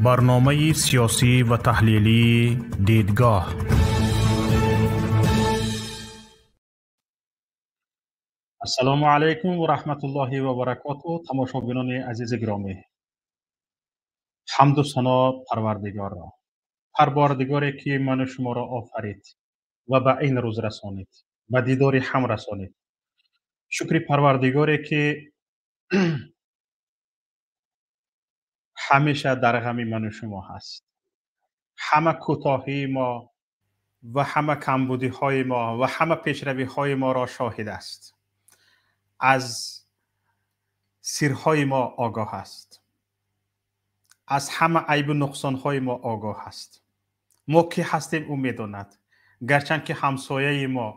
Барномаи сиёсӣ ва таҳлилии «Дидгоҳ». Ассалому алайкум ва раҳматуллоҳи ва баракотуҳ. Тамошобинони азизи гиромӣ, ҳамду сано Парвардигорро, Парвардигоре ки ману шуморо офарид ва ба ин рӯз расонид, ба дидори ҳам расонид. Шукри Парвардигоре ки ҳамеша дар ғами ману шумо ҳаст. Ҳама кӯтоҳии мо ва ҳама камбудиҳои мо ва ҳама пешравиҳои моро шоҳид аст, аз сирҳои мо огоҳ аст, аз ҳама айбу нуқсонҳои мо огоҳ аст. Мо кӣ ҳастем ӯ медонад. Гарчанд ки ҳамсояи мо,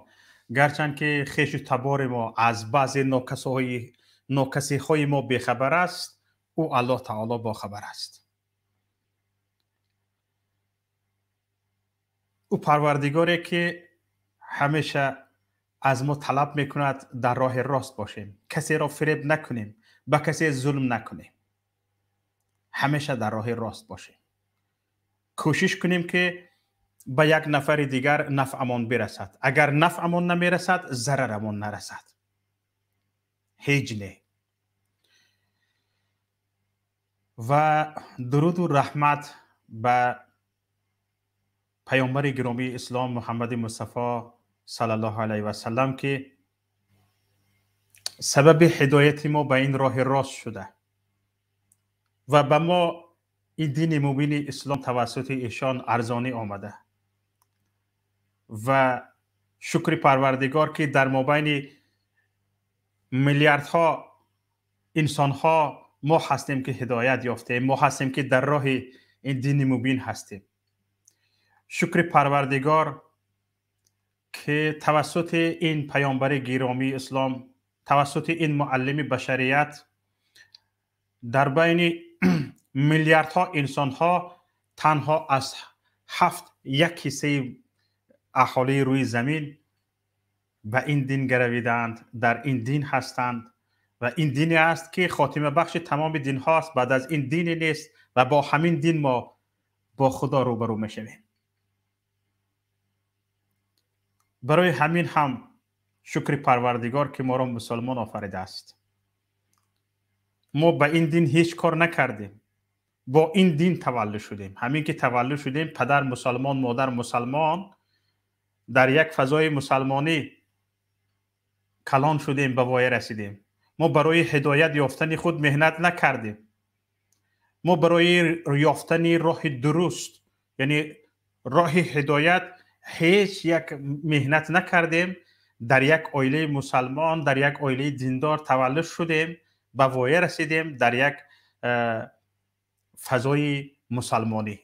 гарчанд ки хешу табори мо аз баъзе нокасиҳои мо бехабар аст, ӯ Аллоҳ таоло бохабар аст. Ӯ Парвардигоре ки ҳамеша аз мо талаб мекунад дар роҳи рост бошем, касеро фиреб накунем, ба касе зулм накунем, ҳамеша дар роҳи рост бошем, кӯшиш кунем ки ба як нафари дигар нафъамон бирасад. Агар нафъамон намерасад, зарарамон нарасад. Ҳеҷ не. و درود و رحمت به پیامبر گرامی اسلام محمد مصطفی صلی الله علیه و سلم که سبب هدایت ما به این راه راست شده و به ما این دین مبین اسلام توسط ایشان ارزانی آمده و شکر پروردگار که در مابین میلیاردها انسانها ما هستیم که هدایت یافته، ما هستیم که در راه این دین مبین هستیم. شکر پروردگار که توسط این پیامبر گرامی اسلام، توسط این معلم بشریت در بین میلیاردها انسانها تنها از 7 یک حصه اهالی روی زمین به این دین گرویدند، در این دین هستند و این دینی است که خاتمه بخش تمام دین هاست. بعد از این دینی نیست و با همین دین ما با خدا روبرو میشویم. برای همین هم شکر پروردگار که ما را مسلمان آفریده است. ما به این دین هیچ کار نکردیم، با این دین تولد شدیم. همین که تولد شدیم، پدر مسلمان، مادر مسلمان، در یک فضای مسلمانی کلان شدیم، به وایه رسیدیم. ما برای هدایت یافتن خود مهنت نکردیم. ما برای یافتن راه درست، یعنی راه هدایت، هیچ یک مهنت نکردیم. در یک عائله مسلمان، در یک عائله دیندار تولد شدیم، به وایه رسیدیم، در یک فضای مسلمانی.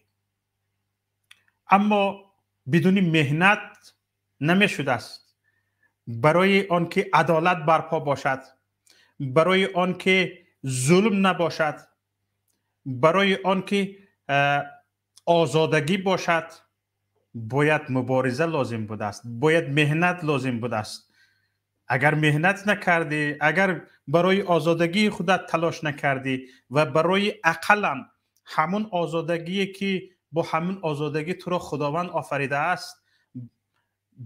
اما بدون مهنت نمیشده است. برای آنکه عدالت برپا باشد، برای آنکه ظلم نباشد، برای آنکه آزادگی باشد، باید مبارزه لازم بوده است، باید مهنت لازم بوده است. اگر مهنت نکردی، اگر برای آزادگی خودت تلاش نکردی و برای اقلا همون آزادگی که با همون آزادگی تو را خداوند آفریده است،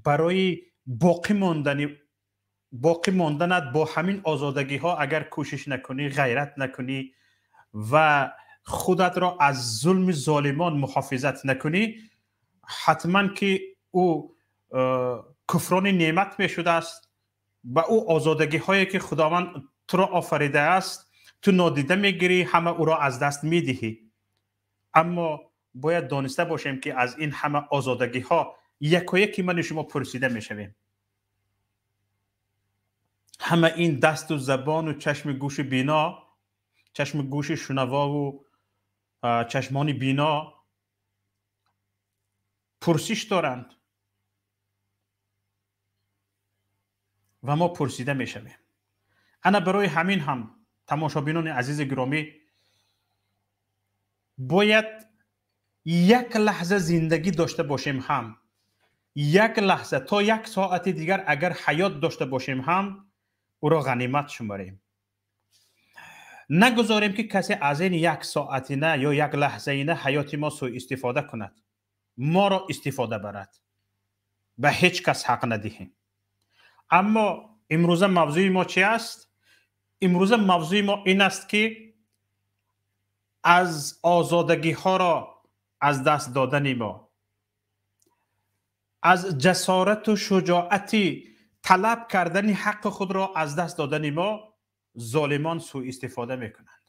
برای باقی ماندنت با همین آزادگی ها اگر کوشش نکنی، غیرت نکنی و خودت را از ظلم ظالمان محافظت نکنی، حتما که او کفران نعمت می شده است. با او آزادگی هایی که خداوند تو را آفریده است تو نادیده میگیری، همه او را از دست میدهی. اما باید دانسته باشیم که از این همه آزادگی ها یکایکی من شما پرسیده میشویم. همه این دست و زبان و چشم گوش بینا، چشم گوش شنوا و چشمان بینا پرسش دارند و ما پرسیده میشویم. انا برای همین هم تماشابینان عزیز گرامی، باید یک لحظه زندگی داشته باشیم، هم یک لحظه تا یک ساعت دیگر اگر حیات داشته باشیم هم او را غنیمت شماریم. نگذاریم که کسی از این یک ساعت نه یا یک لحظه نه حیات ما سوء استفاده کند، ما را استفاده برد. به هیچ کس حق ندهیم. اما امروز موضوع ما چی است؟ امروز موضوع ما این است که از آزادگی ها را از دست دادن ما، از جسارت و شجاعتی طلب کردن حق خود را از دست دادن ما، ظالمان سوء استفاده میکنند.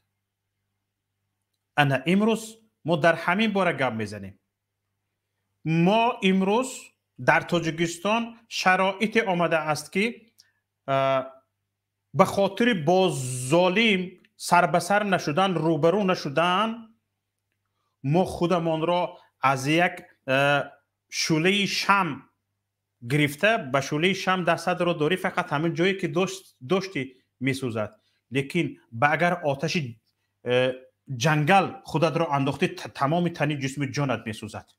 انا امروز ما در همین باره گپ میزنیم. ما امروز در تاجیکستان شرایط آمده است که به خاطر با ظالم سر به سر نشدن، روبرو نشدن، ما خودمان را از یک شعله شم گرفته، به شعله شم دست را داری، فقط همین جایی که داشتی میسوزد. لیکن اگر آتش جنگل خودت را انداختی، تمام تنی جسم جانت میسوزد.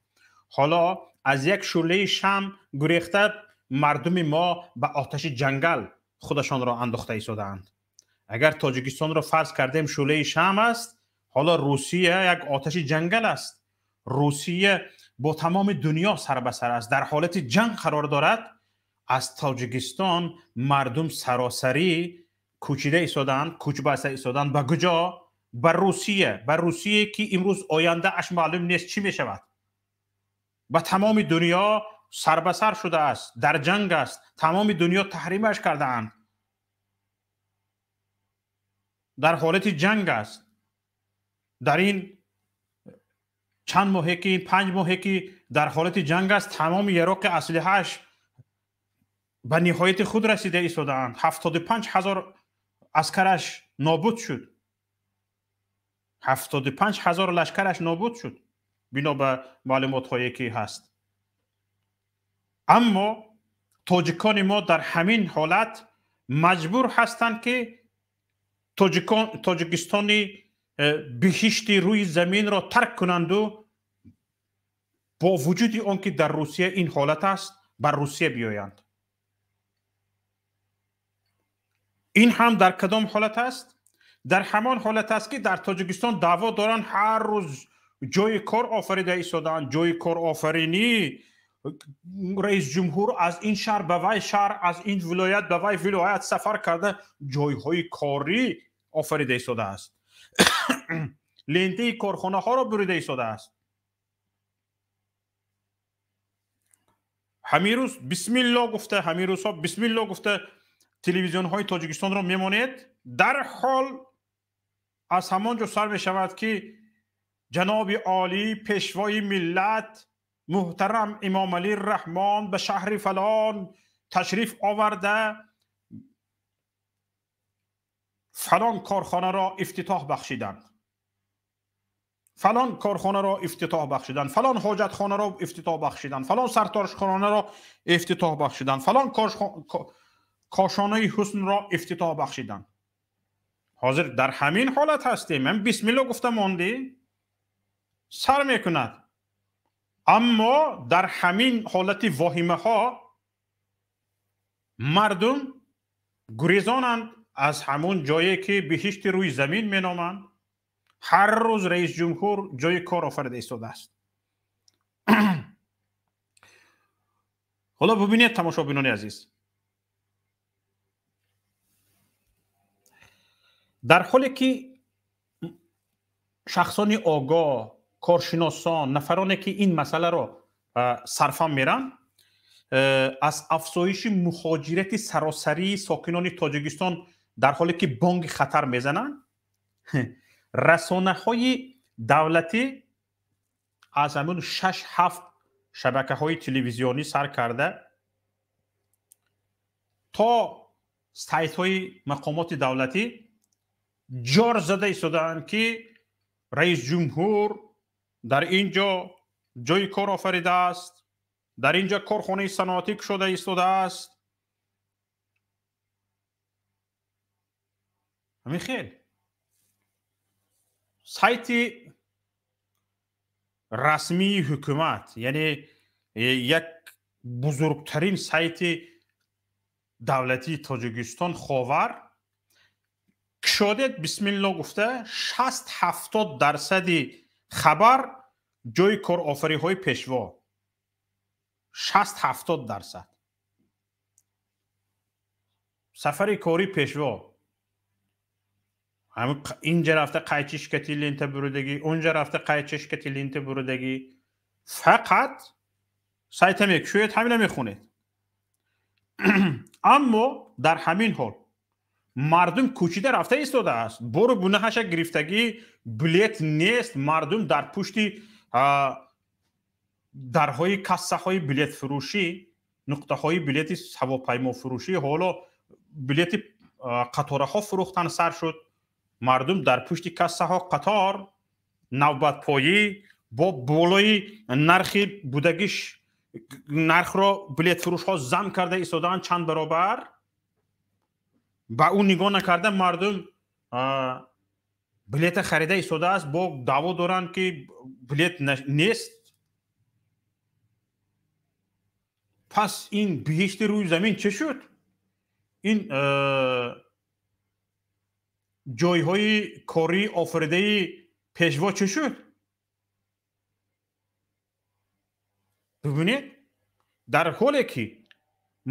حالا از یک شعله شم گریخته مردم ما به آتش جنگل خودشان را انداخته ایستاده‌اند. اگر تاجیکستان را فرض کردیم شعله شم است، حالا روسیه یک آتش جنگل است. روسیه با تمام دنیا سر به سر است، در حالت جنگ قرار دارد. از تاجیکستان مردم سراسری کوچیده ایستادند، کوچ بسته ایستادند. به کجا؟ ба Русия, ба Русия ки имрӯз ояндааш маълум нест чӣ мешавад, ба тамоми дунё сар ба сар шудааст, дар ҷанг аст, тамоми дунё таҳримаш кардаанд, дар ҳолати ҷанг аст. Дар ин чанд моҳе ки 5 моҳе ки дар ҳолати ҷанг аст, тамоми яроқи аслиҳааш ба ниҳояти худ расида истодаанд. 75 ҳазор аскараш нобуд шуд, 75 ҳазор лашкараш нобуд шуд, бино ба маълумотҳое ки ҳаст. Аммо тоҷикони мо дар ҳамин ҳолат маҷбур ҳастанд ки Тоҷикистони биҳишти рӯи заминро тарк кунанду бо вуҷуди он ки дар Русия ин ҳолат аст, ба Русия биёянд. Ин ҳам дар кадом ҳолат аст? Дар ҳамон ҳолат аст ки дар Тоҷикистон даъво доранд, ҳар рӯз ҷои кор офарида истодаанд, ҷои корофаринӣ. Раис ҷумҳур аз ин шаҳр ба вай шаҳр, аз ин вилоят ба вай вилоят сафар карда ҷойҳои корӣ офарида истодааст, лентаи корхонаҳоро бурида истодааст. Ҳамин рӯз бисмилло гуфта, ҳамин рӯзҳо бисмилло гуфта телевизионҳои Тоҷикистонро мемонед, дар ҳол аз ҳамон ҷо сар мешавад ки ҷаноби олӣ, пешвои миллат муҳтарам Имомалӣ Раҳмон ба шаҳри фалон ташриф оварда фалон корхонаро ифтитоҳ бахшиданд, фалон корхонаро ифтитоҳ бахшиданд, фалон ҳоҷатхонаро ифтитоҳ бахшиданд, фалон сартошхонаро ифтитоҳ бахшиданд, фалон кошонаи ҳуснро ифтитоҳ бахшиданд. Ҳозир дар ҳамин ҳолат ҳастем. Ман бисмилло гуфта мондӣ сар мекунад. Аммо дар ҳамин ҳолати воҳимаҳо мардум гурезонанд аз ҳамон ҷое ки биҳишти рӯи замин меноманд. Ҳар рӯз раис ҷумҳур ҷои кор офарида истодааст. Ҳоло бубинед, тамошобинони азиз, дар ҳоле ки шахсони огоҳ, коршиносон, нафароне ки ин масъаларо сарфам меранд, аз афзоиши муҳоҷирати саросарии сокинони Тоҷикистон дар ҳоле ки бонги хатар мезананд, расонаҳои давлатӣ аз ҳамун 6-7 шабакаҳои телевизионӣ сар карда то сайтҳои мақомоти давлатӣ ҷор зада истодаанд ки раис ҷумҳур дар ин ҷо ҷои кор офаридааст, дар ин ҷо корхонаи саноатӣ кушода истодааст. Ҳамин хел сайти расмии ҳукумат, яъне як бузургтарин сайти давлатии Тоҷикистон Ховар кушодед, бисмилло гуфта 60-70% хабар ҷои корофариҳои пешво, 60-70% сафари кори пешво. Инҷа рафта қайчишкати лента буридагӣ, онҷа рафта қайчишкати лента буридагӣ. Фақат сайта мекушоед, ҳамина мехонед. Аммо дар ҳамин ҳол мардум кӯчида рафта истодааст, бору бунаҳаша гирифтагӣ, билет нест, мардум дар пушти дарҳои кассаҳои билетфурӯшӣ, нуқтаҳои билети ҳавопаймофурӯшӣ, ҳоло билети қатораҳо фурӯхтан сар шуд. Мардум дар пушти кассаҳо қатор, навбатпоӣ бо болои нархи будагиш, нархро билетфурӯшҳо зам карда истодаанд чанд баробар. Ба ӯ нигоҳ накарда мардум билета харида истодааст, бо даъво доранд ки билет нест. Пас ин биҳишти рӯи замин чӣ шуд? Ин ҷойҳои корӣ офаридаи пешво чӣ шуд? Бибинед, дар ҳоле ки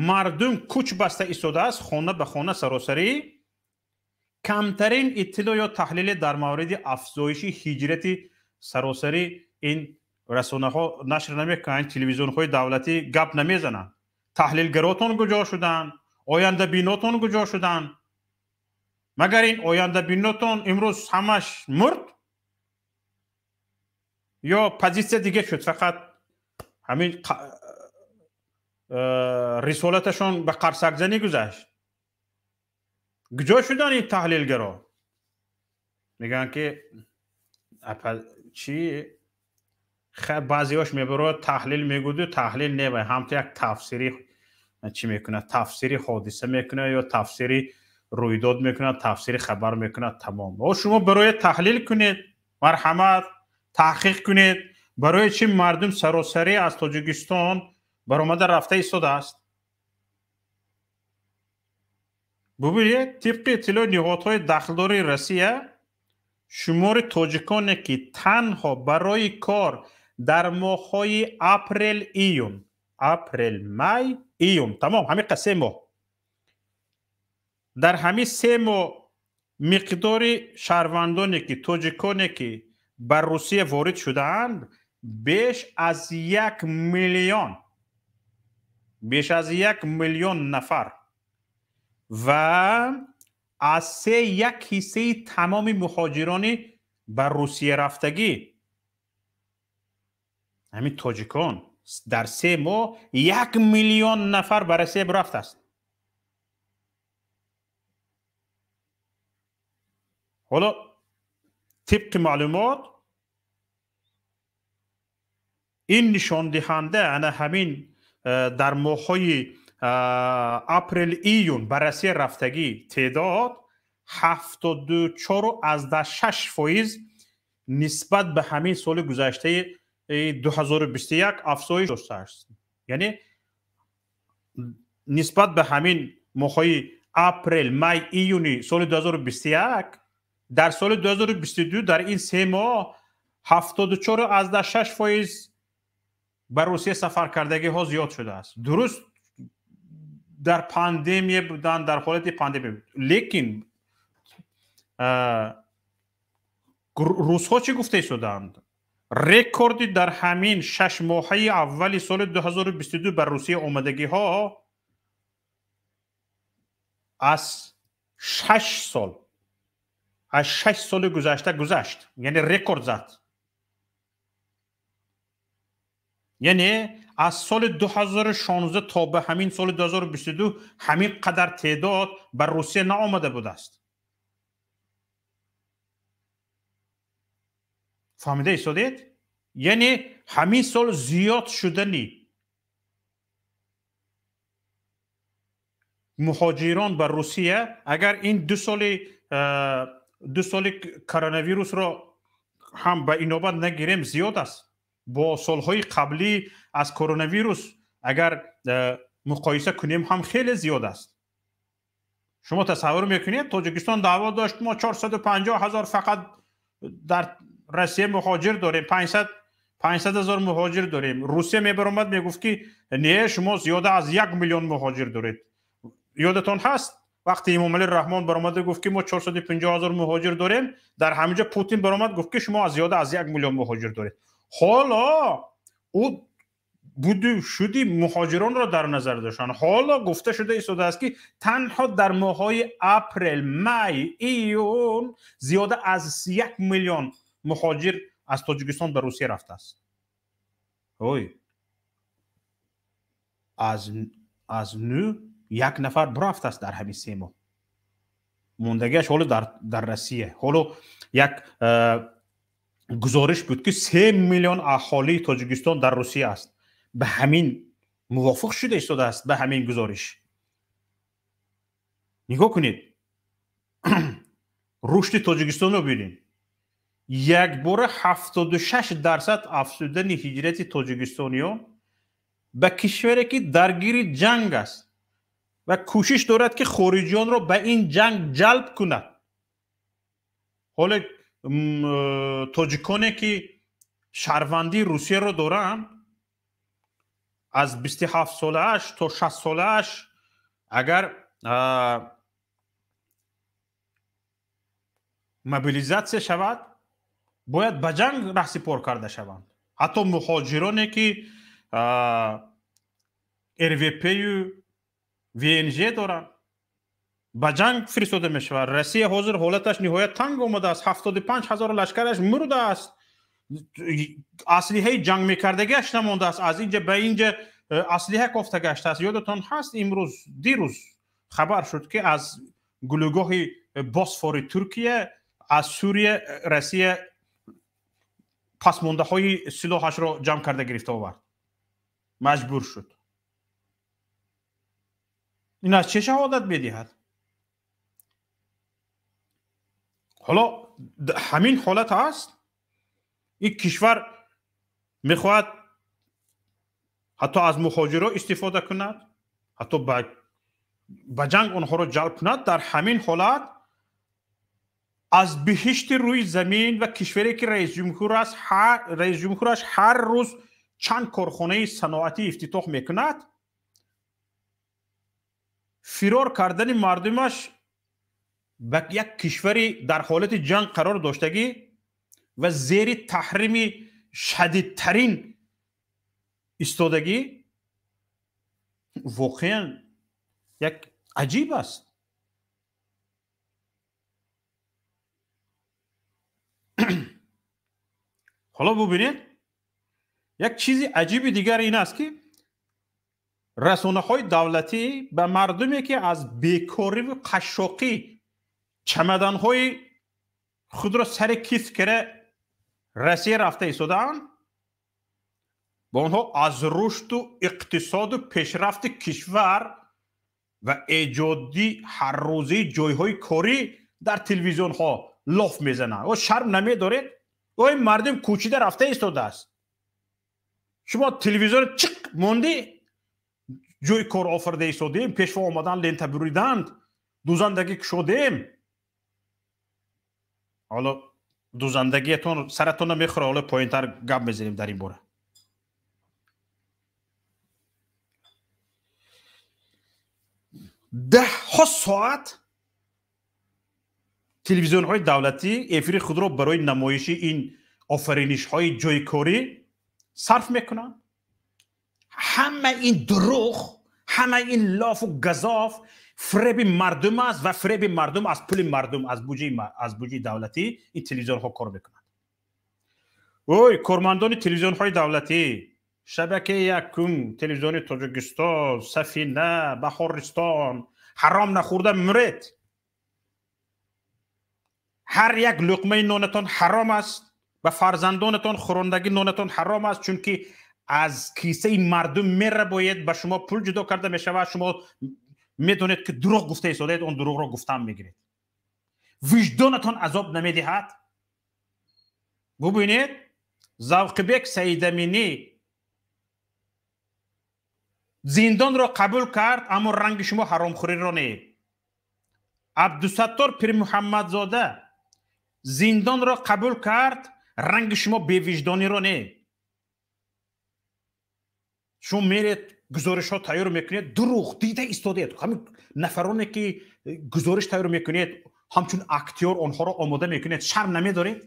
мардум кӯч баста истодааст, хона ба хона саросарӣ, Камтарин иттилоъ ё таҳлиле дар мавриди афзоиши ҳиҷрати саросарӣ ин расонаҳо нашр намекунанд, телевизионҳои давлатӣ гап намезананд. Таҳлилгаротон куҷо шуданд? Ояндабинотон куҷо шуданд? Магар ин ояндабинотон имрӯз ҳамаш мурд? Ё позитсия дига шуд, фақат ҳамин рисолаташон ба қарсакзанӣ гузашт? Куҷо шуданд ин таҳлилгаро? Мегӯянд ки чӣ баъзеҳош мебарояд таҳлил мегӯду, таҳлил не, вай ҳамто як тафсири чӣ мекунад, тафсири ҳодиса мекунад ё тафсири рӯйдод мекунад, тафсири хабар мекунад, тамом. О шумо барои таҳлил кунед, марҳамат, таҳқиқ кунед, барои чӣ мардум саросарӣ аз Тоҷикистон баромада рафта истодааст. Бубинед, тибқи иттилои ниҳодҳои дахлдори Россия, шумори тоҷиконе ки танҳо барои кор дар моҳҳои апрел, июн, апрел, май, июн, тамом, ҳамин се моҳ, дар ҳамин се моҳ миқдори шаҳрвандоне ки тоҷиконе ки ба Русия ворид шудаанд беш аз 1 миллион, беш аз 1 миллион нафар ва аз 3,1 ҳиссаи тамоми муҳоҷирони ба Русия рафтагӣ ҳамин тоҷикон дар 3 моҳ 1 миллион нафар ба Русия рафтааст. Ҳоло тибқи маълумот ин нишондиҳанда ана ҳамин дар моҳҳои апрел, июн ба Россия рафтагӣ теъдод 74,6% нисбат ба ҳамин соли гузаштаи 2021 афзоиш доштааст. Яъне нисбат ба ҳамин моҳҳои апрел, май, июни соли 2021 дар соли 2022 дар ин се моҳ 74,6% ба Русия сафаркардагиҳо зиёд шудааст. Дуруст, дар пандемия буданд, дар ҳолати пандемия, лекин русҳо чӣ гуфта истодаанд? Рекорди дар ҳамин 6 моҳаи аввали соли 2022 ба Русия омадагиҳо аз 6 сол, аз 6 соли гузашта гузашт, яъне рекорд зад. Яъне аз соли 2016 то ба ҳамин соли 2022 ҳамин қадар теъдод ба Русия наомада будааст. Фаҳмида истодед? Яъне ҳамин сол зиёд шудани муҳоҷирон ба Русия, агар ин ду соли коронавирусро ҳам ба инобат нагирем, зиёд аст. Бо солҳои қаблӣ аз коронавирус агар муқоиса кунем ҳам хеле зиёд аст. Шумо тасаввур мекунед, Тоҷикистон даъво дошт мо 450 ҳазор фақат дар Россия муҳоҷир дорем, 500 ҳазор муҳоҷир дорем. Русия мебаромад мегуфт ки не, шумо зиёда аз 1 миллион муҳоҷир доред. Ёдатон ҳаст вақте Эмомалӣ Раҳмон баромада гуфт ки мо 450 ҳазор муҳоҷир дорем, дар ҳамин ҷо Путин баромад гуфт ки шумо зиёда аз 1 миллион муҳоҷир доред. Ҳоло ӯ буду шуди муҳоҷиронро дар назар доштанд. Ҳоло гуфта шуда истодааст ки танҳо дар моҳҳои апрел, май, июн зиёда аз 1 миллион муҳоҷир аз Тоҷикистон ба Русия рафтааст. Ой, аз нӯ як нафар бурафтааст дар ҳамин се моҳ. Мондагиаш ҳоло дар Россия. Ҳоло як гузориш буд ки 3 миллион аҳолии Тоҷикистон дар Русия аст. Ба ҳамин мувофиқ шуда истодааст, ба ҳамин гузориш. Нигоҳ кунед, рушди Тоҷикистонро бинед. Якбора 76% афзудани ҳиҷрати тоҷикистониён ба кишваре ки даргири ҷанг аст ва кӯшиш дорад ки хориҷиёнро ба ин ҷанг ҷалб кунад. Ҳоло тоҷиконе ки шаҳрвандии Русияро доранд, аз 27 солааш то 60 солааш агар Мобилизатсия шавад, бояд ба ҷанг раҳсипор карда шаванд. Ҳатто муҳоҷироне ки РВП-ю ВНЖ доранд, ба ҷанг фиристода мешавад. Россия ҳозир ҳолаташ ниҳоят танг омадааст. 75 ҳазор лашкараш мурдааст. Аслиҳаи ҷанг мекардагиаш намондааст. Аз инҷа ба инҷа аслиҳа кофта гаштааст. Ёдатон ҳаст, имрӯз дирӯз хабар шуд, ки аз гулӯгоҳи Босфори Туркия аз Сурия Россия пасмондаҳои силоҳашро ҷамъ карда гирифта овард. Маҷбур шуд. Ин аз чӣ шаҳодат медиҳад? Ҳоло ҳамин ҳолат аст. Ин кишвар мехоҳад ҳатто аз муҳоҷиро истифода кунад, ҳатто ба ҷанг онҳоро ҷалб кунад. Дар ҳамин ҳолат аз биҳишти рӯи замин ва кишваре ки раисҷумҳураш ҳар рӯз чанд корхонаи саноатӣ ифтитоҳ мекунад, фирор кардани мардумаш ба як кишвари дар ҳолати ҷанг қарор доштагӣ ва зери таҳрими шадидтарин истодагӣ воқеан як аҷиб аст. Ҳоло бубинед, як чизи аҷиби дигар ин аст, ки расонаҳои давлатӣ ба мардуме ки аз бекориву қашшоқӣ чамаданҳои худро сари кифт кара Россия рафта истодаанд, ба онҳо аз рушду иқтисоду пешрафти кишвар ва эҷоди ҳаррӯзаи ҷойҳои корӣ дар телевизионҳо лоф мезананд. О, шарм намедоред? О, ин мардум кӯчида рафта истодааст. Шумо телевизион чиқ мондӣ, ҷои кор офарда истодем, пешво омадан лента буриданд, дузандагӣ кушодем. Ҳоло дузандагиятон саратонро мехӯра, ҳоло поинтар гап мезанем дар ин бора. Даҳҳо соат телевизионҳои давлатӣ эфири худро барои намоиши ин офаринишҳои ҷойкорӣ сарф мекунанд. Ҳама ин дурӯғ, ҳама ин лофу газоф фреби мардум аст ва фреби мардум аз пули мардум, аз буҷаи давлатӣ ин телевизионҳо кор мекунанд. Ой, кормандони телевизионҳои давлатӣ, шабакаи якум, телевизиони Тоҷикистон, Сафина, Баҳористон, ҳаром нахӯрда муред. Ҳар як луқмаи нонатон ҳаром аст ва фарзандонатон хӯрондагӣ нонатон ҳаром аст, чунки аз кисаи мардум мерабоед, ба шумо пул ҷудо карда мешавад. Шумо медонед ки дурӯғ гуфта истодаед, он дурӯғро гуфтан мегиред. Виҷдонатон азоб намедиҳад? Бубинед, Завқибек Саидаминӣ зиндонро қабул кард, аммо ранги шумо ҳаромхӯриро не. Абдусаттор Пирмуҳаммадзода зиндонро қабул кард, ранги шумо бевиҷдониро не. Шумо меред гузоришҳо тайёр мекунед, дурӯғ дида истодаед. Ҳамин нафароне ки гузориш тайёр мекунед, ҳамчун актёр онҳоро омода мекунед, шарм намедоред?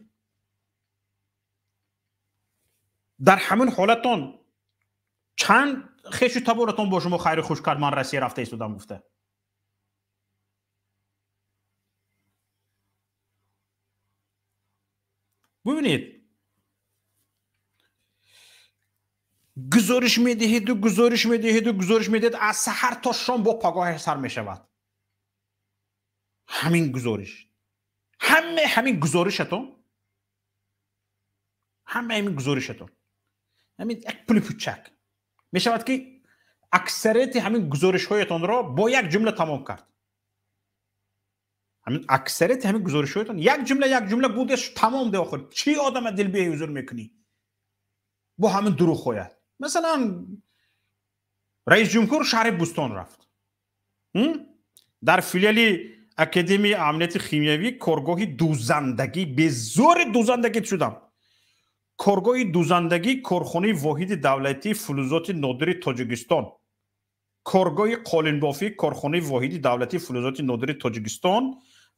Дар ҳамин ҳолатон чанд хешу таборатон бо шумо хайру хуш кард, ман Россия рафта истодам гуфта? Бубинед, гузориш медиҳеду гузориш медиҳеду гузориш медиҳед, аз саҳар то шом бо пагоҳ сар мешавад ҳамин гузориш. Ҳама ҳамин гузоришатон, ҳама ҳамин гузоришатон ҳамин як пули пучак мешавад, ки аксарияти ҳамин гузоришҳоятонро бо як ҷумла тамом кард. Ҳамин аксарияти ҳамин гузоришҳоятон як ҷумла, як ҷумла будеш, тамом де. Охир чӣ одама дилбеҳузур мекунӣ бо ҳамин дурӯғҳоят? Масалан, раис ҷумҳур шаҳри Бӯстон рафт. Дар филиали Академияи амнияти химиявӣ коргоҳи дузандагӣ, безори дузандагӣ шудам. Коргоҳи дузандагӣ, корхонаи воҳиди давлатии филузоти нодири Тоҷикистон, коргоҳи қолинбофӣ, корхонаи воҳиди давлатии филузоти нодири Тоҷикистон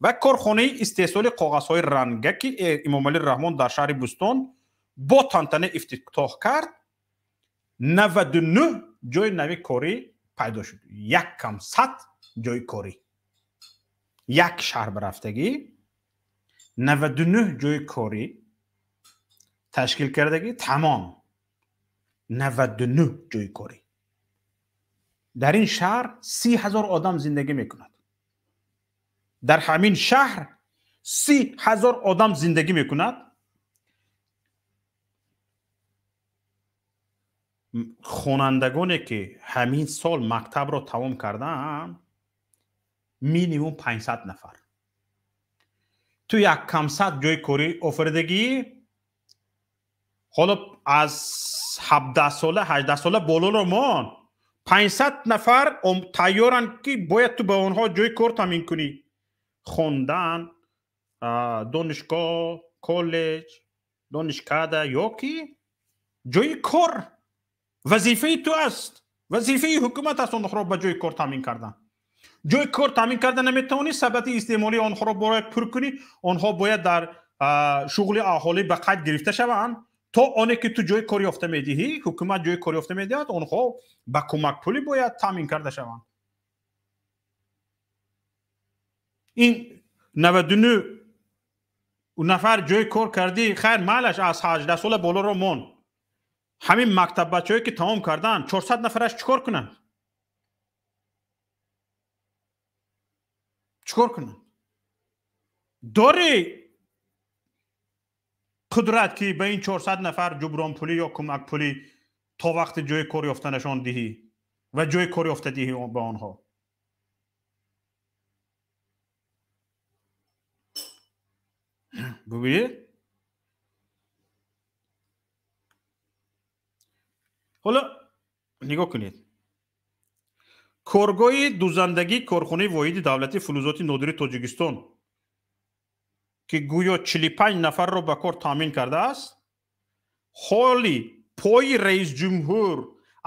ва корхонаи истеҳсоли коғазҳои ранга, ки Эмомалӣ Раҳмон дар шаҳри Бӯстон бо тантана ифтитоҳ кард, 99 ҷои нави корӣ пайдо шуд. Як кам 100 ҷои корӣ. Як шаҳр барафтагӣ 99 ҷои корӣ ташкил кардагӣ, тамом 99 ҷои корӣ. Дар ин шаҳр 30 000 одам зиндагӣ мекунад. Дар ҳамин шаҳр 30 000 одам зиндагӣ мекунад. Хонандагоне ки ҳамин сол мактабро тамом кардаанд, минимум 500 нафар. Ту як кам 100 ҷои корӣ офаридагӣ, ҳоло аз 17 сола, 18 сола болоро мон, 500 нафар тайёранд, ки бояд ту ба онҳо ҷои кор таъмин кунӣ. Хондан, донишгоҳ, коллеҷ, донишкада ё ки ҷои кор. Вазифаи ту аст, вазифаи ҳукумат аст онҳоро ба ҷои кор таъмин кардан. Ҷои кор таъмин карда наметавонӣ, сабати истеъмолии онҳоро бояд пур кунӣ. Онҳо бояд дар шуғли аҳолӣ ба қайд гирифта шаванд, то оне ки ту ҷои кор ёфта медиҳӣ, ҳукумат ҷои кор ёфта медиҳад, онҳо ба кӯмакпулӣ бояд таъмин карда шаванд. Ин 99 нафар ҷои кор кардӣ, хайр, майлаш, аз 18 сола болоро мон. Ҳамин мактаббачаҳое ки тамом карданд, 400 нафараш чӣ кор кунанд? Чӣ кор кунанд? Дорӣ қудрат, ки ба ин 400 нафар ҷубронпулӣ ё кӯмакпулӣ то вақти ҷои кор ёфтанашон диҳӣ ва ҷои кор ёфта диҳӣ ба онҳо? Бубинед, ҳоло нигоҳ кунед. Коргоҳи дузандагии корхонаи воҳиди давлатии филузоти нодири Тоҷикистон, ки гӯё 45 нафарро ба кор таъмин кардааст, ҳоли пои раисҷумҳур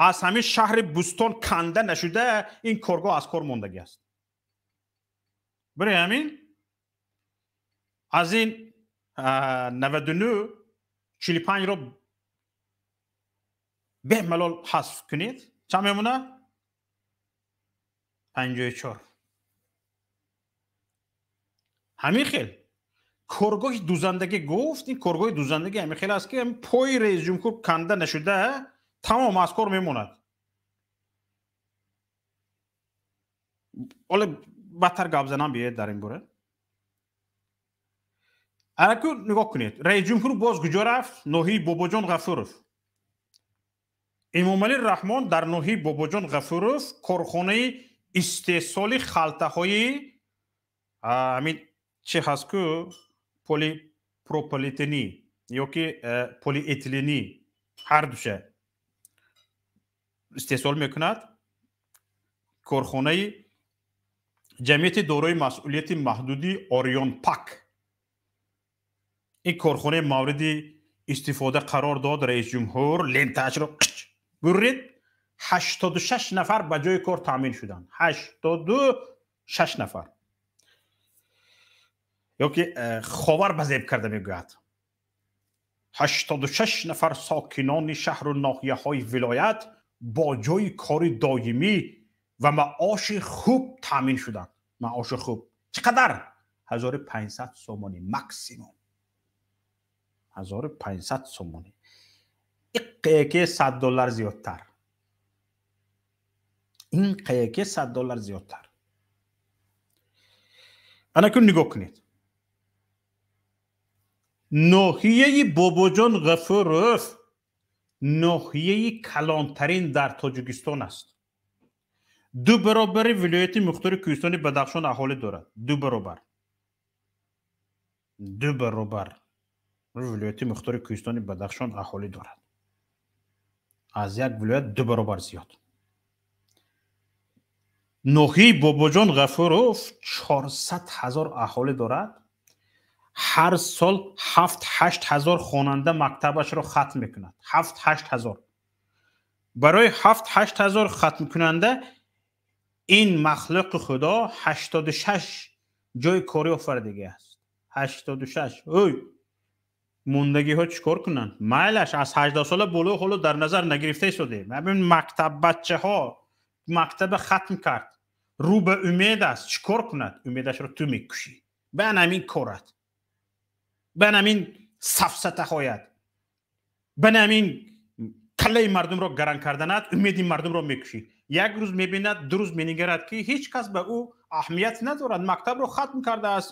аз ҳамин шаҳри Бӯстон канда нашуда, ин коргоҳ аз кор мондагӣ аст. Барои ҳамин аз ин 99, 45-ро бемалол ҳазф кунед, чанд мемонад? 54. Ҳамин хел коргоҳи дузандагӣ гуфт, ин коргоҳи дузандагӣ ҳамин хел аст, ки пои раисҷумҳур канда нашуда, тамом аз кор мемонад. Ҳоло бадтар гап занам, биёед дар ин бора. Анаку нигоҳ кунед, раисҷумҳур боз куҷо рафт? Ноҳияи Бобоҷон Ғафуров. Эмомалӣ Раҳмон дар ноҳияи Бобоҷон Ғафуров корхонаи истеҳсоли халтаҳои ҳамин чи ҳаст ку, полипропилетенӣ ё ки полиэтиленӣ, ҳар душа истеҳсол мекунад. Корхонаи ҷамъияти дорои масъулияти маҳдуди Ориёнпак. Ин корхонаи мавриди истифода қарор дод раисҷумҳур, лентаашро қич бурид, 86 нафар ба ҷои кор таъмин шуданд. 86 нафар. Ё ки ховар ба зеб карда мегӯяд: 86 нафар сокинони шаҳру ноҳияҳои вилоят бо ҷои кори доимӣ ва маоши хуб таъмин шуданд. Маоши хуб чӣ қадар? 1500 сомонӣ, максимум 1500 сомонӣ, иққе 100 доллар зиёдтар, ин қаяке 100 доллар зиёдтар. Анакун нигоҳ кунед, ноҳияи Бобоҷон Ғафуров ноҳияи калонтарин дар Тоҷикистон аст. Ду баробари вилояти мухтори Кӯҳистони Бадахшон аҳолӣ дорад. Ду баробар, ду баробар вилояти мухтори Кӯҳистони Бадахшон аҳолӣ дорад. Аз як вилоят ду баробар зиёд. Ноҳияи Бобоҷон Ғафуров 400 ҳазор аҳолӣ дорад. Ҳар сол 7-8 ҳазор хонанда мактабашро хатм мекунад. 7-8 ҳазор. Барои 7-8 ҳазор хатмкунанда ин махлуқи Худо 86 ҷои корӣ офаридагӣ аст. 86. Ой, мондагиҳо чӣ кор кунанд? Майлаш аз 18 сола боло ҳоло дар назар нагирифта истодем. Ҳамин мактаб бачаҳо мактаба хатм кард, рӯ ба умед аст, чӣ кор кунад? Умедашро ту мекушӣ. Ба ҳамин корат, ба ҳамин сафсатаҳоят, ба ҳамин каллаи мардумро гаран карданат, умеди мардумро мекушӣ. Як рӯз мебинад, ду рӯз менигарад, ки ҳеҷ кас ба ӯ аҳамият надорад. Мактабро хатм кардааст,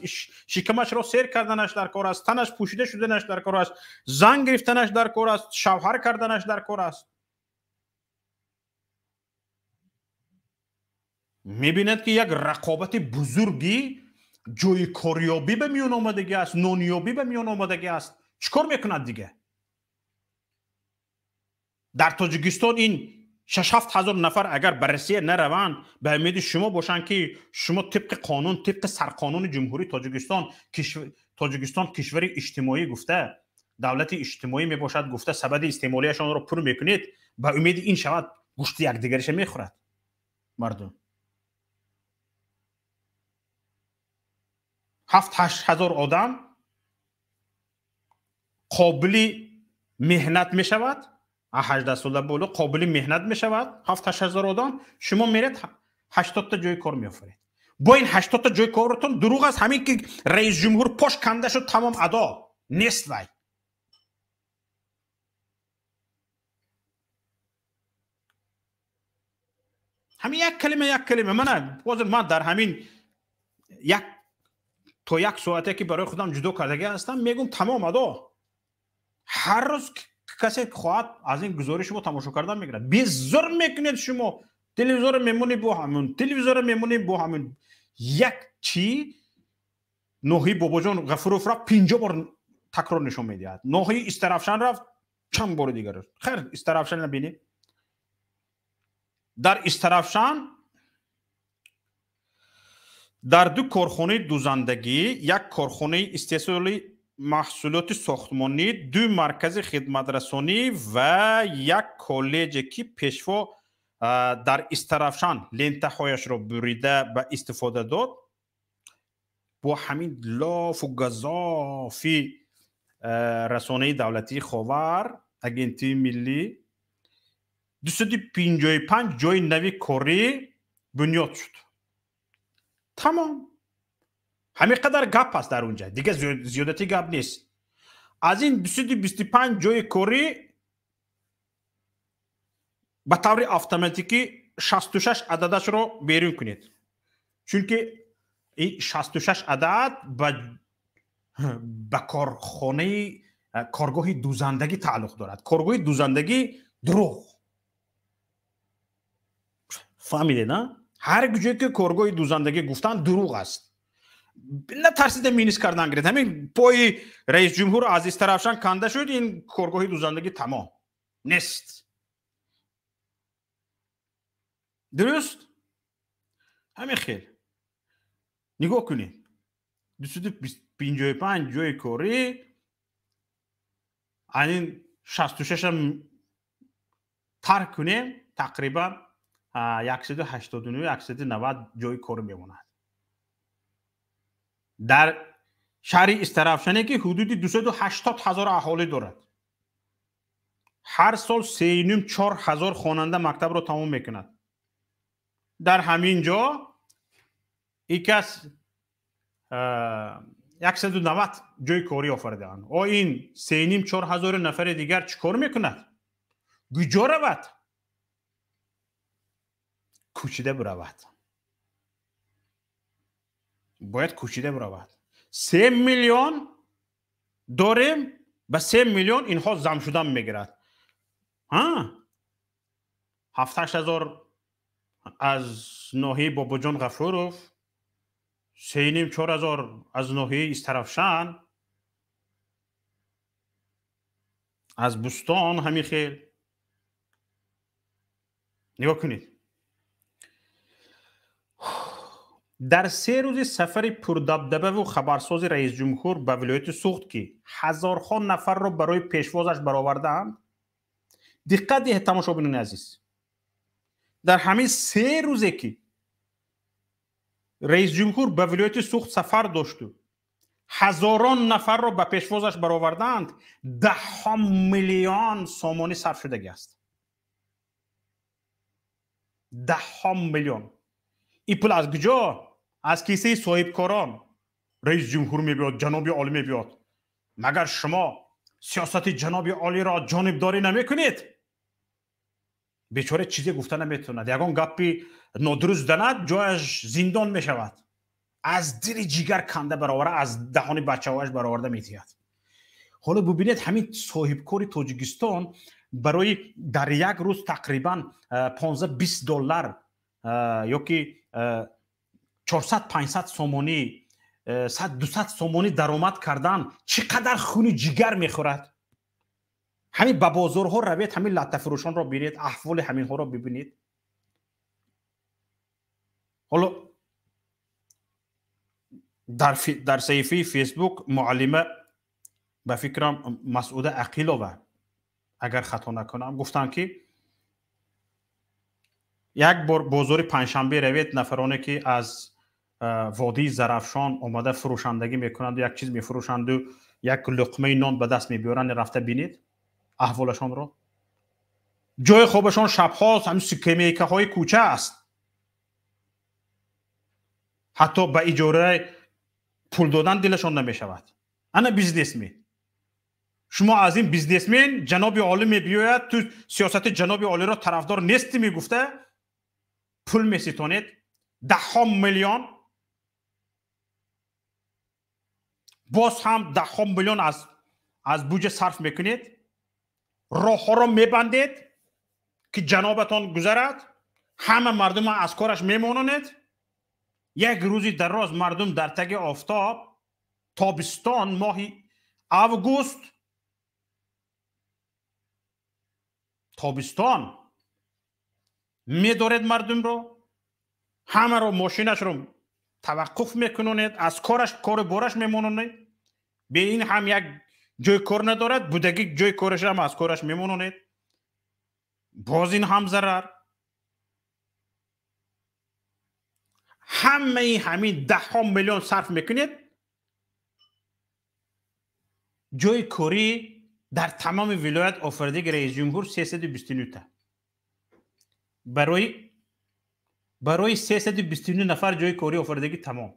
шикамашро сер карданаш дар кор аст, танаш пӯшида шуданаш дар кор аст, зан гирифтанаш дар кор аст, шавҳар карданаш дар кор аст. Мебинад, ки як рақобати бузурги ҷои корёбӣ ба миён омадагӣ аст, нонёбӣ ба миён омадагӣ аст. Чӣ кор мекунад дига? Дар Тоҷикистон ин 6-7 ҳазор нафар агар ба Россия нараванд, ба умеди шумо бошанд, ки шумо тибқи қонун, тибқи сарқонуни Ҷумҳурии Тоҷикистон, Тоҷикистон кишвари иҷтимоӣ гуфта, давлати иҷтимоӣ мебошад гуфта, сабади истеъмолияшонро пур мекунед, ба умеди ин шавад гӯшти якдигариша мехӯрад мардум. 7-8 ҳазор одам қобили меҳнат мешавад, 18 сола боло қобили меҳнат мешавад, 7-8 ҳазор одам. Шумо меред 80 та ҷои кор меофаред. Бо ин 80 та ҷои коротон дурӯғ аст. Ҳамин ки раис ҷумҳур пош канда шуд, тамом, адо нест вай. Ҳамин як калима, як калима. Мана ҳозир ман дар ҳамин як то як соате ки барои худам ҷудо кардагӣ ҳастам, мегӯм тамом, адо. Ҳар рӯз касе хоҳад аз ин гузориш шумо тамошо кардан мегирад. Безор мекунед шумо. Телевизорро мемонӣ бо ҳамун, телевизорро мемонӣ бо ҳамун. Як чӣ ноҳияи Бобоҷон Ғафуров рафт, 50 бор такрор нишон медиҳад. Ноҳияи Истарафшан рафт, чанд бори дигар. Хайр, Истарафшанро бинед. Дар Истарафшан дар ду корхонаи дузандагӣ, як корхонаи истеҳсоли маҳсулоти сохтмонӣ, ду маркази хидматрасонӣ ва як коллеҷе, ки пешво дар Истарафшан лентаҳояшро бурида ба истифода дод, бо ҳамин лофу газофи расонаи давлатии Ховар, агентии миллӣ, 255 ҷои нави корӣ бунёд шуд. Тамом. Ҳамин қадар гап аст дар унҷа, дига зиёдатӣ гап нест. Аз ин 225 ҷои корӣ ба таври автоматикӣ 66 ададашро берун кунед, чунки ин 66 адад ба корхонаи коргоҳи дузандагӣ тааллуқ дорад. Коргоҳи дузандагӣ дурӯғ. Фаҳмидед, на? Ҳар ҷое ки коргоҳи дузандагӣ гуфтанд, дурӯғ аст. Натарсида минус кардан гиред. Ҳамин пои раис ҷумҳур аз Истарафшан канда шуд, ин коргоҳи дузандагӣ тамом нест. Дуруст? Ҳамин хел. Нигоҳ кунед. 255 ҷои корӣ, ин 66-ам тарк кунем, тақрибан 189, 190 ҷои кор мемонад. Дар шаҳри Истарафшане, ки ҳудуди 280 ҳазор аҳолӣ дорад, ҳар сол 3,5-4 ҳазор хонанда мактабро тамом мекунад. Дар ҳамин ҷо ин кас 190 ҷои корӣ офаридаанд. О ин 3,5-4 ҳазори нафари дигар чӣ кор мекунад? Куҷо равад? Кӯчида биравад. Бояд кӯчида биравад. 3 миллион дорем, ба 3 миллион инҳо зам шудан мегирад. 7-8 ҳазор аз ноҳияи Бобоҷон Ғафуров, 3,5-4 ҳазор аз ноҳияи Истарафшан, аз Бӯстон ҳамин хел. Нигоҳ кунед. Дар се рӯзи сафари пурдабдабаву хабарсози раисҷумҳур ба вилояти Суғд, ки ҳазорҳо нафарро барои пешвозаш баровардаанд, диққат диҳед тамошобинони азиз, дар ҳамин се рӯзе ки Раис ҷумҳур ба вилояти Суғд сафар дошту ҳазорон нафарро ба пешвозаш бароварданд, даҳҳо миллион сомонӣ сарф шудагӣ аст. Даҳҳо миллион. Ин пул аз куҷо? Аз кисаи соҳибкорон. Раис ҷумҳур мебиёд, ҷаноби олӣ мебиёд. Магар шумо сиёсати ҷаноби олиро ҷонибдорӣ намекунед? Бечора чизе гуфта наметавонад. Ягон гапи нодуруст занад, ҷояш зиндон мешавад. Аз дили ҷигар канда баровара, аз даҳони бачаҳояш бароварда метиҳад. Ҳоло бубинед, ҳамин соҳибкори Тоҷикистон барои дар як рӯз тақрибан 15-20 доллар ё ки 400-500 сомонӣ, 100-200 сомонӣ даромад кардан чӣ қадар хуни ҷигар мехӯрад. Ҳамин ба бозорҳо равед, ҳамин латтафурӯшонро бинед, аҳволи ҳаминҳоро бибинед. Ҳоло дар саҳифаи Фейсбук муаллима, ба фикрам Масъуда Ақилова, агар хато накунам, гуфтанд ки як бор бозори Панҷшанбе равед, нафароне ки аз водии Зарафшон омада фурӯшандагӣ мекунанду як чиз мефурӯшанду як луқмаи нон ба даст мебиёранд, рафта бинед аҳволашонро. Ҷои хобашон шабҳо ҳамин скамейкаҳои кӯча аст. Ҳатто ба иҷора пул додан дилашон намешавад. Ана бизнесмен. Шумо аз ин бизнесмен ҷаноби олӣ мебиёяд, ту сиёсати ҷаноби олиро тарафдор нестӣ мегуфта, пул меситонед, даҳҳо миллион, боз ҳам даҳҳо миллион аз буҷа сарф мекунед, роҳҳоро мебандед ки ҷанобатон гузарад, ҳама мардумро аз кораш мемононед. Як рӯзи дароз мардум дар таги офтоб, тобистон, моҳи август, тобистон медоред мардумро, ҳамаро мошинашро таваққуф мекунонед, аз кораш кору бораш мемононед. Бе ин ҳам як ҷои кор надорад, будагӣ ҷои кораш ҳам аз кораш мемононед. Боз ин ҳам зарар. Ҳамаи ҳамин даҳҳо миллион сарф мекунед, ҷои корӣ дар тамоми вилоят офаридаги раис ҷумҳур 329 та. Барои 329 нафар ҷои корӣ офаридагӣ тамом.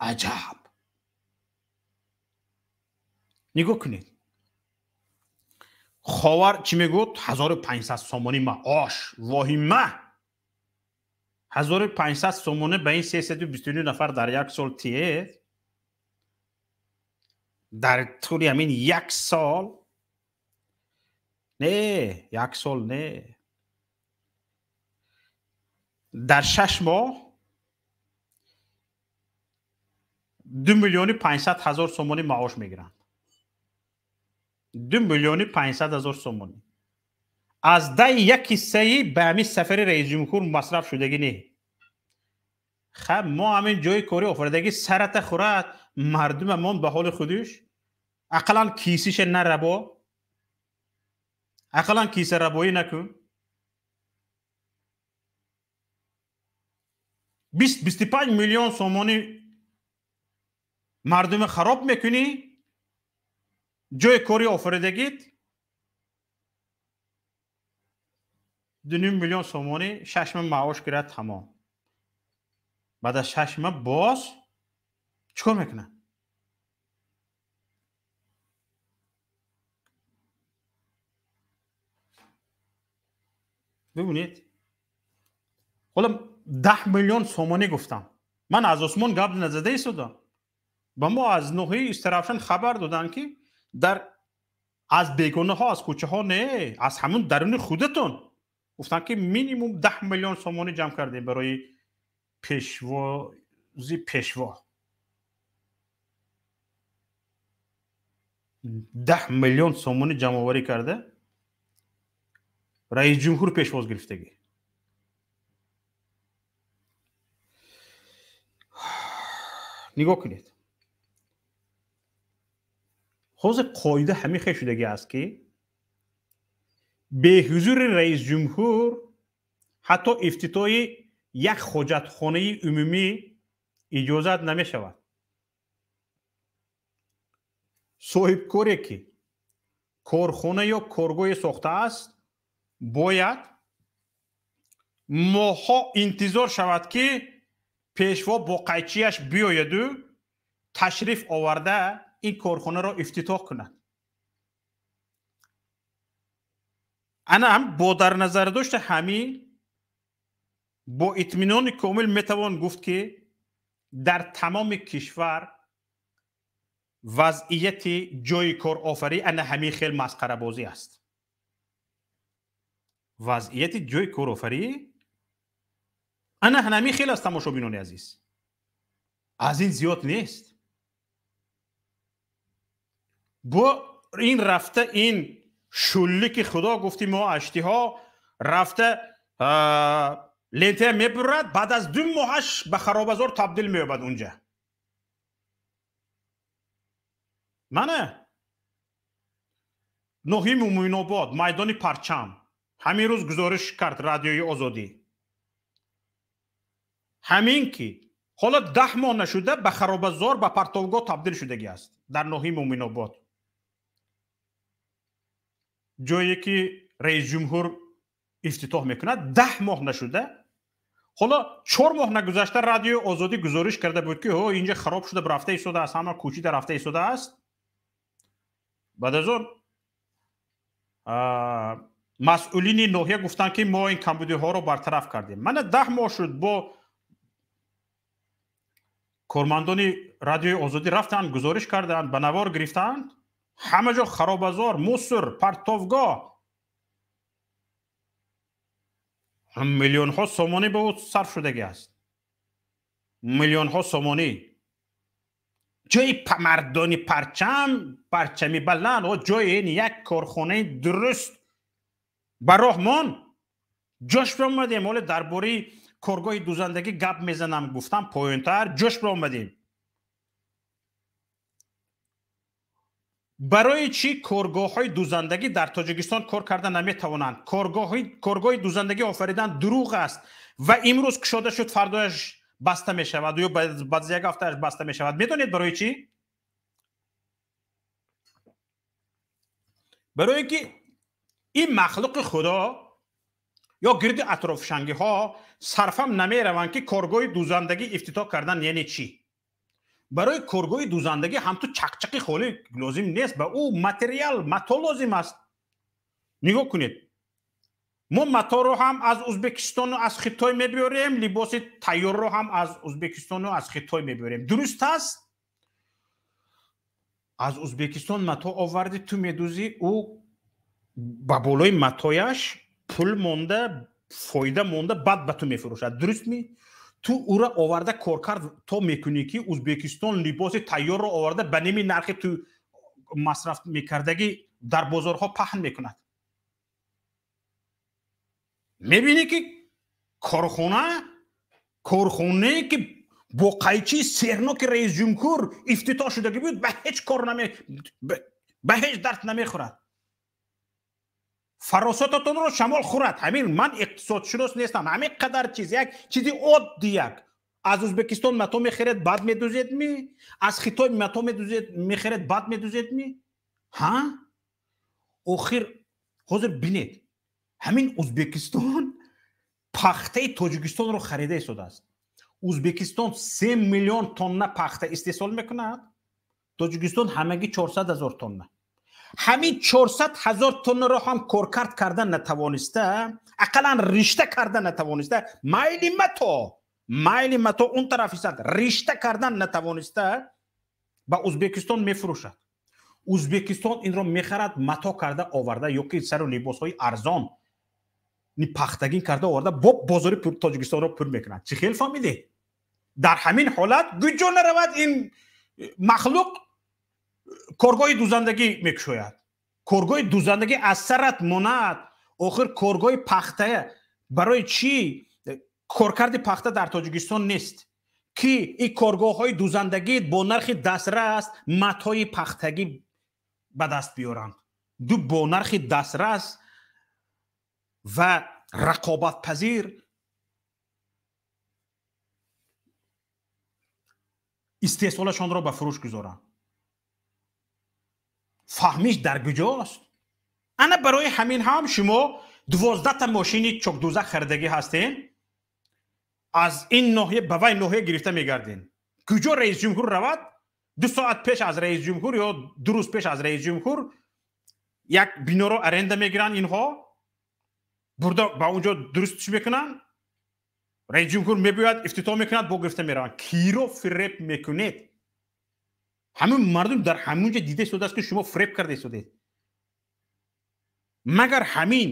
Аҷаб! Нигоҳ кунед. Ховар чӣ мегӯяд? 1500 сомонӣ маош. Воҳима! 1500 сомонӣ ба ин 329 нафар дар як сол тиед, дар тӯли ҳамин як сол, не, як сол не, дар 6 моҳ 2 500 000 сомонӣ маош мегиранд. 2 500 000 сомонӣ. Аз даи як ҳиссаи ба ҳамин сафари раисҷумҳур масраф шудагӣ не. Хаб, мо ҳамин ҷои корӣ офаридагӣ сарата хӯрад, мардумамон ба ҳоли худиш, ақаллан кисиша нарабо, ақаллан кисарабоӣ накун. 20-25 миллион сомонӣ мардума хароб мекунӣ, ҷои кори офаридагит 2,5 миллион сомонӣ 6 моҳ маош гирад, тамом. Баъд аз 6 моҳ боз чӣ кор мекунад? Бибинед, ҳоло 10 миллион сомонӣ гуфтам. Ман аз осмон гап назада истодам. Ба мо аз ноҳияи Истаравшан хабар доданд, ки дар аз бегонаҳо, аз кӯчаҳо не, аз ҳамун даруни худатон гуфтанд, ки минимум 10 миллион сомонӣ ҷамъ кардем барои пешвози пешво. 10 миллион сомонӣ ҷамъоварӣ карда, раисҷумҳур пешвоз гирифтагӣ. Нигоҳ кунед, ҳозир қоида ҳамин хел шудагӣ аст, ки беҳузури раисҷумҳур ҳатто ифтитоҳи як ҳоҷатхонаи умумӣ иҷозат намешавад. Соҳибкоре ки корхона ё коргоҳе сохтааст, бояд моҳҳо интизор шавад, ки пешво бо қайчияш биёяду ташриф оварда ин корхонаро ифтитоҳ кунад. Ана ҳам бо дар назардошти ҳамин бо итминони комил метавон гуфт, ки дар тамоми кишвар вазъияти ҷойи корофарӣ ана ҳамин хел масхарабозӣ аст. Вазъияти ҷойи корофарӣ ана ҳамин хел аст, тамошобинони азиз, аз ин зиёд нест. Бо ин рафта ин шуллики худо гуфти мо аштиҳо рафта лентая мебурад, баъд аз 2 моҳаш ба харобазор табдил меёбад унҷа. Мана ноҳияи Муъминобод, майдони Парчам, ҳамин рӯз гузориш кард Радиои Озодӣ. Ҳамин ки ҳоло 10 моҳ нашуда ба харобазор, ба партовгоҳ табдил шудагӣ аст дар ноҳияи Муъминобод, ҷое ки раисҷумҳур ифтитоҳ мекунад. 10 моҳ нашуда, ҳоло 4 моҳ нагузашта Радиои Озодӣ гузориш карда буд, ки инҷа хароб шуда рафта истодааст, ҳама кӯчида рафта истодааст. Баъд аз он масъулини ноҳия гуфтанд, ки мо ин камбудиҳоро бартараф кардем. Мана 10 моҳ шуд, бо кормандони Радиои Озодӣ рафтанд, гузориш карданд, ба навор гирифтанд. Ҳама ҷо харобазор, мусор, партовгоҳ, миллионҳо сомонӣ ба ӯ сарф шудагӣ аст, миллионҳо сомонӣ. Ҷои мардони парчам, парчами баланд, ҷои ин як корхонаи дуруст ба роҳ мон. Ҷош биомадем, ҳоле дар бораи коргоҳи дузандагӣ гап мезанам, гуфтам поёнтар ҷош биомадем. Барои чӣ коргоҳҳои дузандагӣ дар Тоҷикистон кор карда наметавонанд? Коргоҳи дузандагӣ офаридан дурӯғ аст ва имрӯз кушода шуд, фардояш баста мешавад ё баъд аз як ҳафтааш баста мешавад. Медонед барои чӣ? Барои ки ин махлуқи худо ё гирди атрофшангиҳо сарфам намераванд, ки коргоҳи дузандагӣ ифтитоҳ кардан яъне чӣ. Барои коргоҳи дузандагӣ ҳамту чақчақи холӣ лозим нест, ба ӯ материал, мато лозим аст. Нигоҳ кунед, мо маторо ҳам аз Узбекистону аз Хитой мебиёрем, либоси тайёрро ҳам аз Узбекистону аз Хитой мебиёрем. Дуруст аст? Аз Узбекистон мато оварди, ту медузӣ, ӯ ба болои матояш пул монда, фоида монда, баъд ба ту мефурӯшад. Дуруст ми? Ту ӯра оварда коркард то мекунӣ, ки Узбекистон либоси тайёрро оварда ба ними нархи ту масраф мекардагӣ дар бозорҳо паҳн мекунад. Мебинӣ, ки корхонае ки бо қайчии серноки раисҷумҳур ифтитоҳ шудагӣ буд, ба ҳеҷ кор ба ҳеҷ дард намехӯрад. Фаросататонро шамол хӯрад. Ҳамин ман иқтисодшинос нестам, ҳамин қадар чиз, як чизи оддӣ, як аз Узбекистон мато мехеред, баъд медузед ми? Аз Хитой мато мехеред, баъд медузед ми? Ҳа? Охир ҳозир бинед, ҳамин Узбекистон пахтаи Тоҷикистонро харида истодааст. Узбекистон 3 миллион тонна пахта истеҳсол мекунад, Тоҷикистон ҳамагӣ 400 ҳазор тонна. Ҳамин 400 ҳазор тоннаро ҳам коркард карда натавониста, ақаллан ришта карда натавониста, майли мато он тараф истад, ришта кардан натавониста, ба Узбекистон мефурӯшад. Узбекистон инро мехарад, мато карда оварда ё ки сару либосҳои арзон пахтагин карда оварда бо бозори Тоҷикистонро пур мекунад. Чӣ хел фаҳмидед? Дар ҳамин ҳолат куҷо наравад ин махлуқ коргоҳи дузандагӣ мекушояд. Коргоҳи дузандагӣ аз сарат монад. Охир коргоҳи пахта барои чӣ коркарди пахта дар Тоҷикистон нест, ки ин коргоҳҳои дузандагӣ бо нархи дастрас матои пахтагӣ ба даст биёранд, ду бо нархи дастрас ва рақобатпазир Истеҳсолашонро ба фурӯш гузоранд. Фаҳмиш дар куҷост? Ана барои ҳамин ҳам шумо 12 та мошини чокдӯза харидагӣ ҳастен, аз ин ноҳия ба вай ноҳия гирифта мегарден. Куҷо раис ҷумҳур равад, 2 соат пеш аз раис ҷумҳур ё 2 рӯз пеш аз раис ҷумҳур як биноро аренда мегиранд, инҳо бурда ба онҷо дурустш мекунанд, раис ҷумҳур мебиёяд, ифтитоҳ мекунад, бо гирифта мераванд. Киро фиреб мекунед? Ҳамин мардум дар ҳамон ҷо дида истодааст, ки шумо фиреб карда истодед. Магар ҳамин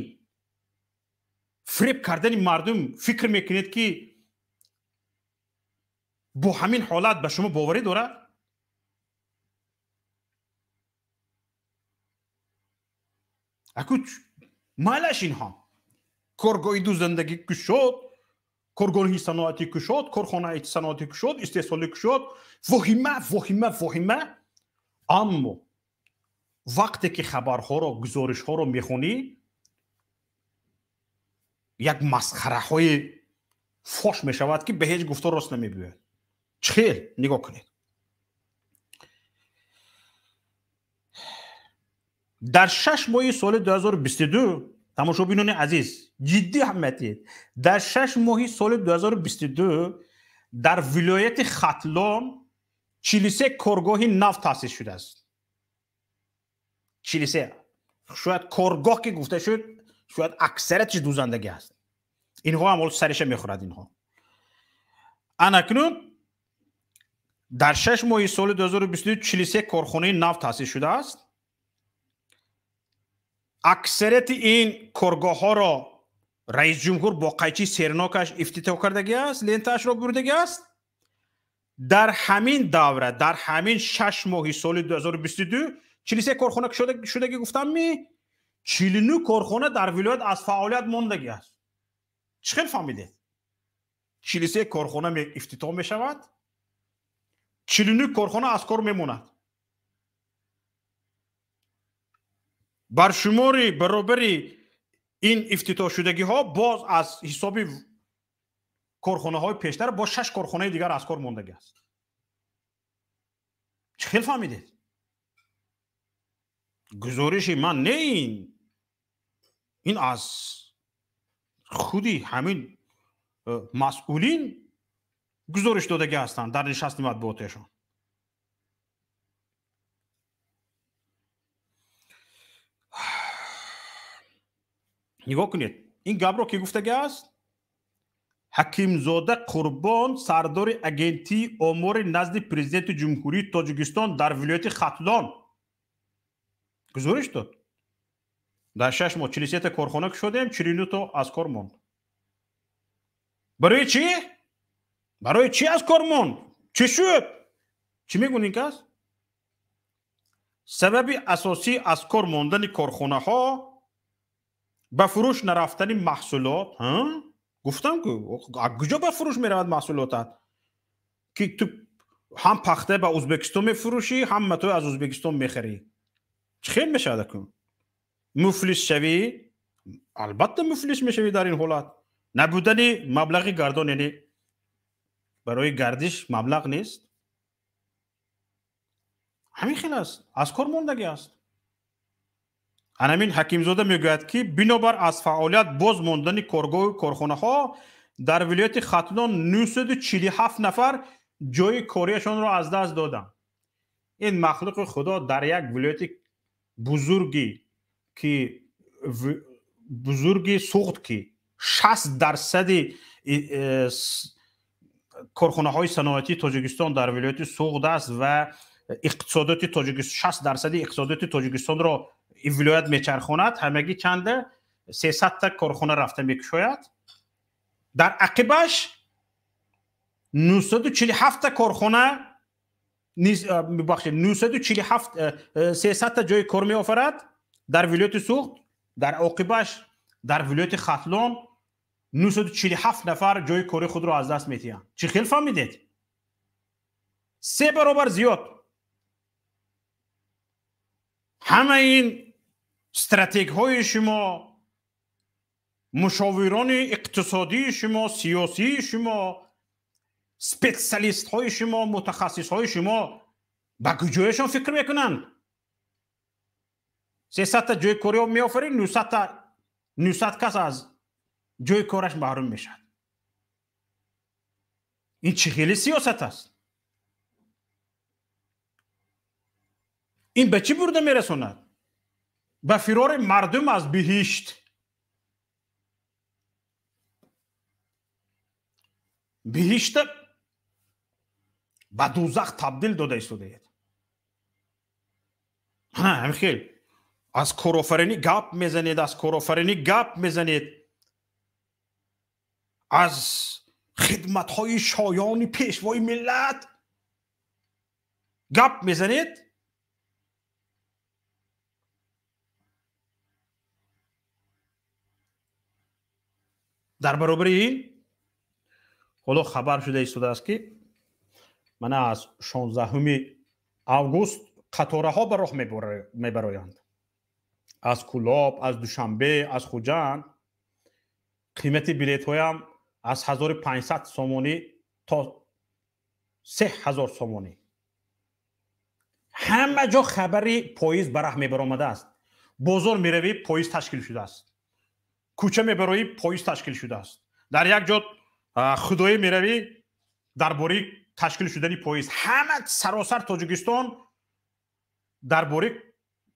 фиреб кардани мардум фикр мекунед, ки бо ҳамин ҳолат ба шумо боварӣ дорад? Аку майлаш инҳо коргоҳи дӯзандагӣ кушод, коргоҳи саноатӣ кушод, корхонаи саноатӣ кушод, истеҳсолӣ кушод, воҳима, воҳима, воҳима. Аммо вақте ки хабарҳоро, гузоришҳоро мехонӣ, як масхараҳои фош мешавад, ки ба ҳеҷ гуфтор рост намебиёяд. Чӣ хел? Нигоҳ кунед. Дар 6 моҳи соли 2022, тамошобинони азиз, ҷиддӣ аҳамият диҳед, дар 6 моҳи соли 2022 дар вилояти Хатлон 43 коргоҳи нав таъсис шудааст. 43. Шояд коргоҳ ки гуфта шуд, шояд аксариятиш дӯзандагӣ аст. Инҳо ҳам ҳол сариша мехӯрад инҳо. Анакнун дар 6 моҳи соли 2022 43 корхонаи нав таъсис шудааст. Аксарияти ин коргоҳҳоро раис ҷумҳур бо қайчи сернокаш ифтитоҳ кардагӣ аст, лентаашро бурдагӣ аст. Дар ҳамин давра, дар ҳамин 6 моҳи соли 2022 43 корхона шудагӣ гуфтам ми, 49 корхона дар вилоят аз фаъолият мондагӣ аст. Чӣ хел фаҳмидед? 43 корхона ифтитоҳ мешавад, 49 корхона аз кор мемонад. Бар шумори баробари ин ифтитоҳшудагиҳо боз аз ҳисоби корхонаҳои пештар боз 6 корхонаи дигар аз кор мондагӣ аст. Чӣ хел фаҳмидед? Гузориши ман не, ин аз худи ҳамин масъулин гузориш додагӣ ҳастанд дар нишасти матбуотиашон. Нигоҳ кунед, ин гапро ки гуфтагӣ аст? Ҳакимзода Қурбон, сардори агентии омори назди президенти Ҷумҳурии Тоҷикистон дар вилояти Хатлон гузориш дод. Дар 6 моҳ 43 та корхона кушодем, 49 то аз кор монд. Барои чӣ? Барои чӣ аз кор монд? Чӣ шуд? Чӣ мегӯн ин кас? Сабаби асосӣ аз кор мондани корхонаҳо ба фурӯш нарафтани маҳсулот. Гуфтам ки куҷо ба фурӯш меравад маҳсулотат, ки ту ҳам пахта ба Ӯзбекистон мефурӯшӣ, ҳам матои аз Ӯзбекистон мехарӣ. Чӣ хел мешавад акун? Муфлис шавӣ? Албатта муфлис мешавӣ дар ин ҳолат. Набудани маблағи гардон, яъне барои гардиш маблағ нест. Ҳамин хел аст, аз кор мондагӣ аст. Анамин Ҳакимзода мегӯяд, ки бинобар аз фаъолият боз мондани коргоҳу корхонаҳо дар вилояти Хатлон 947 нафар ҷои кориашонро аз даст доданд. Ин махлуқи Худо дар як вилояти бузурги ки бузурги Суғд, ки 60% корхонаҳои саноатии Тоҷикистон дар вилояти Суғд аст ва иқтисодиёти Тоҷикистон 60% иқтисодиёти Тоҷикистонро ин вилоят мечархонад, ҳамагӣ чанда 300 та корхона рафта мекушояд. Дар ақибаш 947 та корхона мебахшед, 947 300 та ҷои кор меофарад дар вилояти Суғд. Дар оқибаш дар вилояти Хатлон 947 нафар ҷои кори худро аз даст метиҳанд. Чӣ хел фаҳмидед? 3 баробар зиёд. Ҳамаи ин стратегҳои шумо, мушовирони иқтисодии шумо, сиёсии шумо, Специалистҳои шумо, мутахассисҳои шумо ба куҷояшон фикр мекунанд? 300 та ҷои корӣ меофаред, 900 кас аз ҷои кораш маҳрум мешавад. Ин чӣ хеле сиёсат аст? Ин ба чӣ бурда мерасонад? Ба фирори мардум аз биҳишт. Биҳишта ба дӯзах табдил дода истодаед. Ҳамин хел аз корофаринӣ гап мезанед, аз корофаринӣ гап мезанед, аз хидматҳои шоёни пешвои миллат гап мезанед. Дар баробари ин ҳоло хабар шуда истодааст, ки мана аз 16 август қатораҳо ба роҳ мебароянд. Аз Кӯлоб, аз Душанбе, аз Хуҷанд. Қимати билетҳоям аз 1500 сомонӣ то 3000 сомонӣ. Ҳама ҷо хабари поиз ба раҳ мебаромадааст. Бозор меравӣ, поиз ташкил шудааст. Кӯча мебароӣ, поиз ташкил шудааст. Дар як ҷо худоӣ меравӣ, дар бораи ташкил шудани поиз. Ҳама саросар Тоҷикистон дар бораи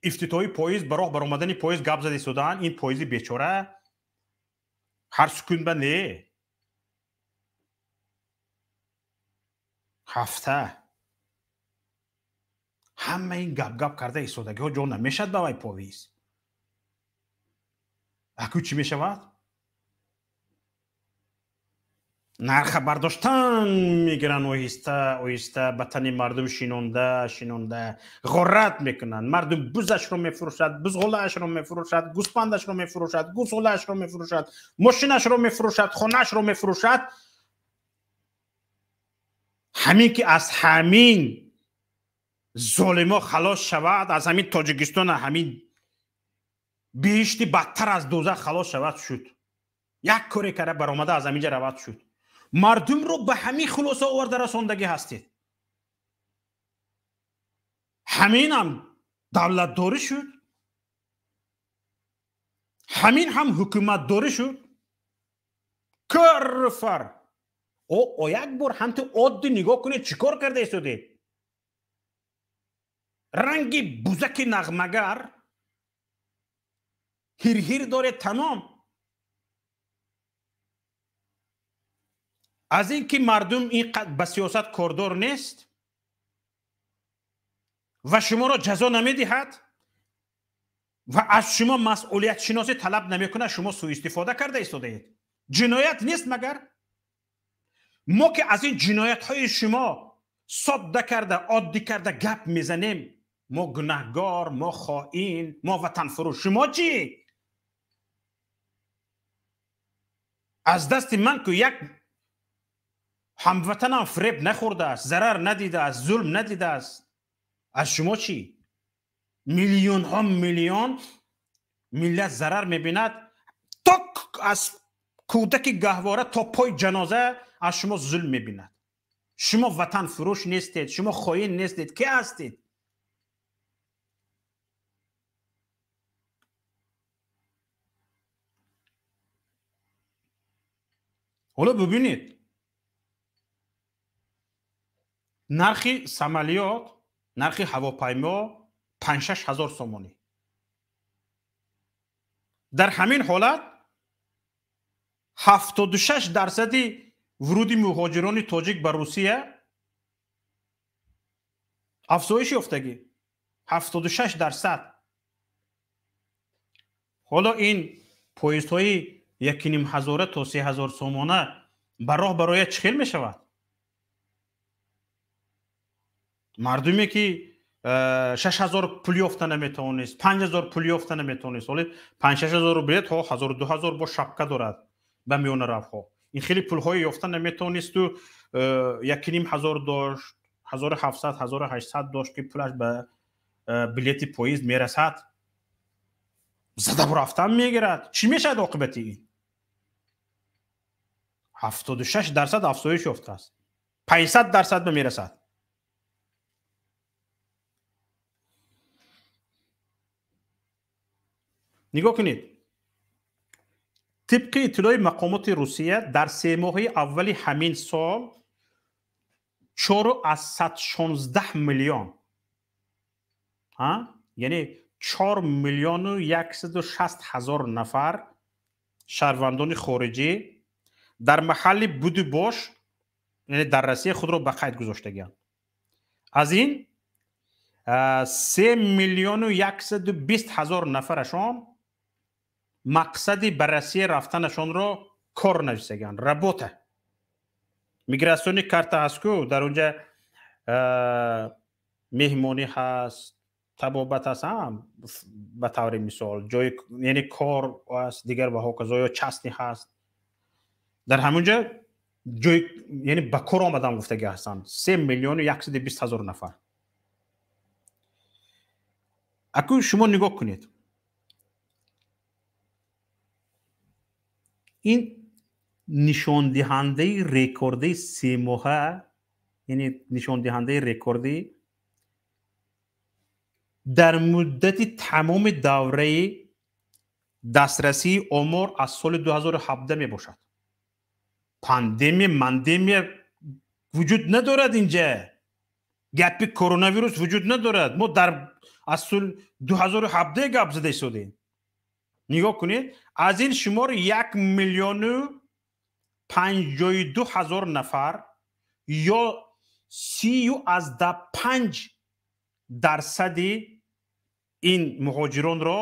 ифтитоҳи поиз, ба роҳ баромадани поиз гап зада истодаанд. Ин поизи бечора ҳар сукун ба не ҳафта ҳама ин гап-гап карда истодагиҳо ҷо намешавад ба вай поиз. Аку чӣ мешавад? Нарха бардоштан мегиранд, оҳиста оҳиста ба тани мардум шинонда шинонда ғорат мекунанд. Мардум бузашро мефурӯшад, бузғолаашро мефурӯшад, гӯспандашро мефурӯшад, гӯсолаашро мефурӯшад, мошинашро мефурӯшад, хонаашро мефурӯшад. Ҳамин ки аз ҳамин золимо халос шавад, аз ҳамин Тоҷикистон, ҳамин биҳишти бадтар аз дӯзах халос шавад шуд. Як коре карда баромада аз ҳаминҷа равад шуд. Мардумро ба ҳамин хулоса оварда расондагӣ ҳастед. Ҳаминам давлатдорӣ шуд, ҳамин ҳам ҳукуматдорӣ шуд. Кӯрфар о як бор ҳамту оддӣ нигоҳ кунед, чӣ кор карда истодед? Ранги бузаки нағмагар ҳирҳир доред тамом. Аз ин ки мардум ин ба сиёсат кордор нест ва шуморо ҷазо намедиҳад ва аз шумо масъулиятшиносӣ талаб намекунад, шумо сӯистифода карда истодаед. Ҷиноят нест магар? Мо ки аз ин ҷиноятҳои шумо содда карда, оддӣ карда гап мезанем, мо гунаҳгор, мо хоин, мо ватанфурӯш. Шумо чӣ? Аз дасти ман ку як ҳамватанам фиреб нахӯрдааст, зарар надидааст, зулм надидааст. Аз шумо чӣ? Миллионҳо миллион миллат зарар мебинад, то аз кӯдаки гаҳвора то пои ҷаноза аз шумо зулм мебинад. Шумо ватанфурӯш нестед, шумо хоин нестед, ки ҳастед? Ҳоло бибинед, нархи самолёт, нархи ҳавопаймо 5-6 ҳазор сомонӣ. Дар ҳамин ҳолат 76% вуруди муҳоҷирони тоҷик ба Русия афзоиш ёфтагӣ. 76%. Ҳоло ин поездҳои 1,5 ҳазора то 3 ҳазор сомона ба роҳ барояд, чӣ хел мешавад? Мардуме ки 6 ҳазор пул ёфта наметавонист, 5 ҳазор пул ёфта наметавонист, ҳоли 5-6 ҳазору билетҳо ҳазору 2 ҳазор бо шапка дорад ба миёнаравҳо. Ин хеле пулҳое ёфта наметавонисту 1,5 ҳазор дошт, 1700, 1800 дошт, ки пулаш ба билети поезд мерасад, зада бурафтан мегирад. Чӣ мешавад оқибати ин? 76% афзоиш ёфтааст. 500% ба мерасад. Нигоҳ кунед, тибқи иттилои мақомоти Русия дар се моҳи аввали ҳамин сол 4,16 миллион, яъне 4 миллиону 160 ҳазор нафар шаҳрвандони хориҷӣ дар маҳалли буду бош, яъне дар Россия худро ба қайд гузоштагианд. Аз ин 3 миллиону 120 ҳазор нафарашон мақсади ба Россия рафтанашонро кор нависагианд, работа. Миграционный карта ҳаст ку, дар онҷа меҳмонӣ ҳаст, табобат ҳаст, ба таври мисол ҷои, яъне кор аст, дигар ва ҳоказо, ё частный ҳаст. Дар ҳамонҷа ҷои, яъне ба кор омадан гуфтагӣ ҳастанд 3 миллиону 120 ҳазор нафар. Акун шумо нигоҳ кунед, ин нишондиҳандаи рекордии семоҳа, яъне нишондиҳандаи рекордӣ дар муддати тамоми давраи дастрасии омор аз соли 2017 мебошад. Пандемия, мандемия вуҷуд надорад инҷа. Гапи коронавирус вуҷуд надорад. Мо дар аз соли 2017 гап зада истодем. Нигоҳ кунед, аз ин шумор 1 миллиону 52 ҳазор нафар ё 30,5% ин муҳоҷиронро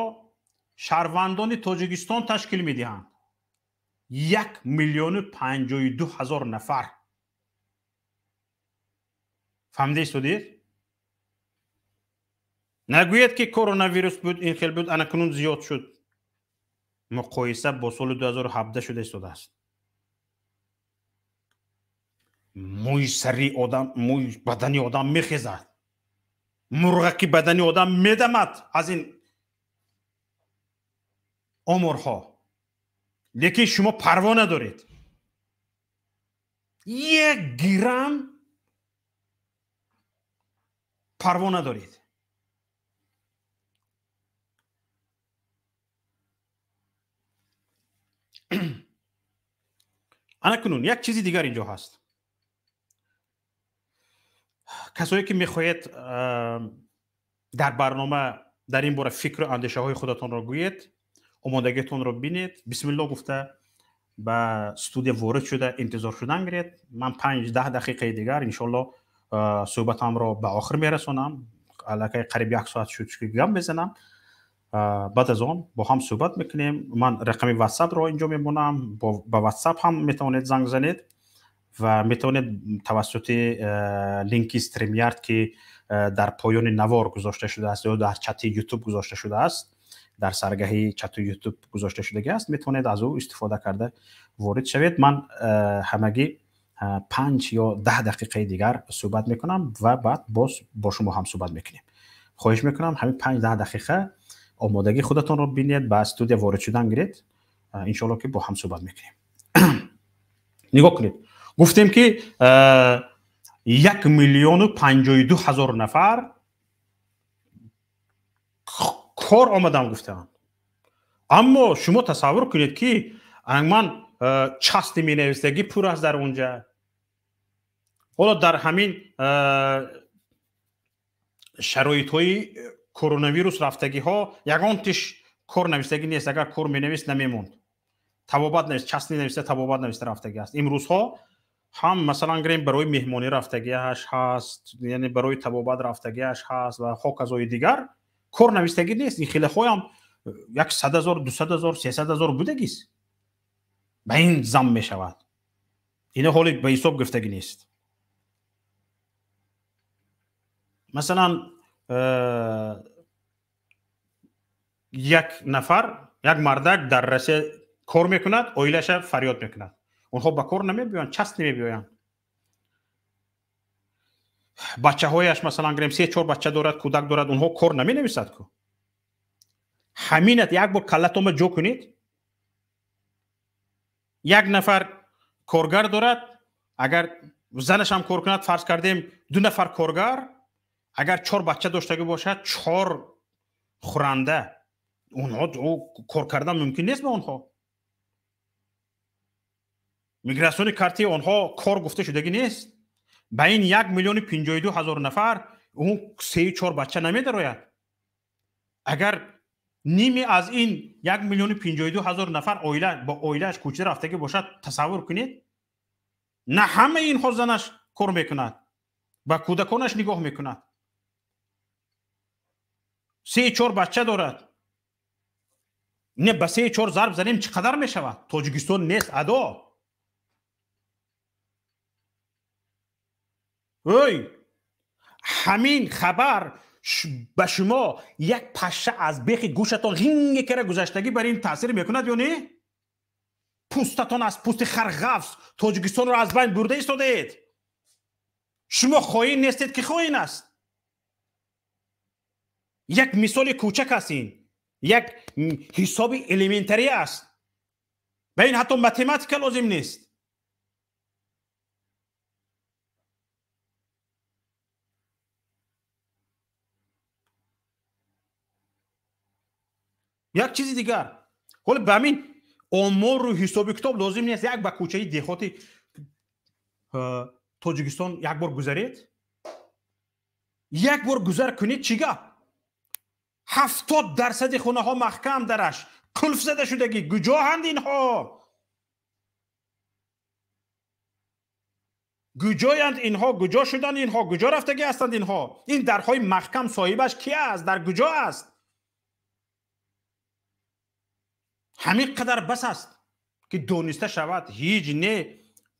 шаҳрвандони Тоҷикистон ташкил медиҳанд. 1 миллиону 52 ҳазор нафар. Фаҳмида истодед? Нагӯед ки коронавирус буд, ин хел буд, ана кунун зиёд шуд. Муқоиса бо соли 2017 шуда истодааст. Мӯи сари одам, мӯи бадани одам мехезад, мурғаки бадани одам медамад аз ин оморҳо. Лекин шумо парво надоред. Як грамм парво надоред. Ана кунун як чизи дигар инҷо ҳаст. Касое ки мехоҳед дар барнома дар ин бора фикру андешаҳои худатонро гӯед, омодагиатонро бинед, бисмилло гуфта ба студия ворид шуда интизор шудан гиред. Ман 5-10 дақиқаи дигар иншоалло суҳбатамро ба охир мерасонам. Аллакай қариб як соат шуд ки гап мезанам. Баъд аз он бо ҳам суҳбат мекунем. Ман рақами ватсапро инҷо мемонам, ба ватсап ҳам метавонед занг занед ва метавонед тавассути линки StreamYard, ки дар поёни навор гузошта шудааст ё дар чати YouTube гузошта шудааст, дар саргаҳи чати YouTube гузошта шудагӣ аст, метавонед аз ӯ истифода карда ворид шавед. Ман ҳамагӣ 5 ё 10 дақиқаи дигар суҳбат мекунам ва баъд боз бо шумо ҳам суҳбат мекунем. Хоҳиш мекунам ҳамин 5-10 дақиқа омодагии худатонро бинед, ба студия ворид шудан гиред, иншоалло ки бо ҳам суҳбат мекунем. Нигоҳ кунед, гуфтем ки 1 миллиону 52 ҳазор нафар кор омадам гуфтаанд. Аммо шумо тасаввур кунед ки ман части менависдагӣ пур аст дар онҷа. Ҳоло дар ҳамин шароитҳои коронавирус рафтагиҳо ягон тиш кор нависдагӣ нест. Агар кор менавист намемонд. Табобат навист, частни нависта, табобат нависта рафтагӣ аст. Имрӯзҳо ҳам масалан гирем барои меҳмонӣ рафтагиаш ҳаст, яъне барои табобат рафтагиаш ҳаст ва ҳоказои дигар кор навистагӣ нест. Ин хелаҳоям 100 ҳазор, 200 ҳазор, 300 ҳазор будагист. Ба ин зам мешавад. Ина ҳоли ба ҳисоб гирифтагӣ нест. Масалан як нафар, як мардак дар Россия кор мекунад, оилаша фарёд мекунад. Онҳо ба кор намебиёянд, част намебиёянд. Бачаҳояш масалан гирем 3-4 бача дорад, кӯдак дорад, онҳо кор наменависад ку. Ҳаминат як бор каллатонро ҷо кунед. Як нафар коргар дорад, агар занаш ҳам кор кунад, фарз кардем 2 нафар коргар, агар 4 бача доштагӣ бошад, 4 хӯранда, онҳо кор кардан мумкин нест ба онҳо. Миграциони карти онҳо кор гуфта шудагӣ нест. Ба ин 1 052 000 нафар он 3-4 бача намедарояд. Агар ними аз ин 1 052 000 нафар оила бо оилааш кӯча рафтагӣ бошад, тасаввур кунед, на ҳамаи инҳо занаш кор мекунад, ба кӯдаконаш нигоҳ мекунад, 3-4 бача дорад. Не, ба 3-4 зарб занем чӣ қадар мешавад? Тоҷикистон нест адо. Ой, ҳамин хабар ба шумо як паша аз бехи гӯшатон ғинге кара гузаштагӣ бар ин таъсир мекунад ё не? Пӯстатон аз пӯсти харғафз Тоҷикистонро аз байн бурда истодаед. Шумо хоин нестед, ки хоин аст? Як мисоли кӯчак аст ин, як ҳисоби элементарӣ аст. Ба ин ҳатто математика лозим нест. Як чизи дигар, ҳоло ба ҳамин омору ҳисоби китоб лозим нест. Як ба кӯчаи деҳоти Тоҷикистон як бор гузаред, як бор гузар кунед, чӣ гап? 70% хонаҳо маҳкам, дараш қулф зада шудагӣ. Куҷоҳанд инҳо? Куҷоянд инҳо? Куҷо шуданд инҳо? Куҷо рафтагӣ ҳастанд инҳо? Ин дарҳои маҳкам соҳибаш ки аст? Дар куҷо аст? Ҳамин қадар бас аст ки дониста шавад, ҳеҷ не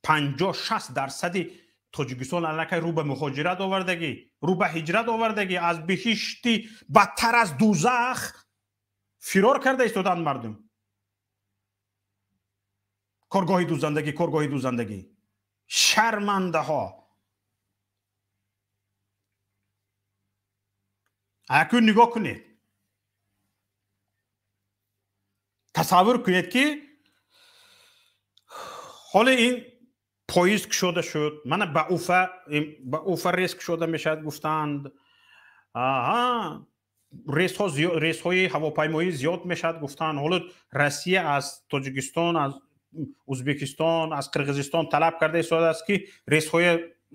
50-60% Тоҷикистон аллакай рӯ ба муҳоҷират овардагӣ, рӯ ба ҳиҷрат овардагӣ, аз биҳишти бадтар аз дузах фирор карда истоданд мардум. Коргоҳи дузандагӣ, коргоҳи дузандагӣ, шармандаҳо. Акун нигоҳ кунед, тасаввур кунед ки ҳоло ин поезд кушода шуд, мана ба Уфа рейс кушода мешавад гуфтанд. Аҳа, рейсҳои ҳавопаймоӣ зиёд мешавад гуфтанд. Ҳоло Россия аз Тоҷикистон, аз Ӯзбекистон, аз Қирғизистон талаб карда истодааст ки рейсҳои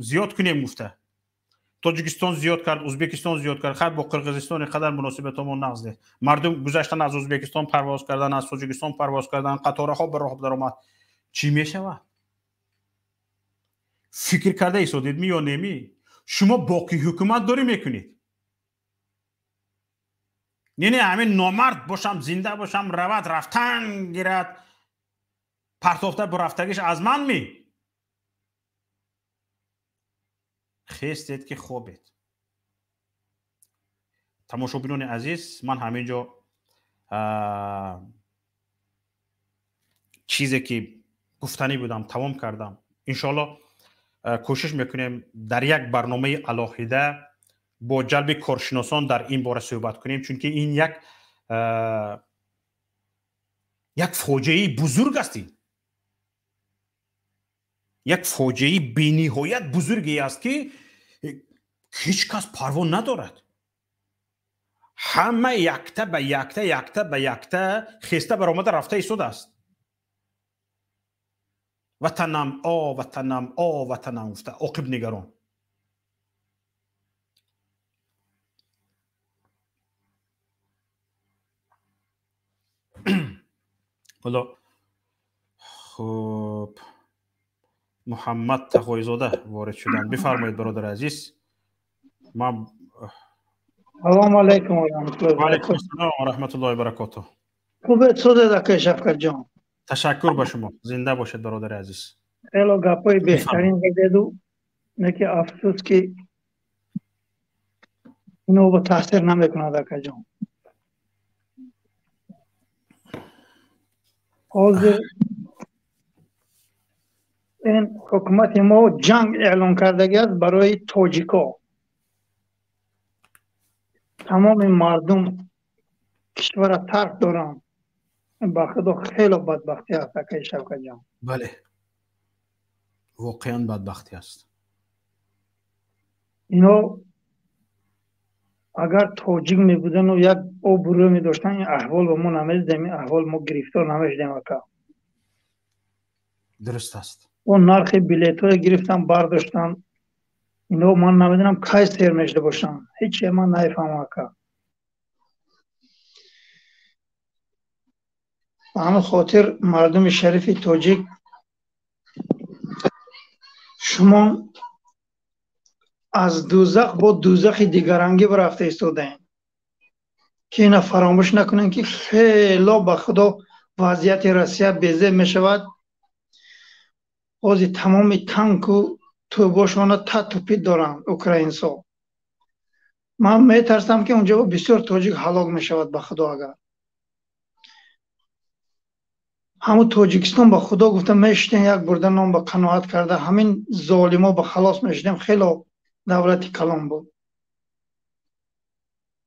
зиёд кунем гуфта. Тоҷикистон зиёд кард, Ӯзбекистон зиёд кард. Хайр, бо Қирғизистон ин қадар муносибатҳомон нағз нест. Мардум гузаштан аз Ӯзбекистон парвоз кардан, аз Тоҷикистон парвоз кардан, қатораҳо ба роҳ даромад. Чӣ мешавад? Фикр карда истодед ми ё неми? Шумо боқӣ ҳукумат дорӣ мекунед. Не, не, ҳамин номард бошам, зинда бошам, равад, рафтан гирад, партофта бурафтагиш аз ман ми? Хестед ки хобед. Тамошобинони азиз, ман ҳамин ҷо чизе ки гуфтанӣ будам тамом кардам. Иншоалло кӯшиш мекунем дар як барномаи алоҳида бо ҷалби коршиносон дар ин бора суҳбат кунем, чунки ин як фоҷиаи бузург аст. Ин як фоҷиаи бениҳоят бузурге аст ки ҳеҷ кас парво надорад. Ҳама якта ба якта, якта ба якта хеста баромада рафта истодааст. Ватанам, о ватанам, о ватанам гуфта оқиб нигарон. Ҳоло хуб, Муҳаммад Тағойзода ворид шуданд. Бифармоед, бародари азиз. Ман Салому алайкум ва раҳматуллоҳи ва алайкум ассалом ва раҳматуллоҳи ва баракотуҳ. Хубед, содед акай Шавкатҷон? Ташаккур ба шумо. Зинда бошед, бародари азиз. Хело гапҳои беҳтарин задеду, неки афсӯс ки ино ба таъсир намекунад акаҷон. Ҳозир ин ҳукумати мо ҷанг эълон кардагӣ аст барои тоҷико. Тамоми мардум кишвара тарк доранд. Ба худо хело бадбахтӣ аст акаи Шавкатҷон. Бале, Воқеан бадбахтӣ аст. Ино агар тоҷик мебудану як обрӯ медоштанд, ин аҳвол ба мо намедидем, ин аҳвол мо гирифтор намешудем, ака. Дуруст аст. Он нархи билетҳое гирифтан, бардоштан. Ино ман намедонам, кай сер мешуда бошанд, ҳече ман намефаҳмам, ака. Ба ҳамин хотир, мардуми шарифи тоҷик, шумо аз дӯзах бо дӯзахи дигарангӣ рафта истодаем, ки ина фаромӯш накунем, ки хело, ба худо, вазъияти Россия безеб мешавад. Ҳозир тамоми танку тӯбошона татупит доранд украинсо. Ман метарсам, ки унҷо бисёр тоҷик ҳалок мешавад, ба худо. Агар ҳамун Тоҷикистон, ба худо, гуфта мешитем, як бурда ном ба қаноат карда, ҳамин золимо ба халос мешидем. Хело давлати калон буд.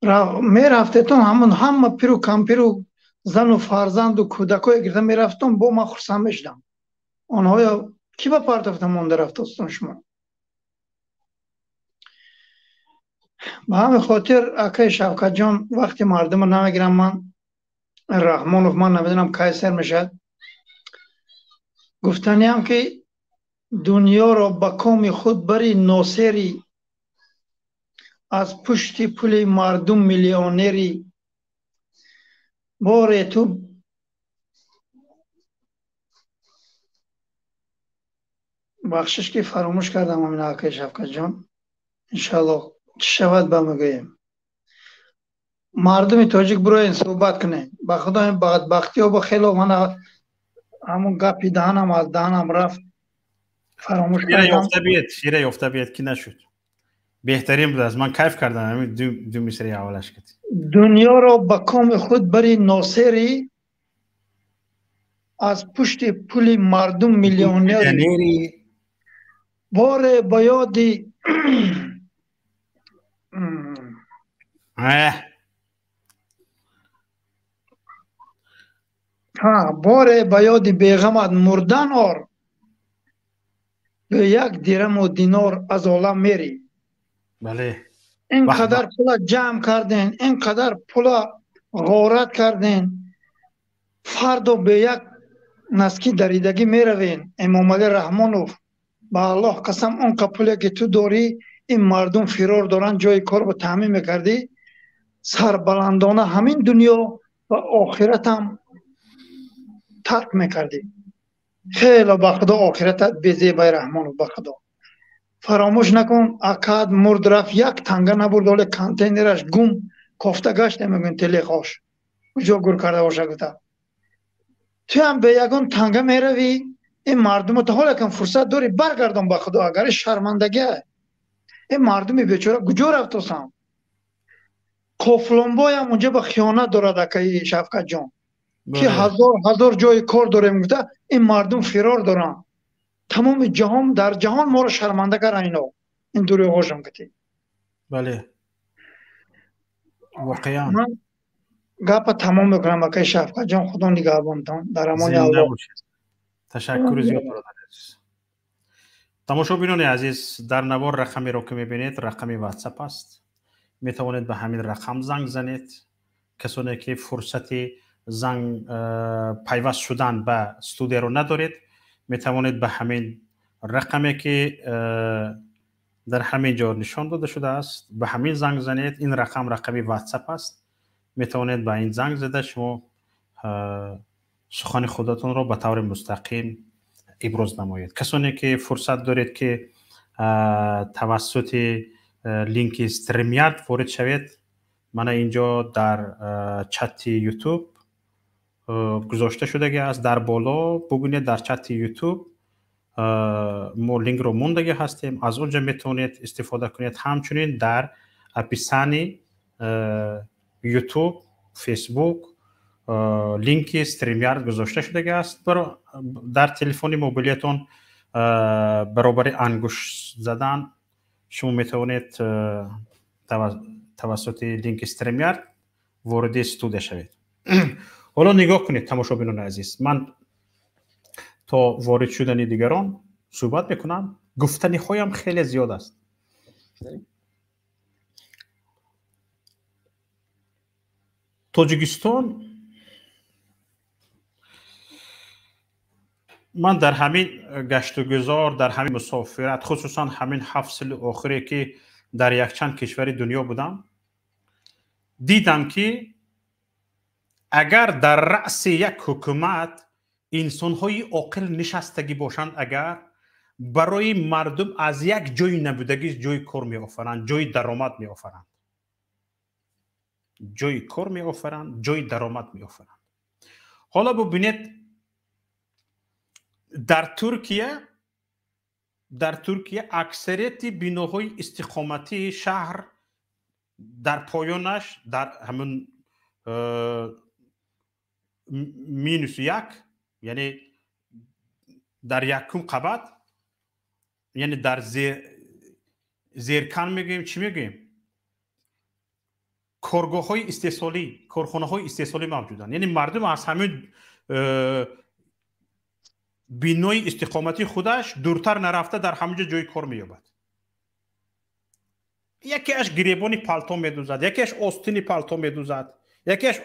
Мерафтетон, ҳамун ҳама пиру кампиру зану фарзанду кӯдакое гирифта мерафтон, бо ман хурсанд мешудам. Онҳоё кӣ ба партофта монда рафтостон шумо? Ба ҳамин хотир, акаи Шавкатҷон, вақти мардумо намегирам. Ман Раҳмонов, ман намедонам, кай сер мешавад. Гуфтаниам, ки дунёро ба коми худ бари носерӣ, аз пушти пули мардум миллионерӣ, боре ту бахшиш, ки фаромӯш кардам ҳамин, акаи Шавкатҷон. Иншаллоҳ, чӣ шавад, ба мегӯем. Мардуми тоҷик, бироен, суҳбат кунем. Ба худо, ин бадбахтиҳо бо хело мана ҳамун гапи даҳанам аз даҳанам рафт, фаромӯш кардам. Шира ёфта биед, ки нашуд. Беҳтарин буд, аз ман кайф кардам ҳамин ду мисраи аввалаш кад. Дунёро ба коми худ бари носерӣ, аз пушти пули мардум миллионерӣ, боре ба ёди ҳа, боре ба ёди беғамат мурдан ор, бе як дираму динор аз олам мерӣ. Бале. Ин қадар пула ҷамъ карден, ин қадар пула ғорат карден, фардо бе як носки даридагӣ меравен. Эмомалӣ Раҳмонов, ба Аллоҳ қасам, он қа пуле ки ту дорӣ, ин мардум фирор доранд, ҷои корро таъмин мекардӣ, сарбаландона ҳамин дунё ва охиратам тарк мекардӣ. Хело, ба худо, охиратат безебай, Раҳмонов. Ба худо, фаромӯш накун, акад мурд, рафт, як танга набурд. Оле контейнераш гум, кофта гашт, намегӯем, телехош куҷо гур карда боша гуфта. Туям бе ягон танга меравӣ. Ин мардумо то ҳол якам фурсат дорӣ, баргардон, ба худо. Агар шармандагия, ин мардуми бечора куҷо рафтосам? Кофломбоям унҷа ба хиёнат дорад, акаи Шавкатҷон, ки ҳазор ҳазор ҷои кор дорем гуфта, ин мардум фирор доранд. Тамоми ҷаҳон, дар ҷаҳон моро шарманда кардан ино, ин дурӯғҳошам кати. Бале, воқеан. Ман гапа тамом мекунам, акаи Шавкатҷон. Худо нигаҳбонтон, дар амони Аллоҳ. Ташаккури зиёд, бародари азиз. Тамошобинони азиз, дар навор рақамеро ки мебинед, рақами Ватсап аст. Метавонед ба ҳамин рақам занг занед. Касоне ки фурсати занг пайваст шудан ба студияро надоред, метавонед ба ҳамин рақаме ки дар ҳамин ҷо нишон дода шудааст, ба ҳамин занг занед. Ин рақам рақами Ватсап аст. Метавонед ба ин занг зада, шумо сухани худатонро ба таври мустақим иброз намоед. Касоне ки фурсат доред, ки тавассути линки StreamYard ворид шавед, мана инҷо дар чати YouTube гузошта шудагӣ аст. Дар боло бубинед, дар чати YouTube мо линкро мондагӣ ҳастем, аз он ҷо метавонед истифода кунед. Ҳамчунин дар описании YouTube, Facebook линки StreamYard гузошта шудагӣ аст. Дар телефони мобилиятон баробари ангушт задан шумо метавонед тавассути линки StreamYard вориди студия шавед. Ҳоло нигоҳ кунед, тамошобинони азиз, ман то ворид шудани дигарон суҳбат мекунам. Гуфтаниҳоям хеле зиёд аст. Тоҷикистон, ман дар ҳамин гаштугузор, дар ҳамин мусофират, хусусан ҳамин 7 соли охире ки дар якчанд кишвари дунё будам, дидам ки агар дар раъси як ҳукумат инсонҳои оқил нишастагӣ бошанд, агар барои мардум аз як ҷои набудагӣ ҷои кор меофаранд, ҷои даромад меофаранд, ҷои кор меофаранд, ҷои даромад меофаранд. Ҳоло бубинед, дар Туркия аксарияти биноҳои истиқоматии шаҳр дар поёнаш, дар ҳамин -1, яъне дар якум қабат, яъне дар зеркан мегӯем, чӣ мегӯем, коргоҳҳои истеҳсолӣ, корхонаҳои истеҳсолӣ мавҷуданд. Яъне мардум аз ҳамин бинои истиқоматии худаш дуртар нарафта дар ҳамин ҷо ҷои кор меёбад. Якеаш гиребони палто медӯзад, якеаш остини палто медӯзад, якеаш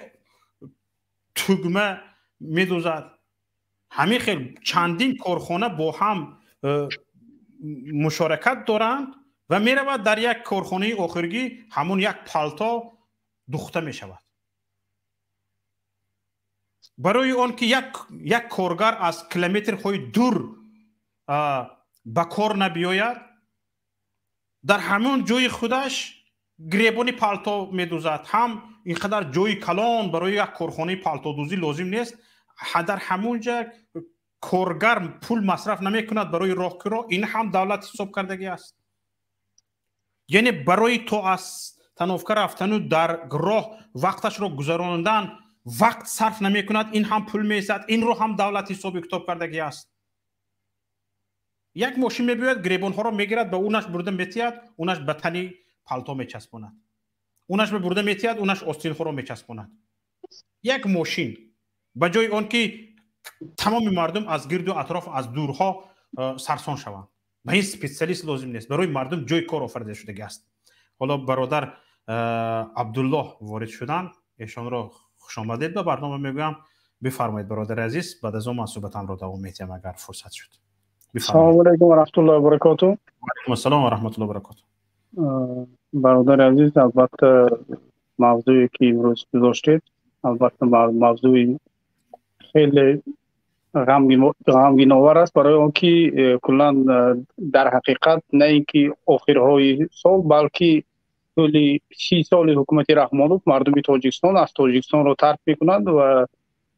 тугма медӯзад. Ҳамин хел чандин корхона бо ҳам мушоракат доранд ва меравад дар як корхонаи охиргӣ ҳамон як палто духта мешавад. Барои он ки як коргар аз километрҳои дур ба кор набиёяд, дар ҳамон ҷои худаш гиребони палто медӯзад. Ҳам ин қадар ҷои калон барои як корхонаи палтодӯзӣ лозим нест. Дар ҳамон ҷа коргар пул масраф намекунад барои роҳкиро. Ин ҳам давлат ҳисоб кардагӣ аст. Яъне барои то аз тановка рафтану дар роҳ вақташро гузарондан вақт сарф намекунад, ин ҳам пул меистад, инро ҳам давлат ҳисоби китоб кардагӣ аст. Як мошин мебиёяд, гиребонҳоро мегирад, ба унаш бурда метиҳад, унаш ба тани палто мечаспонад, унаш ба бурда метиҳад, унаш остинҳоро мечаспонад. Як мошин ба ҷои он ки тамоми мардум аз гирду атроф, аз дурҳо сарсон шаванд. Ба ин специалист лозим нест, барои мардум ҷои кор офарида шудагӣ аст. Ҳоло бародар Абдуллоҳ ворид шуданд, эшонро хушомадед ба барнома мегӯям. Бифармоед бародари азиз, баъд аз он ман суҳбатамро давом медиҳам агар фурсат шуд. Салому алайкум ва раҳматуллоҳи ва баракотуҳ. Ва алайкум ассалом ва раҳматуллоҳи ва баракотуҳ. Бародари азиз, албатта мавзӯе ки имрӯз гузоштед, албатта мавзӯи хеле ғамгиновар аст, барои он ки куллан дар ҳақиқат на ин ки охирҳои сол, балки тӯли 30 соли ҳукумати Раҳмонов мардуми Тоҷикистон аз Тоҷикистонро тарк мекунанд ва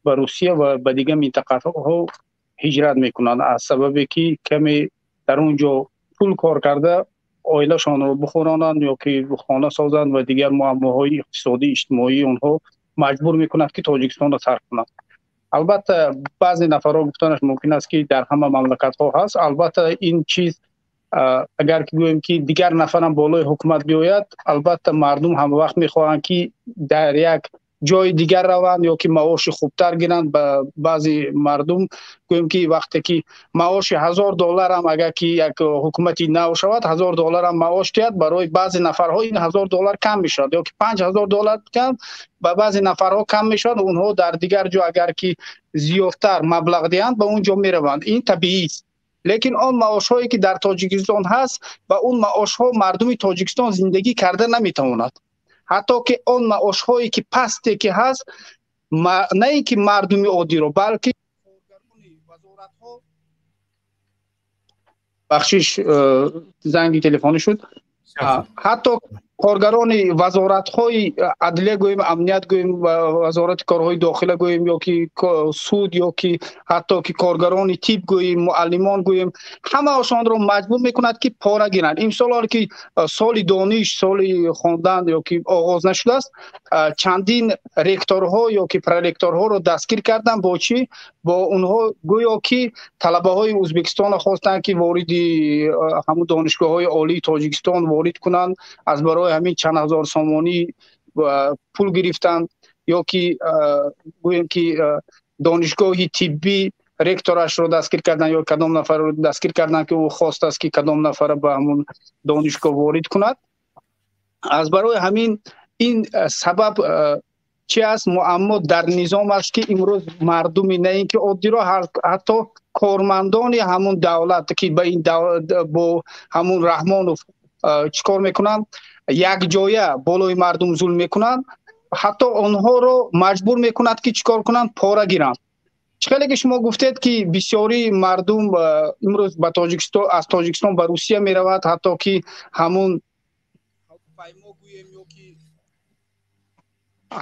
ба Русия ва ба дигар минтақаҳо ҳиҷрат мекунанд, аз сабабе ки каме дар он ҷо пул кор карда оилашонро бихӯронанд ё ки хона созанд ва дигар муаммоҳои иқтисодӣ, иҷтимоии онҳо маҷбур мекунад ки Тоҷикистонро тарк кунанд. Албатта баъзе нафарҳо гуфтанаш мумкин аст ки дар ҳама мамлакатҳо ҳаст. Албатта ин чиз агар ки гӯем ки дигар нафарам болои ҳукумат биёяд, албатта мардум ҳамавақт мехоҳанд ки дар як ҷои дигар раванд ё ки маоши хубтар гиранд. Ба баъзе мардум гӯем ки вақте ки маоши $1000 ҳам агар ки як ҳукумати нав шавад, $1000 ҳам маош диҳад, барои баъзе нафарҳо ин $1000 кам мешавад, ё ки $5000 диҳанд, ба баъзе нафарҳо кам мешавад. Онҳо дар дигар ҷо агар ки зиёдтар маблағ диҳанд, ба он ҷо мераванд. Ин табиӣ аст. Лекин он маошҳое ки дар Тоҷикистон ҳаст, ба он маошҳо мардуми Тоҷикистон зиндагӣ карда наметавонад. Ҳатто ки он маошҳое ки пасте ки ҳаст, на ин ки мардуми оддиро, балки коргарони вазоратҳо, бахшиш, занги телефонӣ шуд, ҳатто коргарони вазоратҳои адлия гӯем, амният гӯем, вазорати корҳои дохила гӯем, ё ки суд, ё ки ҳатто ки коргарони тиб гӯем, муаллимон гӯем, ҳамаашонро маҷбур мекунад ки пора гиранд. Имсол ҳоле ки соли дониш, соли хондан ё ки оғоз нашудааст, чандин ректорҳо ё ки проректорҳоро дастгир карданд. Бо чӣ? Бо онҳо гӯё ки талабаҳои Ӯзбекистонро хостанд ки вориди ҳамун донишгоҳҳои олии Тоҷикистон ворид кунанд, аз барои ҳамин чанд ҳазор сомонӣ пул гирифтанд, ё ки гӯем ки донишгоҳи тиббӣ Ректорашро дастгир карданд ё кадом нафарро дастгир карданд, ки ӯ хостааст, ки кадом нафарро ба ҳамун донишгоҳ ворид кунад. Аз барои ҳамин ин сабаб чи аст? Муаммо дар низом аст, ки имрӯз мардуми на ин ки оддиро, ҳатто кормандони ҳамун давлат, ки ба ин бо ҳамун Раҳмонов чӣ кор мекунанд, якҷоя болои мардум зулм мекунанд, ҳатто онҳоро маҷбур мекунад, ки чӣ кор кунанд? Пора гиранд. Чӣ хеле ки шумо гуфтед, ки бисёри мардум имрӯз ба Тоҷикистон, аз Тоҷикистон ба Русия меравад, ҳатто ки ҳамун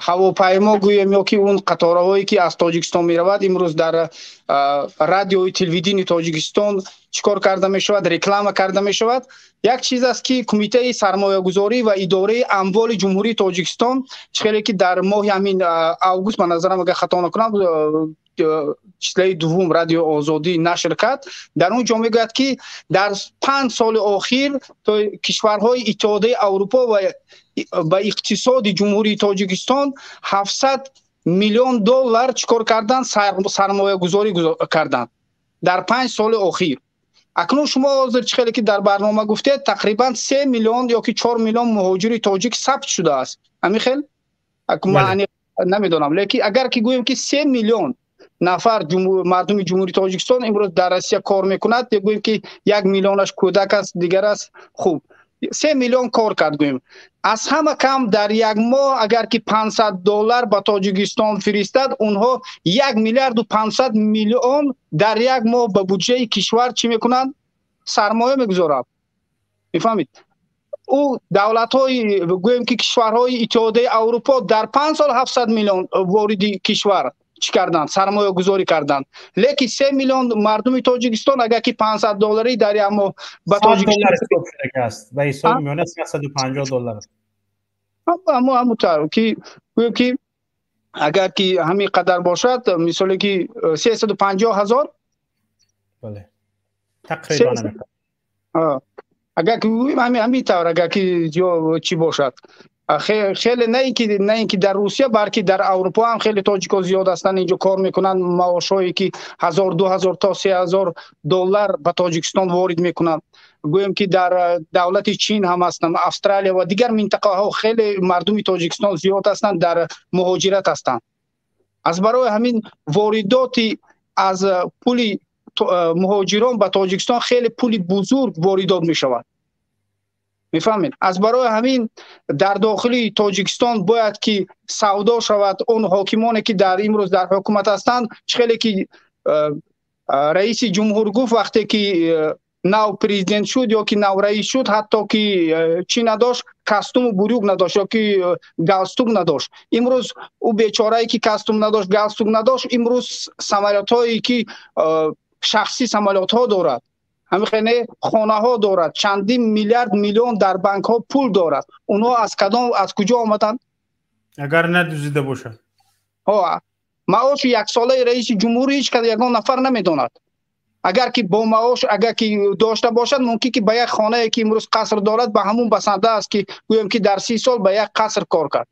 ҳавопаймо гӯем ё ки он қатораҳое, ки аз Тоҷикистон меравад, имрӯз дар радиои телевидении Тоҷикистон чӣ кор карда мешавад? Реклама карда мешавад. Як чиз аст, ки Кумитаи сармоягузорӣ ва идораи амволи Ҷумҳурии Тоҷикистон, чӣ хеле ки дар моҳи ҳамин август, ба назарам, агар хато накунам, числаи дуввум Радио Озодӣ нашр кард, дар он ҷо мегӯяд, ки дар 5 соли охир кишварҳои Иттиҳодияи Аврупо ва ба иқтисоди Ҷумҳурии Тоҷикистон 700 миллион доллар чӣ кор карданд? Сармоягузорӣ карданд дар 5 соли охир. Акнун шумо ҳозир, чӣ хеле ки дар барнома гуфтед, тақрибан 3 миллион ё ки 4 миллион муҳоҷири тоҷик сабт шудааст. Ҳамин хел намедонам, лекин агар ки гӯем, ки 3 миллион нафар мардуми Ҷумҳурии Тоҷикистон имрӯз дар Россия кор мекунад, гӯем, ки 1 миллионаш кӯдак аст, дигар аст, хуб, 3 миллион кор кард, гӯем, аз ҳама кам дар як моҳ агар ки 500 доллар ба Тоҷикистон фиристад, онҳо 1 миллиарду 500 миллион дар як моҳ ба буҷаи кишвар чӣ мекунанд? Сармоя мегузоранд. Мефаҳмед, ӯ давлатҳои, гӯем, ки кишварҳои Иттиҳодияи Аврупо дар 5 сол 700 миллион вориди кишвар чӣ карданд? Сармоягузорӣ карданд. Лекин 3 миллион мардуми Тоҷикистон агар ки 500 долларӣ дар як моҳ ба Тоҷикистон ба ҳисоби миёна 350 доллар. Ҳамун тавр ки гӯем, ки агар ки ҳамин қадар бошад, мисоле ки 350 ҳазор. Бале, тақрибан. Агар ки ҳамин тавр, агар ки чӣ бошад, хеле на ин ки дар Русия, балки дар Аврупо ҳам хеле тоҷико зиёд ҳастанд, инҷо кор мекунанд, маошҳое ки ҳазор, 2000 то 3000 доллар ба Тоҷикистон ворид мекунанд. Гӯем, ки дар давлати Чин ҳам ҳастанд, Австралия ва дигар минтақаҳо хеле мардуми Тоҷикистон зиёд ҳастанд, дар муҳоҷират ҳастанд. Аз барои ҳамин воридоти аз пули муҳоҷирон ба Тоҷикистон хеле пули бузург воридот мешавад. Мефаҳмед, аз барои ҳамин дар дохили Тоҷикистон бояд ки савдо шавад. Он ҳокимоне, ки дар имрӯз дар ҳукумат ҳастанд, чӣ хеле ки раиси ҷумҳур гуфт, вақте ки нав президент шуд ё ки нав раис шуд, ҳатто ки чӣ надошт? Костюму брюк надошт ё ки галстук надошт. Имрӯз ӯ бечорае, ки костюм надошт, галстук надошт, имрӯз самолётҳое, ки шахсӣ самолётҳо дорад, ҳамин хонаҳо дорад, чандин миллиард миллион дар банкҳо пул дорад. Онҳо аз кадом, аз куҷо омаданд? Агар надузида бошад. Маоши яксолаи раиси ҷумҳур ҳеҷ кас, ягон нафар намедонад. Агар ки бо маош, агар ки дошта бошад, мумкин ки ба як хонае, ки имрӯз қаср дорад, ба ҳамун басанда аст, ки гӯем, ки дар 30 сол ба як қаср кор кард.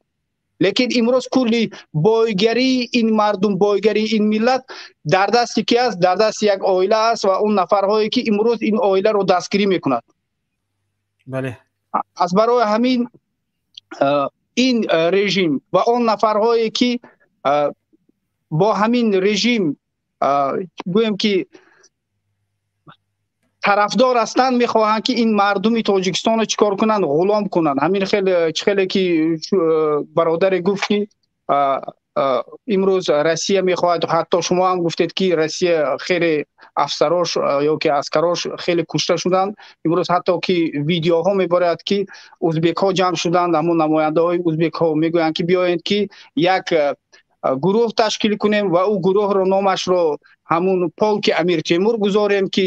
Лекин имрӯз кулли бойгарии ин мардум, бойгарии ин миллат дар дасти ки аст? Дар дасти як оила аст ва он нафарҳое, ки имрӯз ин оиларо дастгирӣ мекунад. Аз барои ҳамин ин режим ва он нафарҳое, ки бо ҳамин режим, гӯем, ки тарафдор ҳастанд, мехоҳанд, ки ин мардуми Тоҷикистонро чӣ кор кунанд? Ғулом кунанд. Ҳамин хел, чӣ хеле ки бародаре гуфт, ки имрӯз Россия мехоҳад, ҳатто шумо ҳам гуфтед, ки Россия хеле афсарош ё ки аскарош хеле кушта шуданд. Имрӯз ҳатто ки видеоҳо меборад, ки узбекҳо ҷамъ шуданд, ҳамон намояндаҳои узбекҳо мегӯянд, ки биёед, ки як гурӯҳ ташкил кунем ва ӯ гурӯҳро номашро ҳамун полки Амир Темур гузорем, ки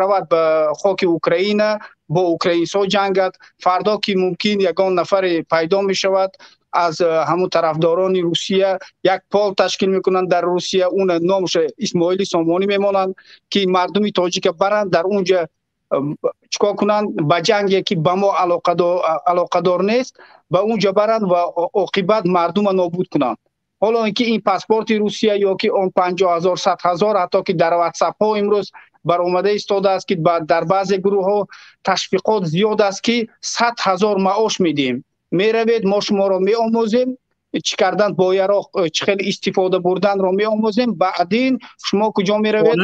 равад ба хоки Украина, бо украинсҳо ҷангад. Фардо ки мумкин ягон нафаре пайдо мешавад аз ҳамун тарафдорони Русия, як полк ташкил мекунанд дар Русия, он номаш Исмоили Сомонӣ мемонанд, ки мардуми тоҷика баранд, дар унҷа чикор кунанд? Ба ҷанге, ки ба мо алоқадор нест, ба унҷа баранд ва оқибат мардума нобуд кунанд. Ҳоло инки ин паспорти Русия ё ки он 50,000 100,000 ҳатто ки дар ватсапҳо имрӯз баромада истодааст, ки дар баъзе гурӯҳҳо ташвиқот зиёд аст, ки 100,000 маош медиҳем, меравед, мо шуморо меомӯзем чӣ кардан бо яроқ, чӣ хел истифода бурданро меомӯзем, баъдин шумо куҷо меравед?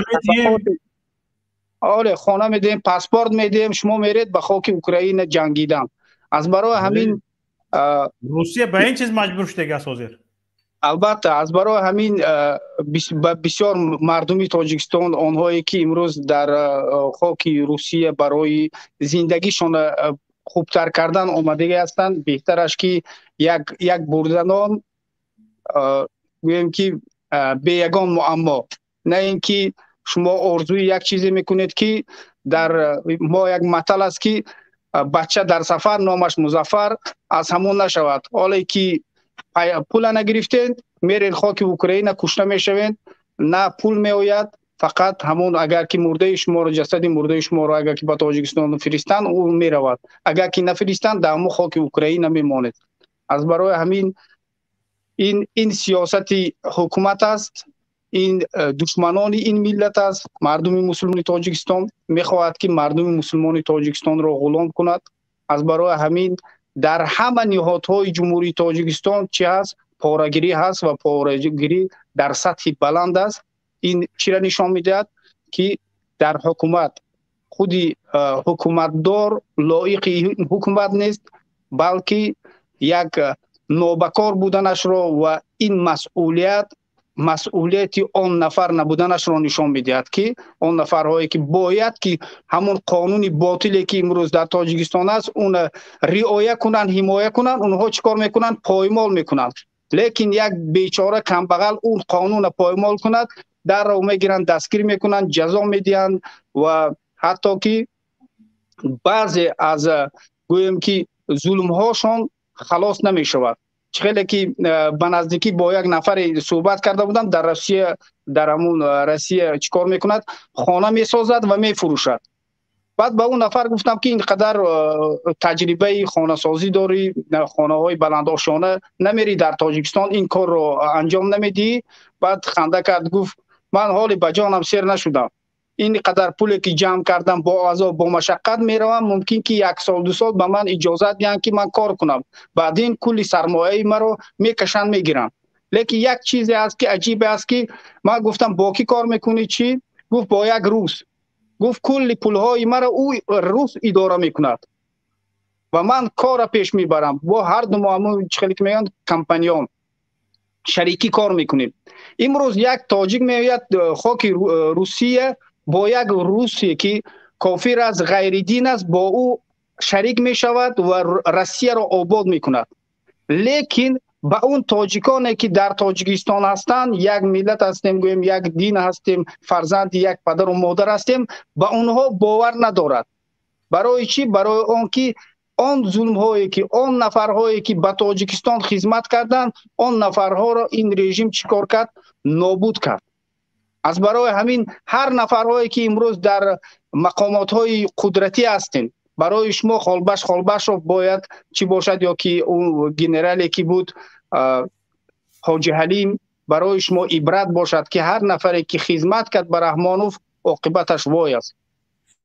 Оре, хона медиҳем, паспорт медиҳем, шумо меред ба хоки Украина ҷангидан. Аз барои ҳамин Русия ба ин чиз маҷбур шудагиаст ҳозир. Албатта, аз барои ҳамин бисёр мардуми Тоҷикистон, онҳое ки имрӯз дар хоки Русия барои зиндагишон хубтар кардан омадагӣ ҳастанд, беҳтараш ки як бурданон, гӯем ки бе ягон муаммо, на ин ки шумо орзуи як чизе мекунед, ки дар мо як матал аст, ки бача дар сафар номаш Музаффар, аз ҳамон нашавад. Ҳоле ки пула нагирифтед, меред хоки Украина, кушта мешавед, на пул меояд, фақат ҳамон агар ки мурдаи шуморо, ҷасади мурдаи шуморо агар ки ба Тоҷикистон фиристанд, ӯ меравад, агар ки нафиристанд, дар ҳамон хоки Украина мемонед. Аз барои ҳамин ин сиёсати ҳукумат аст, ин душманони ин миллат аст. Мардуми мусулмони Тоҷикистон мехоҳад, ки мардуми мусулмони Тоҷикистонро ғулом кунад. Аз барои ҳамин дар ҳама ниҳодҳои Ҷумҳурии Тоҷикистон чӣ ҳаст? Порагирӣ ҳаст ва порагирӣ дар сатҳи баланд аст. Ин чиро нишон медиҳад? Ки дар ҳукумат худи ҳукуматдор лоиқи ҳукумат нест, балки як нобакор буданашро ва ин масъулият, масъулияти он нафар набуданашро нишон медиҳад, ки он нафарҳое ки бояд ки ҳамон қонуни ботиле ки имрӯз дар Тоҷикистон аст, уна риоя кунанд, ҳимоя кунанд, онҳо чӣ кор мекунанд? Поймол мекунанд. Лекин як бечора камбағал он қонуна поймол кунад, дарро мегиранд, дастгир мекунанд, ҷазо медиҳанд ва ҳатто ки баъзе аз гӯем ки зулмҳошон халос намешавад. Хеле ки ба наздикӣ бо як нафаре суҳбат карда будам дар Россия, дар ҳамун Россия чӣ кор мекунад? Хона месозад ва мефурӯшад. Баъд ба он нафар гуфтам, ки ин қадар таҷрибаи хонасозӣ дорӣ, хонаҳои баландошёна, намери дар Тоҷикистон ин корро анҷом намедиҳӣ? Баъд ханда кард, гуфт: ман ҳоли ба ҷонам сер нашудам, ин қадар пуле ки ҷамъ кардам бо азоб, бо машаққат, меравам, мумкин ки як сол, 2 сол ба ман иҷозат диҳанд, ки ман кор кунам, баъдин кулли сармояи маро мекашанд, мегиранд. Лекин як чизе аст, ки аҷибе аст, ки ман гуфтам: бо кӣ кор мекунӣ, чӣ? Гуфт: бо як рус. Гуфт: кулли пулҳои маро ӯ рус идора мекунад ва ман корро пеш мебарам, бо ҳар ду мо ҳамон чӣ хеле ки мегӯянд, компаньон, шарикӣ кор мекунем. Имрӯз як тоҷик меояд хоки Русия, бо як русе ки кофир аст, ғайридин аст, бо ӯ шарик мешавад ва Россияро обод мекунад. Лекин ба он тоҷиконе ки дар Тоҷикистон ҳастанд, як миллат ҳастем, гӯем як дин ҳастем, фарзанди як падару модар ҳастем, ба онҳо бовар надорад. Барои чӣ? Барои он ки он зулмҳое ки он нафарҳое ки ба Тоҷикистон хизмат карданд, он нафарҳоро ин режим чӣ кор кард? Нобуд кард. Аз барои ҳамин ҳар нафарҳое ки имрӯз дар мақомотҳои қудратӣ ҳастем, барои шумо Холбаш Холбашов бояд чӣ бошад, ё ки ӯ генерале ки буд, Ҳоҷи Ҳалим, барои шумо ибрат бошад, ки ҳар нафаре ки хизмат кард ба Раҳмонов, оқибаташ вой аст.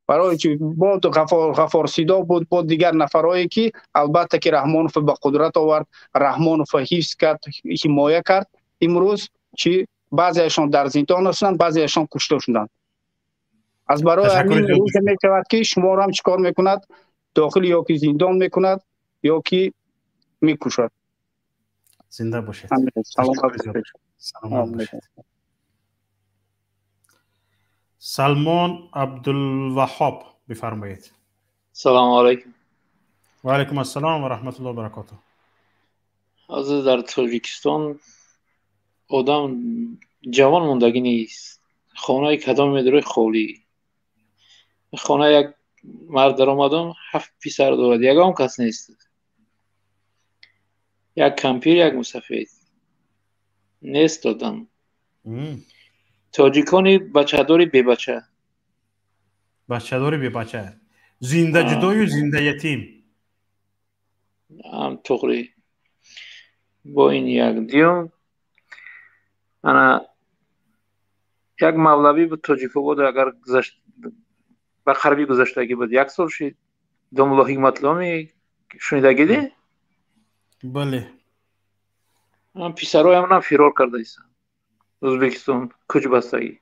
Барои чи бод Ғафор Сидо буд, бод дигар нафарҳое ки албатта ки Раҳмонов ба қудрат овард, Раҳмонов ҳифз кард, ҳимоя кард, имрӯз чи баъзеашон дар зиндон ҳастанд, баъзеашон кушта шуданд. Аз барои ҳамин рӯзе мешавад, ки шуморо ҳам чӣ кор мекунад? Дохил ё ки зиндон мекунад, ё ки мекушад. Зинда бошед. Саломат бошед. Салмон Абдулваҳоб, бифармоед. Салому алайкум. Ва алайкум ассалом ва раҳматуллоҳи ва баракотуҳ. Ҳозир дар Тоҷикистон одам ҷавон мондагӣ нест. Хонаи кадом медорӣ холӣ. Хона як мард даромадам, 7 писар дорад, ягон кас нест. Як кампир, як мусафед. Нест одам. Тоҷикони бачадори бебача. Бачадори бебача. Зинда ҷудою зинда ятим. Ам туғри. Бо ин як диём. Ана як мавлавӣ буд Тоҷикобод, агар гузашт ба қарби гузаштагӣ буд, як сол шид. Домулло Ҳикматломи шунидагидӣ? Бале. Писароям нам фирор кардаистанд. Ӯзбекистон кӯч бастагӣ.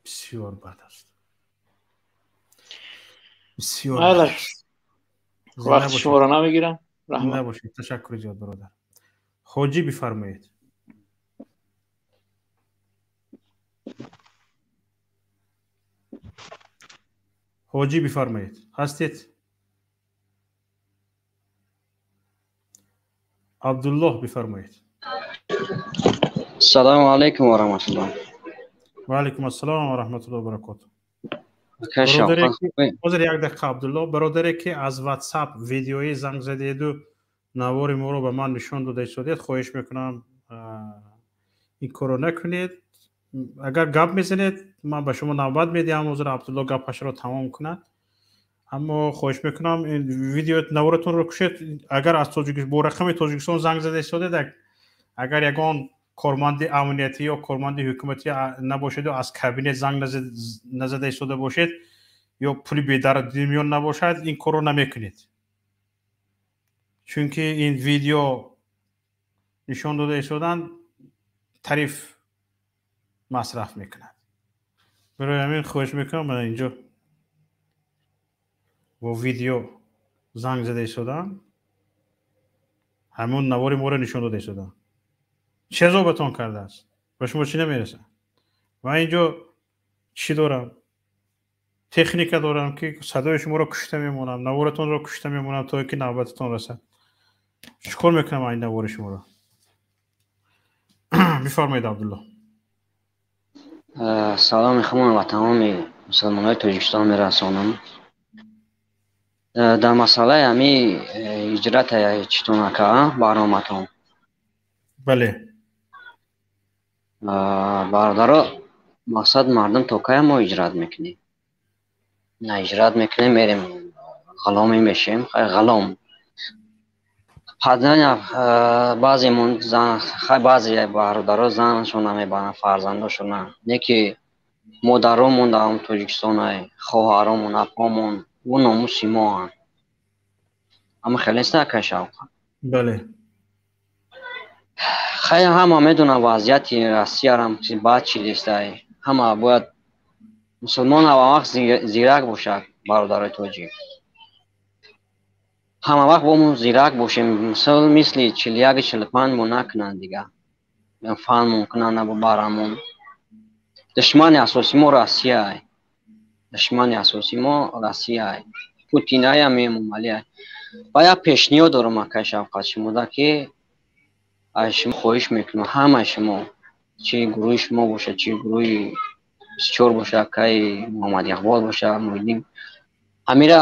Бисёр бад аст. Бисёр. Вақти шуморо намегирам. Раҳмат. Набошед. Ташаккури зиёд, бародар. Ҳоҷӣ бифармоед. Ҳоҷӣ бифармоед. Ҳастед? Абдуллоҳ бифармоед. Салому алайкум ва раҳматуллоҳ. Ва алайкум ассалом ва раҳматуллоҳи ва баракотуҳ. Ҳозир як дақиқа, Абдуллоҳ. Бародаре ки аз WhatsApp видеои занг задеду навори моро ба ман нишон дода истодед, хоҳиш мекунам ин корро накунед. Агар гап мезанед, ман ба шумо навбат медиҳам, ҳозир Абдуллоҳ гапашро тамом кунад. Аммо хоҳиш мекунам ин видео наворатонро кушед. Агар аз бо рақами Тоҷикистон занг зада истодед, агар ягон корманди амниятӣ ё корманди ҳукуматӣ набошеду аз кабинет занг назада истода бошед ё пули бедармиён набошад, ин корро намекунед. Чунки ин видео нишон дода истодан тариф масраф мекунад. Барои ҳамин хоҳиш мекунам, мана инҷо бо видео занг зада истодам, ҳамон навори моро нишон дода истодам. Чӣ азобатон кардааст? Ба шумо чӣ намерасад? Ман инҷо чӣ дорам? Техника дорам ки садои шуморо кушта мемонам, наворатонро кушта мемонам то ки навбататон расад. Чӣ кор мекунам ин навори шуморо? Бифармоед, Абдуллоҳ. Саломи худмон ва тамоми мусулмонои Тоҷикистон мерасонам. Дар масъалаи ҳами ҳиҷрат читон ака баромадон. Бале. Бародаро, мақсад мардум то кай мо ҳиҷрат мекунем? На ҳиҷрат мекунем, мерем ғуломе мешем, хай ғулом. Баъземон зан, хай баъзе бародаро занашон намебаранд, фарзандошон не ки модаромон дар Тоҷикистон, хоҳаромон, апомон, ӯ номуси моанд. Аммо хеле нест ака Шавқат. Бале. Хай ҳама медонанд вазъияти Россиярам бад чизестай. Ҳама бояд мусулмон ҳама вақт зирак бошад, бародарои тоҷик. Ҳама вақт бо мо зирак бошем, мисол мисли 41-45 мо накунанд дига. Фанмон кунанд набарамон. Душмани асосии мо Россияй. Душмани асосии мо Россияй. Путинай ам Эмомалиай. Ва як пешниҳод дорам акай Шавқат шумода ки аз шумо хоҳиш мекунам, ҳамаи шумо, чи гурӯҳи шумо бошад, чи гурӯҳи 24 бошад, акай Муҳаммад Иқбол бошад, Муҳиддин, ҳамира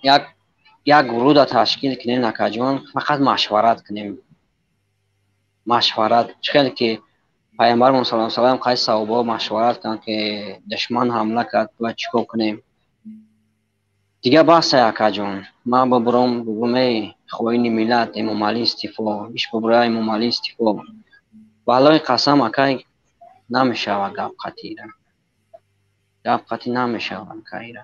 як гурӯҳ ташкил кунем, акаҷон, фақат машварат кунем. Машварат, чӣ хеле ки пайғамбармон саллаллоҳу алайҳи васаллам қайси саҳобаҳо машварат карданд ки душман ҳамла кард, бояд чӣ кор кунем. Дигар баҳсе акаҷон, ман бибурам бигӯм эй хоини миллат Эмомалӣ истифо, иш бибура Эмомалӣ истифо. Валлоҳи қасам акай намешавад гап қатира. Гап қатӣ намешавад акайра.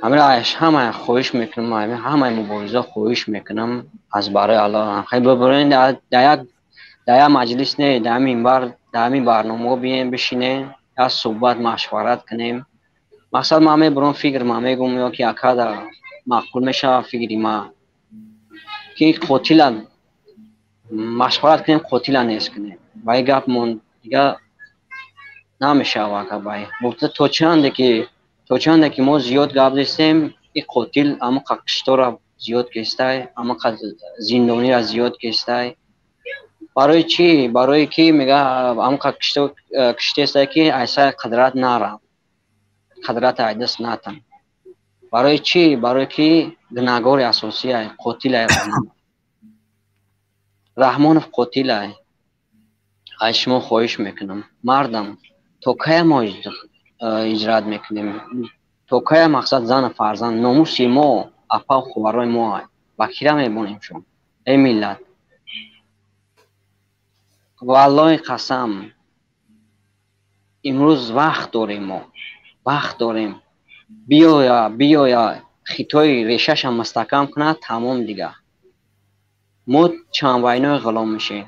Ҳамира ҳама хоҳиш мекунам, ҳамаи мубориза хоҳиш мекунам аз барои Аллоҳ. Хай бибурен дар як маҷлис не, дар минбар, дар ҳамин барномаҳо бием бишинем, як суҳбат машварат кунем. Мақсад ман мебурам фикр, ман мегӯм ё ки акада маъқул мешавад фикри ман ки қотила машварат кунем, қотила нест кунем. Ба ин гап мон дига намешавад ака бай. То чанде ки мо зиёд гап зестем, ин қотил ҳама киштора зиёд кестай, ҳама зиндонира зиёд кестай. Барои чӣ? Барои ки мега ҳама киштестай ки айсай қудрат нарам, қудрат айдаст натам. Барои чӣ? Барои ки гунаҳгори асосиай, қотилай Раҳмонов. Раҳмонов қотилай. Аз шумо хоҳиш мекунам, мардам, то кая мо ҳиҷрат мекунем? То кая мақсад зану фарзанд, номуси мо, Апа хуварои мо ба кира мебонем шон? Эй миллат, валлоҳи қасам, имрӯз вақт дорем, мо вақт дорем. Биёя, биёя, Хитой решаша мустаҳкам кунад, тамом, дига мо чандвайнои ғулом мешем.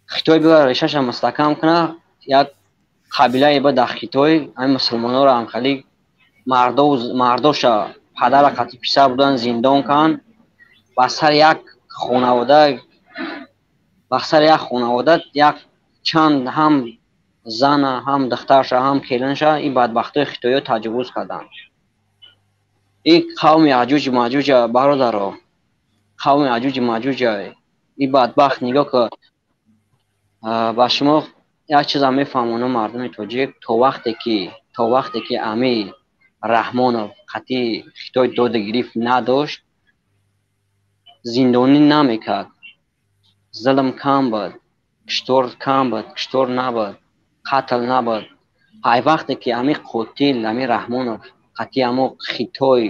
Хитой биёя, решаша мустаҳкам кунад. Як қабилае ба дар Хитой ҳамин мусулмонҳоро ҳамхали мардоша падара қати писар будан зиндон кан, ба сари як хонавода, ба сари як хонавода як чанд ҳам зана, ҳам духтарша, ҳам келинша ин бадбахтои хитоиё таҷовуз карданд. Ин қавми аҷуҷ маҷуҷа, бародаро, қавми аҷуҷи маҷуҷа ин бадбахт. Нигоҳ ки, ба шумо як чизам мефаҳмонам, мардуми тоҷик: то вақте ки ами Раҳмонов қатъи Хитой дода гирифт надошт, зиндонӣ намекард, зулм кам буд, киштор кам буд, киштор набуд, қатл набуд. Ай вақте ки ами қотил, ами Раҳмонов қатъи амо Хитой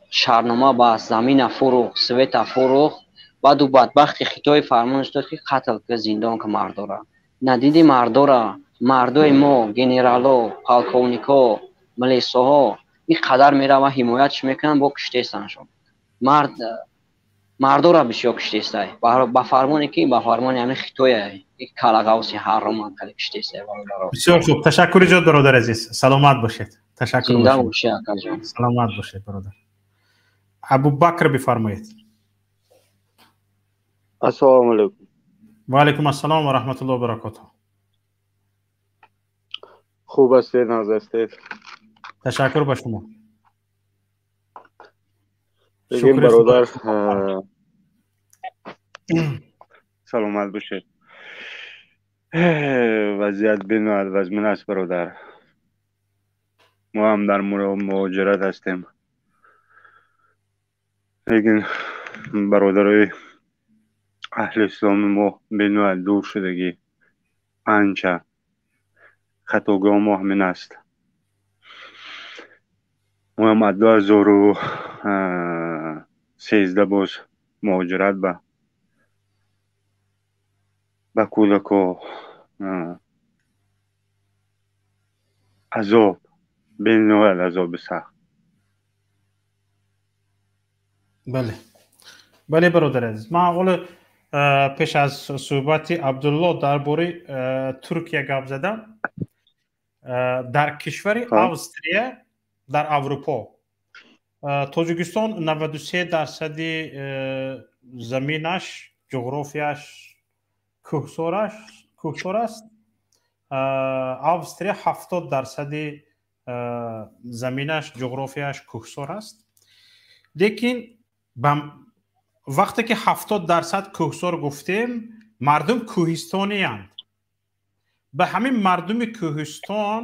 шарнома баст, замина фурӯхт, света фурӯхт, баъду бадбахти Хитой фармонш дод, ки қатл ки, зиндон ки мардора. Надиди мардора, мардои мо, генерало, полковникҳо, милисоҳо ин қадар мерава, ҳимоятш мекунанд, бо киштестаншон. Мард мардора бисёр киштестай ба фармоне ки ба фармони ҳамин Хитоя калағавси ҳарроман кали киштестай, бародаро. Бисёр хуб, ташаккури зиёд, бародар азиз, саломат бошед, ташаккур. Зинда бошед, акаҷон. Саломат бошед, бародар. Абубакр, бифармоед. Ассалому алайкум. Ва алайкум ассалом ва раҳматуллоҳи ва баракотуҳ. Хуб ҳастед, нағз ҳастед? Ташаккур ба шумо. Бигем, бародар, саломат бошед. Вазъият бениҳоят вазмин аст, бародар. Мо ҳам дар муҳоҷират ҳастем, лекин бародарои аҳли исломи мо бениҳоят дур шудагӣ. Анча хатогоҳ мо ҳамин аст. Мо ҳам аз 2013 боз муҳоҷират ба кӯдако азоб, бениҳоят азоби сахт. Бале, бародари азиз, ман ҳоло пеш аз суҳбати Абдулло дар бораи Туркия гап задам. Дар кишвари Австрия, дар Аврупо, Тоҷикистон 93 дарсади заминаш, ҷуғрофияш кӯҳсор аст, Австрия 70 дарсади заминаш, ҷуғрофияш кӯҳсор аст. Лекин вақте ки 70% кӯҳсор гуфтем, мардум кӯҳистониянд. Ба ҳамин мардуми кӯҳистон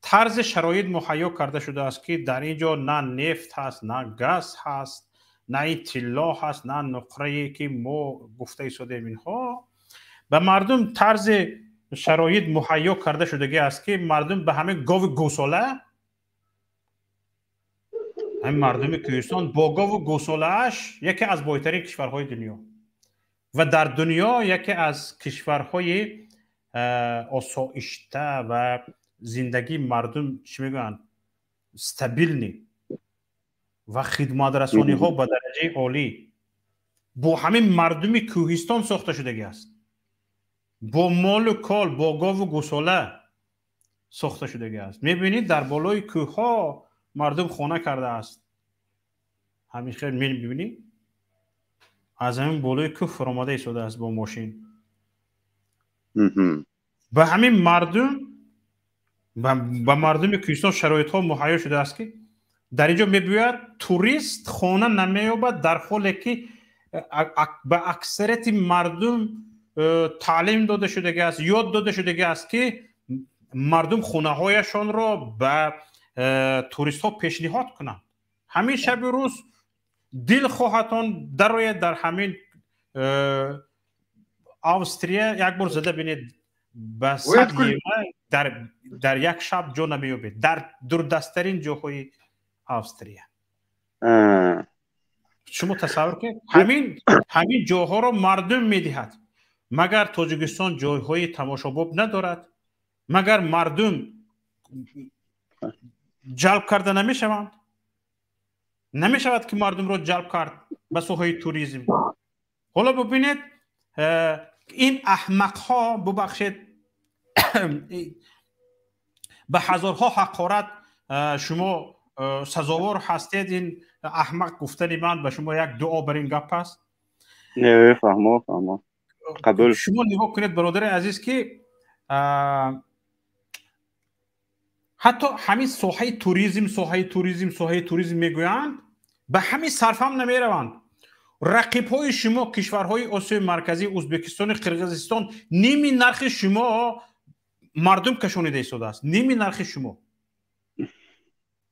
тарзи шароит муҳайё карда шудааст, ки дар ин ҷо на нефт ҳаст, на газ ҳаст, на ин тилло ҳаст, на нуқрае, ки мо гуфта истодем инҳо. Ба мардум тарзи шароит муҳайё карда шудагӣ аст, ки мардум ба ҳамин гови гӯсола, ҳамин мардуми кӯҳистон бо гову гӯсолааш яке аз бойтарин кишварҳои дунё ва дар дунё яке аз кишварҳои осоишта ва зиндагии мардум, чӣ мегӯянд, стабильный ва хидматрасониҳо ба дараҷаи олӣ бо ҳамин мардуми кӯҳистон сохта шудагӣ аст, бо молу кол, бо гову гӯсола сохта шудагӣ аст. Мебинед, дар болои кӯҳҳо мардум хона кардааст. Ҳамин хел мебинӣ, аз ҳамин болои кӯҳ фуромада истодааст бо мошин. Ба ҳамин мардум, ба мардуми кӯҳистон шароитҳо муҳайё шудааст, ки дар ин ҷо мебиёяд турист, хона намеёбад, дар ҳоле ки ба аксарияти мардум таълим дода шудагӣ аст, ёд дода шудагӣ аст, ки мардум хонаҳояшонро ба туристҳо пешниҳод кунанд. Ҳамин шаби рӯз дилхоҳатон дарояд дар ҳамин Австрия, як бор зада бинед, ба 100 евро. Дар як шаб ҷо намеёбед дар дурдасттарин ҷоҳои Австрия. Шумо тасаввур кунед, ҳамин ҷоҳоро мардум медиҳад. Магар Тоҷикистон ҷойҳои тамошобоб надорад? Магар мардум ҷалб карда намешаванд? Намешавад ки мардумро ҷалб кард ба соҳаи туризм? Ҳоло бубинед, ин аҳмақҳо, бубахшед, ба ҳазорҳо ҳақорат шумо сазовор ҳастед. Ин аҳмақ гуфтани ман ба шумо як дуо бар ин гап аст. Не, фаҳмо, фаҳмо, қабул. Шумо нигоҳ кунед, бародари азиз, ки ҳатто ҳамин соҳаи туризм, соҳаи туризм, соҳаи туризм мегӯянд, ба ҳамин сарфам намераванд. Рақибҳои шумо, кишварҳои Осиёи Марказӣ, Ӯзбекистону Қирғизистон, ними нархи шумо мардум кашонида истодааст. Ними нархи шумо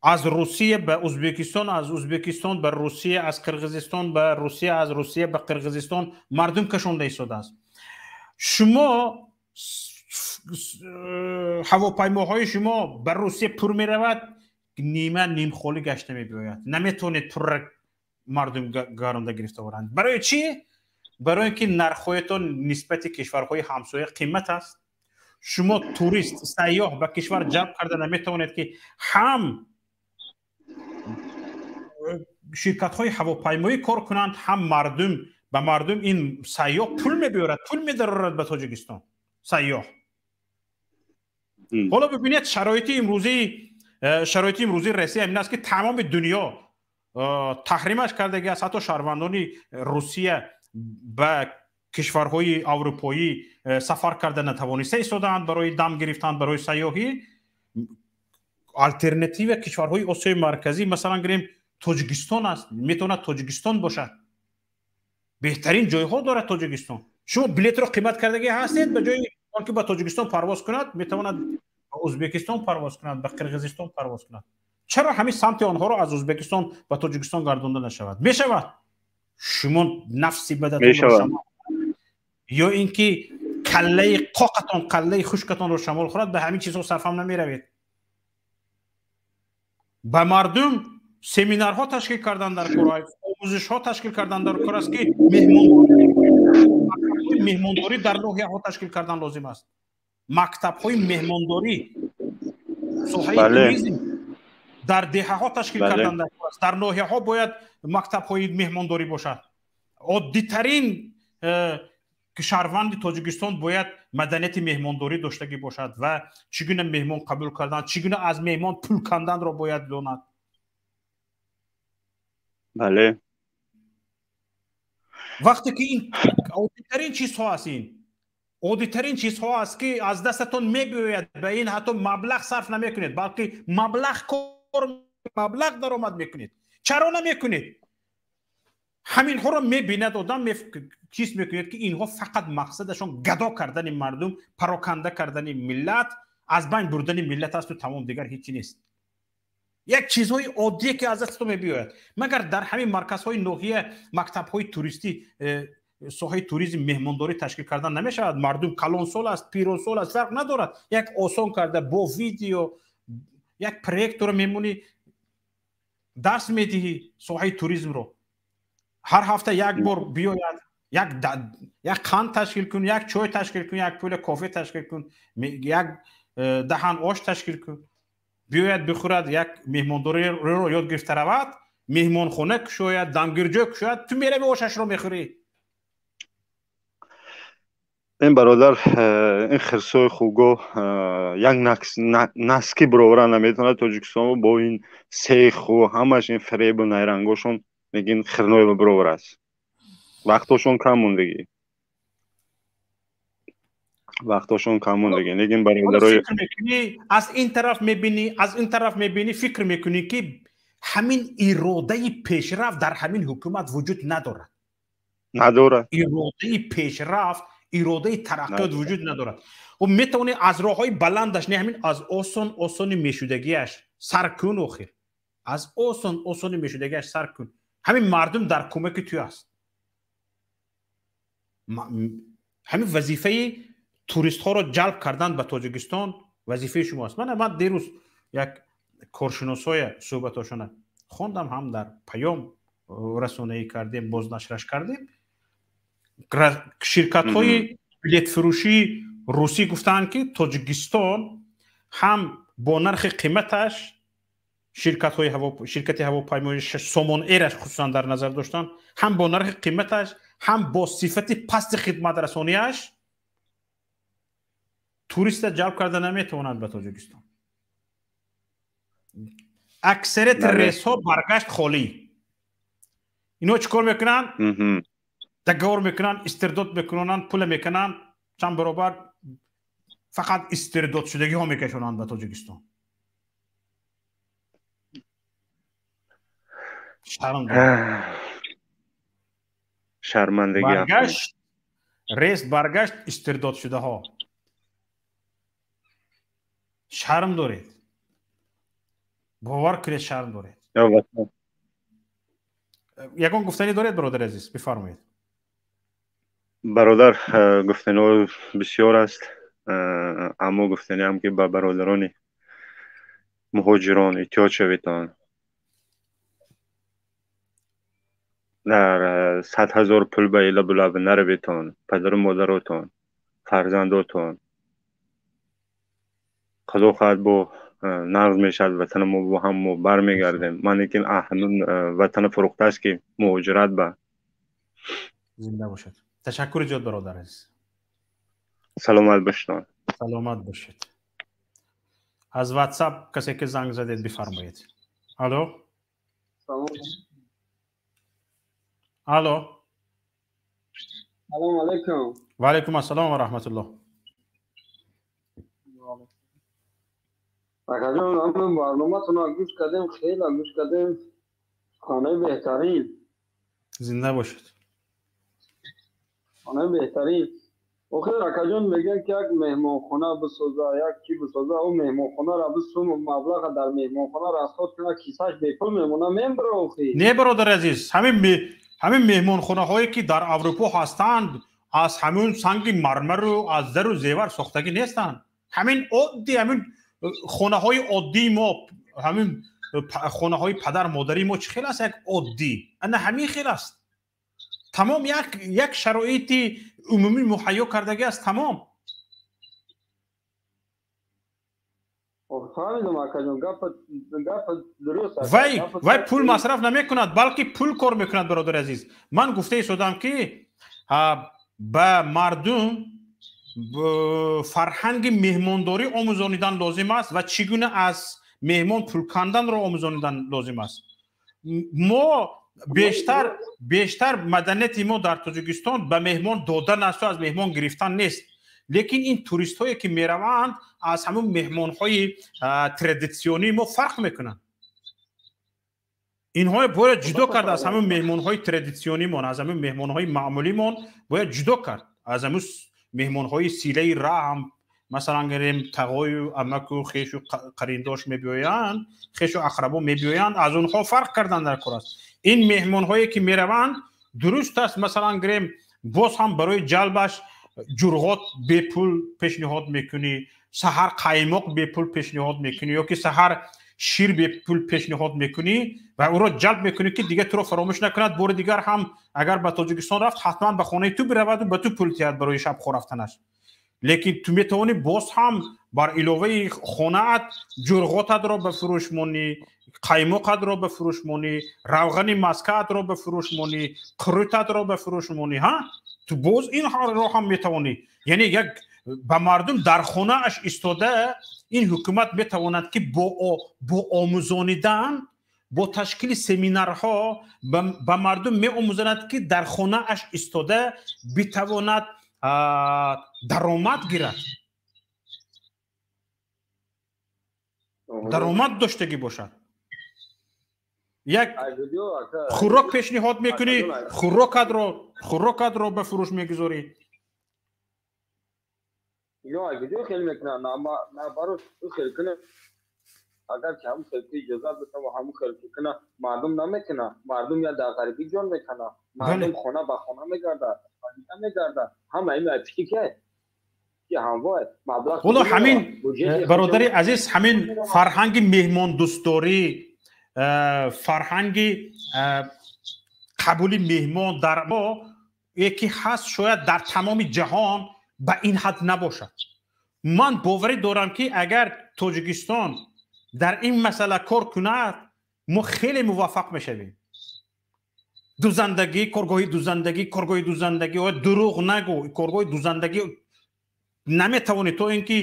аз Русия ба Ӯзбекистон, аз Ӯзбекистон ба Русия, аз Қирғизистон ба Русия, аз Русия ба Қирғизистон мардум кашонда истодааст. Шумо ҳавопаймоҳои шумо ба Русия пур меравад, нима нимхолӣ гашта мебиёяд. Наметавонед пурра мардум гаронда гирифта оранд. Барои чӣ? Барои ин ки нархҳоятон нисбати кишварҳои ҳамсоя қимат аст. Шумо турист, сайёҳ ба кишвар ҷалб карда наметавонед, ки ҳам ширкатҳои ҳавопаймоӣ кор кунанд, ҳам мардум. Ба мардум ин сайёҳ пул мебиёрад, пул медарорад ба Тоҷикистон сайёҳ. Ҳоло бибинед, шароити имрӯзии Россия ин аст, ки тамоми дунё таҳримаш кардаги аст. Ҳатто шаҳрвандони Русия ба кишварҳои аврупоӣ сафар карда натавониста истодаанд барои дам гирифтан, барои сайёҳӣ. Алтернатива кишварҳои Осиёи Марказӣ, масалан гирем, Тоҷикистон аст. Метавонад Тоҷикистон бошад. Беҳтарин ҷойҳо дорад Тоҷикистон. Шумо билетро қимат кардагӣ ҳастед. Ба ҷои он ки ба Тоҷикистон парвоз кунад, метавонад ба Ӯзбекистон парвоз кунад, ба Қирғизистон парвоз кунад. Чаро ҳамин самти онҳоро аз Ӯзбекистон ба Тоҷикистон гардонда нашавад? Мешавад. Шумо нафси бадатонро ё ин ки каллаи қоқатон, каллаи хушкатонро шамол хӯрад, ба ҳамин чизҳо сарфам намеравед. Ба мардум семинарҳо ташкил кардан дар кор, омӯзишҳо ташкил кардан дар кор аст, ки меҳмондорӣ дар ноҳияҳо ташкил кардан лозим аст, мактабҳои меҳмондорӣ, соҳаи туризм дар деҳаҳо ташкил кардан дар кор аст. Дар ноҳияҳо бояд мактабҳои меҳмондорӣ бошад. Оддитарин шаҳрванди Тоҷикистон бояд маданияти меҳмондорӣ доштагӣ бошад ва чӣ гуна меҳмон қабул кардан, чӣ гуна аз меҳмон пул канданро бояд донад. Бале. Вақте ки ин оддитарин чизҳо аст, ин оддитарин чизҳо аст, ки аз дастатон мебиёяд, ба ин ҳатто маблағ сарф намекунед, балки маблағ кор, маблағ даромад мекунед. Чаро намекунед? Ҳаминҳоро мебинад одам, ҳис мекунед, ки инҳо фақат мақсадашон гадо кардани мардум, пароканда кардани миллат, аз байн бурдани миллат асту тамом, дигар ҳечи нест. Як чизҳои оддие, ки аз дастато мебиёяд. Магар дар ҳамин марказҳои ноҳия мактабҳои туристӣ, соҳаи туризм, меҳмондорӣ ташкил кардан намешавад? Мардум калонсол аст, пиронсол аст, фарқ надорад. Як осон карда, бо видео, як проекторро мемонӣ, дарс медиҳӣ соҳаи туризмро. Ҳар ҳафта як бор биёяд, як қанд ташкил кун, як чой ташкил кун, як пиёла кофе ташкил кун, як даҳан ош ташкил кун, биёяд, бихӯрад, як меҳмондориро ёд гирифта равад, меҳмонхона кушояд, дамгирҷой кушояд. Ту мерави, ошашро мехӯрӣ. Ин бародар, ин хирсои хуго як наски бировара наметавонад Тоҷикистон бо ин сеху ҳамаш ин фиребу найрангошон. Лекин хирноева бировар аст, вақтошон кам мондагӣ, вақтошон кам мондагӣ. Лекин бародарои аз ин тараф мебинӣ, аз ин тараф мебинӣ, фикр мекунӣ, ки ҳамин иродаи пешрафт дар ҳамин ҳукумат вуҷуд надорад. Надорад. Иродаи пешрафт, иродаи тараққиёт вуҷуд надорад. Метавонӣ аз роҳҳои баландаш не, ҳамин аз осон осони мешудагиаш сар кун. Охир аз осон осони мешудагиаш сар кун. Ҳамин мардум дар кӯмаки ту аст. Ҳамин вазифаи туристҳоро ҷалб кардан ба Тоҷикистон. Вазифаи шумо аст. Ман дирӯз як коршиносҳоя суҳбатошона хондам, ҳам дар паём расонаӣ кардем, бознашраш кардем. Ширкатҳои билетфурӯшии русӣ гуфтаанд, ки Тоҷикистон ҳам бо нархи қиматаш, ширкати ҳавопаймои Сомон Эраш хусусан дар назар доштанд, ҳам бо нархи қиматаш, ҳам бо сифати пасти хидматрасонияш туриста ҷалб карда наметавонад ба Тоҷикистон. Аксарияти рейсҳо баргашт холӣ. Ино чӣ кор мекунанд? Договор мекунанд, истирдод мекунанд, пула мекунанд чанд баробар, фақат истирдодшудагиҳо мекашонанд ба Тоҷикистон. Шармандагӣ. Баргашт, рейс баргашт, истирдодшудаҳо. Шарм доред, бовар кунед, шарм доред. Ягон гуфтанӣ доред, бародари азиз? Бифармоед. Бародар, гуфтаниҳо бисёр аст, аммо гуфтаниам, ки ба бародарони муҳоҷирон эҳтиёт шаведтон. Дар 100 000 пул ба ила булаб нараведтон. Падару модаротон, фарзандотон, худо хоҳад, бо нағз мешавад ватана, мо бо ҳам мо бармегардем. Ман лекин ҳамун ватана фурӯхтааст, ки муҳоҷират ба. Зинда бошед. Ташаккури зиёд, бародар азиз. Саломат бошед. Саломат бошед. Аз Ватсап касе ки занг задед, бифармоед. Алло, алло. Салом алейкум. Ва алейкум ассалом ва раҳматуллоҳ. Акаҷон, ҳамин барноматонро гӯш кардем, хеле гӯш кардем, хонаи беҳтарин. Зинда бошед. Хонаи беҳтарин. Охир, акаҷон, мегӯянд, ки як меҳмонхона бисоза, як чӣ бисоза, ӯ меҳмонхонаро бисум, маблаға дар меҳмонхона расход кунад, кисаш бепул мемона, мембра охир. Не, бародари азиз, ҳамин меҳмонхонаҳое ки дар Аврупо ҳастанд, аз ҳамун санги мармару аз зару зевар сохтагӣ нестанд. Ҳамин оддӣ, ҳамин хонаҳои оддии мо, ҳамин хонаҳои падар модари мо чӣ хел аст, як оддӣ, ана ҳамин хел аст. Тамом, як шароити умумӣ муҳайё кардагӣ аст, тамом. Фаҳмидам, акаҷон, гапа дуруст. Вай пул масраф намекунад, балки пул кор мекунад. Бародари азиз, ман гуфта истодам, ки ба мардум фарҳанги меҳмондорӣ омӯзонидан лозим аст ва чӣ гуна аз меҳмон пул канданро омӯзонидан лозим аст. Мо бештар маданияти мо дар Тоҷикистон ба меҳмон додан асту аз меҳмон гирифтан нест. Лекин ин туристҳое ки мераванд, аз ҳамун меҳмонҳои традитсионии мо фарқ мекунанд. Инҳое бояд ҷудо кард аз ҳамун меҳмонҳои традитсионимон, аз ҳамун меҳмонҳои маъмулимон бояд ҷудо кард, аз ҳамун меҳмонҳои силаи раҳм. Масалан гирем, тағою амаку, хешу қариндош мебиёянд, хешу ақрабо мебиёянд, аз онҳо фарқ кардан дар кор аст. Ин меҳмонҳое ки мераванд, дуруст аст, масалан гирем, боз ҳам барои ҷалбаш ҷурғот бепул пешниҳод мекунӣ, саҳар қаймоқ бепул пешниҳод мекунӣ ё ки саҳар шир бепул пешниҳод мекунӣ ва ӯро ҷалб мекунӣ, ки дигар туро фаромӯш накунад. Бори дигар ҳам агар ба Тоҷикистон рафт, ҳатман ба хонаи ту бираваду ба ту пул диҳад барои шабхо рафтанаш. Лекин ту метавонӣ боз ҳам бар иловаи хонаат ҷурғотатро ба фурӯш монӣ, қаймоқатро ба фурӯш монӣ, равғани маскаатро ба фурӯш монӣ, қурутатро ба фурӯш монӣ. Ҳа, ту боз инро ҳам метавонӣ. Яъне як ба мардум дар хонааш истода ин ҳукумат метавонад, ки бо омӯзонидан, бо ташкили семинарҳо ба мардум меомӯзонад, ки дар хонааш истода битавонад даромад гирад, даромад доштагӣ бошад. Як хӯрок пешниҳод мекунӣ, хӯрокатро ба фурӯш мегузорӣ. Ино видео хел мекунанд, наоборот, хел кунад. Агар ки ҳамун хел ки иҷозат битам ва ҳамун хел ки кунад, мардум намекунад. Мардум я дар ғарибӣ ҷон мекунад, мардум хона ба хона мегардад, мегардад. Ҳама ин пишти ки Ки ҳамвой маблағ. Ҳоло ҳамин, бародари азиз, ҳамин фарҳанги меҳмондӯстдорӣ, фарҳанги қабули меҳмон дар мо яке ҳаст, шояд дар тамоми ҷаҳон ба ин ҳад набошад. Ман боварӣ дорам, ки агар Тоҷикистон дар ин масъала кор кунад, мо хеле муваффақ мешавем. Дузандагӣ, коргоҳи дузандагӣ, коргоҳи дузандагӣ, дурӯғ нагӯ, коргоҳи дузандагӣ наметавонӣ, то ин ки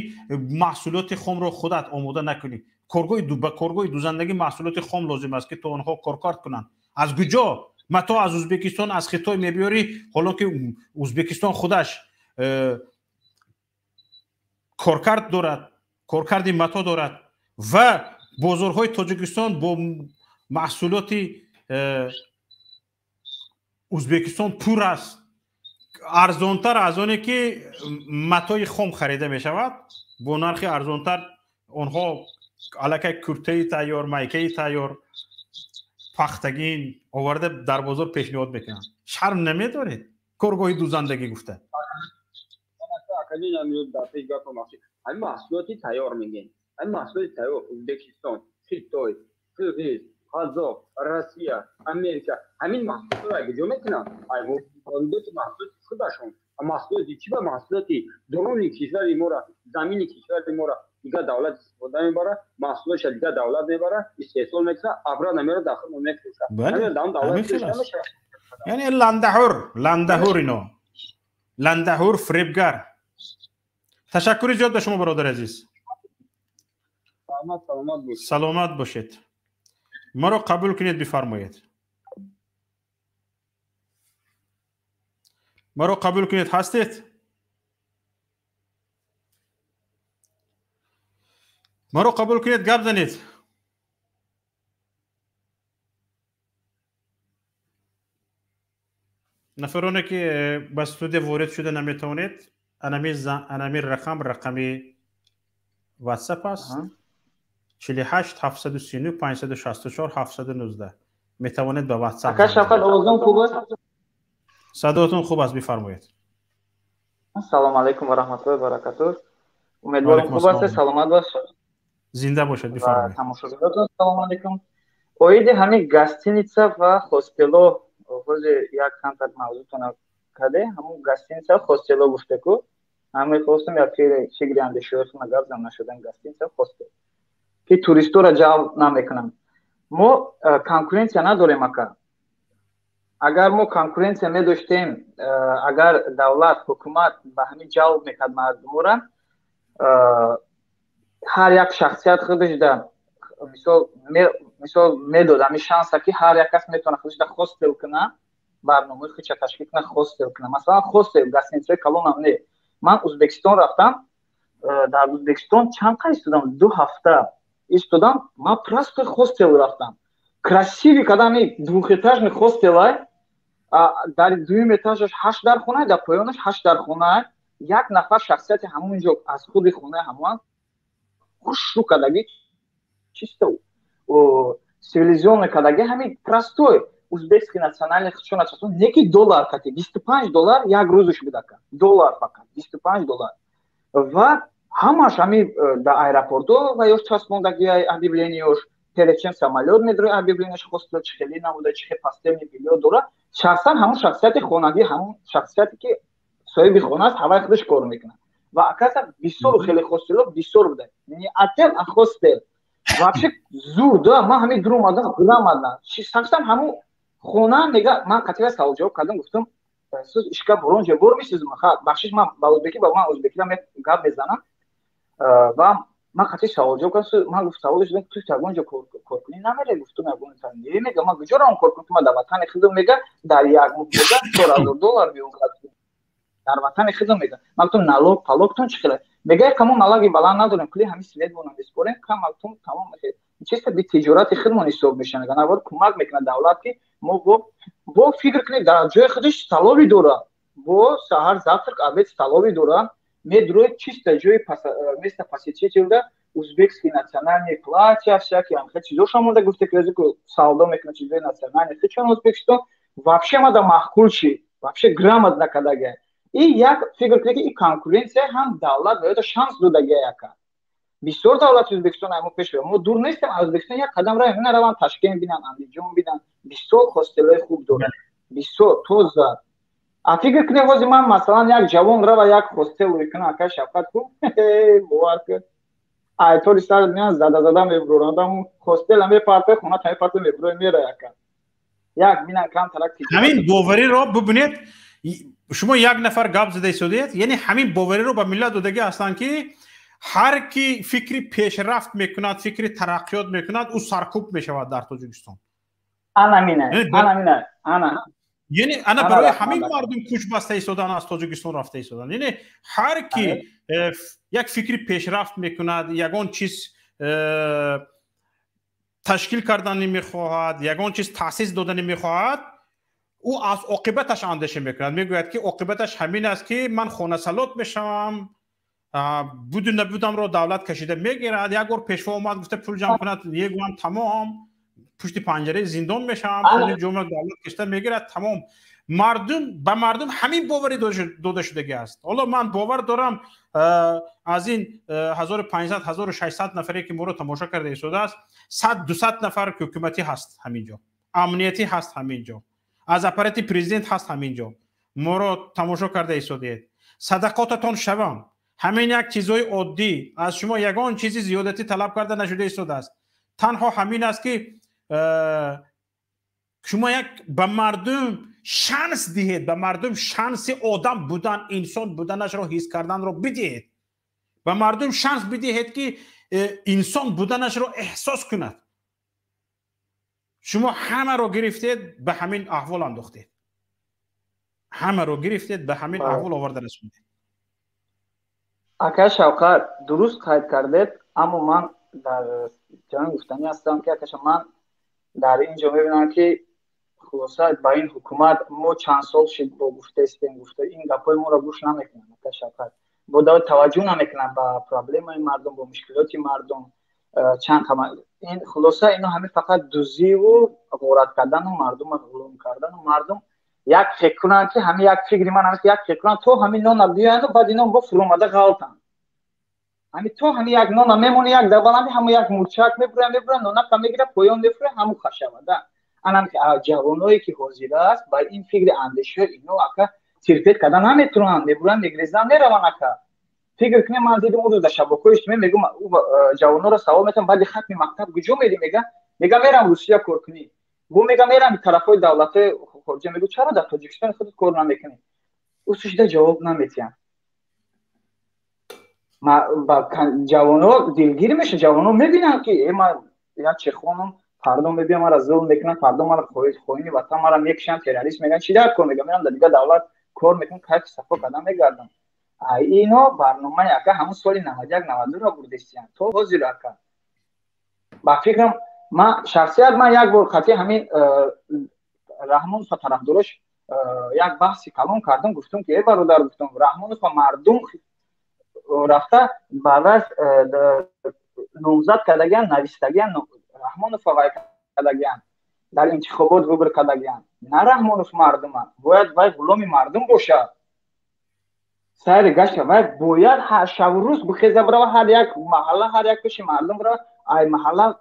маҳсулоти хомро худат омода накунӣ. Ба коргоҳи дузандагӣ маҳсулоти хом лозим аст, ки то онҳо коркард кунанд. Аз куҷо? Мато аз Ӯзбекистон, аз Хитой мебиёрӣ, ҳоло ки Ӯзбекистон худаш коркард дорад, коркарди мато дорад ва бозорҳои Тоҷикистон бо маҳсулоти Ӯзбекистон пур аст, арзонтар аз оне ки матои хом харида мешавад. Бо нархи арзонтар онҳо аллакай куртаи тайёр, майкаи тайёр, пахтагин оварда дар бозор пешниҳод мекунанд. Шарм намедоред коргоҳи дузандагӣ гуфта? Ҳамин маҳсулоти тайёр мегӯем, ҳамин маҳсулоти тайёр Ӯзбекистон, Хитой, Қирғиз, Қазоқ, Россия, Америка, ҳамин маҳсулотро куҷо мекунанд? Воридоти маҳсулоти худашон. Маҳсулоти чӣ? Ба маҳсулоти дуруни кишвари моро, замини кишвари моро дигар давлат истифода мебарад, маҳсулотша дигар давлат мебарад, истеҳсол мекунад, обратно меорад, дар худ мефурӯшад. Яъне ландаҳур, ландаҳур, ино ландаҳур, фиребгар. Ташаккури зиёд ба шумо, бародари азиз. Саломат бошед. Маро қабул кунед, бифармоед. Маро қабул кунед, ҳастед? Маро қабул кунед, гап занед. Нафароне ки ба студия ворид шуда наметавонед, анами рақам рақами ватсап аст: 48 739 564 719. Метавонед ба ватсап. Ака Шавкат, овозам хуб аст? Садоятон хуб аст, бифармоед. Ассалому алайкум ва раҳматуллоҳи ва баракатуҳ. Умедворам, хуб ҳастед, саломат бошед. Зинда бошед, бифармоед. Тамошобинотон салому алайкум. Оиди ҳамин гостиница ва хостело, ҳозир як камтар мавзӯътона каде, ҳамун гостиница, хостело гуфтеку, ҳамин хостам як фикри андешиҳои худро гап зам нашудам. Гостиница, хостел ки туристора ҷалб намекунанд, мо конкуренсия надорем, ака. Агар мо конкуренсия медоштем, агар давлат, ҳукумат ба ҳамин ҷалб мекард мардумора, ҳар як шахсият худашда мисол медод ҳамин шанса, ки ҳар як кас метавона худашда хостел куна, барномаи худша ташкил куна, хостел куна. Масалан, хостел, гостиницаи калонам не. Ман Ӯзбекистон рафтам, дар Ӯзбекистон чанд қа истодам, 2 ҳафта истодам. Ман просто хостел рафтам, красивый кадами двухэтажный хостелай, дар дуюм этажаш ҳашт дархона, дар поёнаш ҳашт дархона. Як нафар шахсияти ҳамон ҷо аз худи хонаи ҳамон хушрӯ кадаги, чисто цивилизованный кадаги, ҳамин простой узбекский национальный хчона часон неки доллар кати 25 доллар як рӯзаш будака, доллар, фақат 25 доллар. Ва ҳамаш ҳами дар аэропорто ва ёш часпондагиай объявлениёш, перед чем самолёт медрои, объявлениёш, хостел чи хеле набуда, чи хел постельный бельё дора. Шахсан ҳамон шахсияти хонагӣ, ҳамон шахсияте ки соҳиби хона аст, ҳаваи худаш кор мекунад. Ва акаса бисёру хеле хостело бисёр буда, не отел, а хостел вообще зур да. Ман ҳамин дур омадам, гирамадам, шахсан ҳамон хона мега. Ман қатига саволҷавоб кардам, гуфтам: "Сиз ишка боронҷа бормисизми?" Бахшиш, ман ба узбекӣ, ба ман узбекида гап мезанам. Ва ман қатъи саволҷавоб кардам, ман гуфт, савол шудам: "Ту ягон ҷо кор кунӣ намере?" Гуфтум: "Ягон не." Мега: "Ман куҷо равам кор кунам? Ман дар ватани худам, мега, дар як моҳ, мега, 4000 доллар меомад дар ватани худам." Мега, ман гуфтам: "Налог палогтон чӣ хела?" Мега: "Камон налоги баланд надорем, пули ҳамин светмона меспорем, кам тамом, чисто би тиҷорати худмон ҳисоб меша." Мега, навор кӯмак мекунад давлат, ки мо бо фикр кунед, дар ҷои худаш столовый дора, бо саҳар завтрак, обед столовый дора, медрои чисто ҷои место посетителда узбекский национальный платья, всякие амхе чизоша монда. Гуфте ки савдо мекунад чизои национальный хичон Ӯзбекистон. Вообще мада маъқул чи, вообще грамотно кадага. И як фикр кунед, ки и конкуренсия ҳам давлат ва ё шанс додагия яка. Бисёр давлати Ӯзбекистон мо пеш, мо дур нестем аз Ӯзбекистон, як қадам равем, ина равам Ташкент бинам, Андиҷон бинам, бисёр хостелҳои хуб дорад, бисёр тоза. А фикр кунед, ҳозир ман, масалан, як ҷавон рава як хостел рӯй кунам, ака Шафқат, ку бовар кун, айтори сар меян, зада зада мебуранд, хостела мепарте, хона та мепарте, мебурои, мера яка як бинам камтарак. Ҳамин бовариро бубинед, шумо як нафар гап зада истодед, яъне ҳамин бовариро ба миллат додагӣ ҳастанд, ки ҳар ки фикри пешрафт мекунад, фикри тараққиёт мекунад, ӯ саркӯб мешавад дар Тоҷикистон. Ана ана. Яъне ана барои ҳамин мардум кӯч баста истодан, аз Тоҷикистон рафта истодан. Яъне ҳар ки як фикри пешрафт мекунад, ягон чиз ташкил кардани мехоҳад, ягон чиз таъсис додани мехоҳад, ӯ аз оқибаташ андеша мекунад, мегӯяд, ки оқибаташ ҳамин аст, ки ман хонасалот мешавам, буду набудамро давлат кашида мегирад, як бор пешво омад гуфта пул ҷамъ кунад, егӯям тамом, пушти панҷараи зиндон мешавам, пули ҷомеа давлат кашида мегирад, тамом. Мардум, ба мардум ҳамин боварӣ дода шудагӣ аст. Ҳоло ман бовар дорам, аз ин 1500, 1600 нафаре, ки моро тамошо карда истодааст, 100, 200 нафар ҳукуматӣ ҳаст ҳамин ҷо, амниятӣ ҳаст ҳамин ҷо, аз аппарати президент ҳаст ҳамин ҷо, моро тамошо карда истодиед. Садақотатон шавам, ҳамин як чизҳои оддӣ, аз шумо ягон чизи зиёдатӣ талаб карда нашуда истодааст. Танҳо ҳамин аст, ки шумо як ба мардум шанс диҳед, ба мардум шанси одам будан, инсон буданашро ҳис карданро бидиҳед, ба мардум шанс бидиҳед, ки инсон буданашро эҳсос кунад. Шумо ҳамаро гирифтед, ба ҳамин аҳвол андохтед, ҳамаро гирифтед, ба ҳамин аҳвол оварда расондед. Ака Шавқат, дуруст қайд кардед, аммо ман дар ҷони гуфтанӣ ҳастам, ки акаша, ман дар ин ҷо мебинам, ки хулоса ба ин ҳукумат мо чанд сол шид бо гуфтаистем, гуфта ин гапҳои моро гӯш намекунанд. Ака Шавқат, бо таваҷҷӯҳ намекунанд ба проблемаи мардум, бо мушкилоти мардум. Чанд ин хулоса ино ҳамин фақат дузиву ғорат кардану мардумро ғулом кардану мардум як фикр кунанд, ки ҳамин як фикри ман ҳамин, як фикр кунанд, то ҳамин нона биёянду баъд ино бо фуромада ғалтанд. Ҳамин то ҳамин як нона мемони, як дар баланди ҳамун як мурчак мебура, мебура, нонака мегира, поён мефура, ҳамун хашавада. Анам ҷавоное, ки ҳозир аст, ба ин фикри андешаи ино, ака, терпеть карда наметавонанд, мебуранд, мегрезанд, мераванд. Ака, фикр кунем, ман дидим он рӯз дар шабакаҳои иҷтимоӣ, мегӯм, ҷавонҳоро савол метавам: баъди хатми мактаб куҷо мерӣ? Мега мерам Русия кор кунӣ, бо мега мерам тарафҳои давлатҳои хориҷа. Мегӯ, чаро дар Тоҷикистони худат кор намекунӣ? Ӯ сушида ҷавоб наметиҳанд. Ҷавонҳо дилгир мешаванд. Ҷавонҳо мебинанд, ки ман як чехонам, фардо мебиям, мара зулм мекунанд, фардо мара хоини ватан мара мекушанд, террорист мегӯянд. Чӣ дар кор? Мегӯям, мерам дар дигар давлат кор мекунам, кайфи сафо кардан мегардам. Ино барномаи, ака, ҳамун соли 91, 92-ро бурдестиянд то ҳозир. Ака, ба фикрам, ман шахсият, ман як бор қатъи ҳамин Раҳмонов ва тарафдорош як баҳси калон кардам. Гуфтам, ки э бародар, гуфтам, Раҳмонов ва мардум рафта баъд номзад кардагиан, навистагиан, Раҳмонов вай кардагиан, дар интихобот выбор кардагиан, на Раҳмонов мардума. Бояд вай ғуломи мардум бошад, сайри гашта вай бояд ҳар шабу рӯз бихеза, бирава ҳар як маҳалла, ҳар як пеши мардум бирава, ай маҳалла,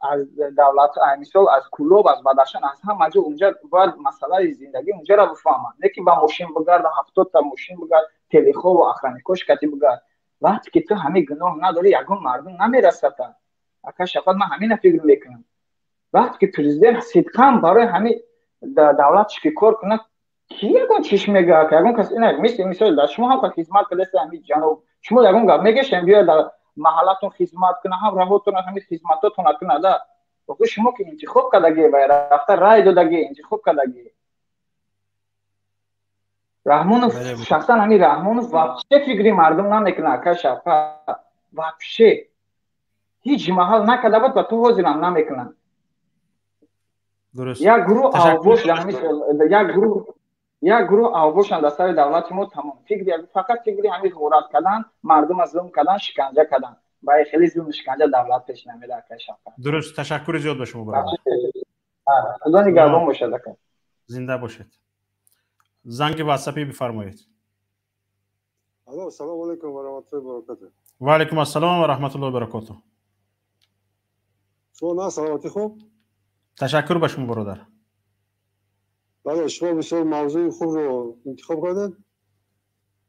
аз давлат, ай мисол аз Кӯлоб, аз Бадахшан, аз ҳама ҷо унҷа бояд масъалаи зиндагӣ унҷаро бифаҳмад, не ки ба мошин бигарда, 70-та мошин бигард, телехову охранникош кати бигард. Вақте ки ту ҳамин гуноҳ надорӣ, ягон мардум намерасата. Ака Шафқат, ман ҳамина фикр мекунам: вақте ки президент сидқан барои ҳамин давлатш ки кор кунад, ки ягон чиш мегӯяд? Ягон кас ина мисол дар шумо ҳам хизмат кардааст, ҳамин ҷаноб, шумо ягон гап мегешем, биёяд дар маҳаллатон хизмат кунад, ҳам раҳотон, ҳамин хизматотона кунада. Охи шумо ки интихоб кардагӣ ва рафта рай додагӣ, интихоб кардагӣ. Раҳмонов, шахсан ҳамин Раҳмонов вообще фикри мардум намекунад. Ака Шафқат, вообще ҳеҷ маҳал накарда буд ва то ҳозирам намекунад. Як гурӯҳ авбош, як гурӯҳ авбошанд дар сари давлати мо, тамом. Фикри фақат фикри ҳамин ғорат кардан, мардума зулм кардан, шиканҷа кардан. Ба хеле зулму шиканҷа давлат пеш намеда, ака Шафқат. Дуруст, ташаккури зиёд ба шумо, бародар. Худо нигаҳбон бошад, ака. Зинда бошед. Занги ватсапӣ бифармоед. Алло, салом алейкум ва раҳматуллоҳи ва баракатуҳ. Ва алейкум ассалом ва раҳматуллоҳи ва баракатуҳ. Шумо на саломатӣ хуб? Ташаккур ба шумо, бародар. Бале, шумо бисёр мавзӯи хубро интихоб кардед.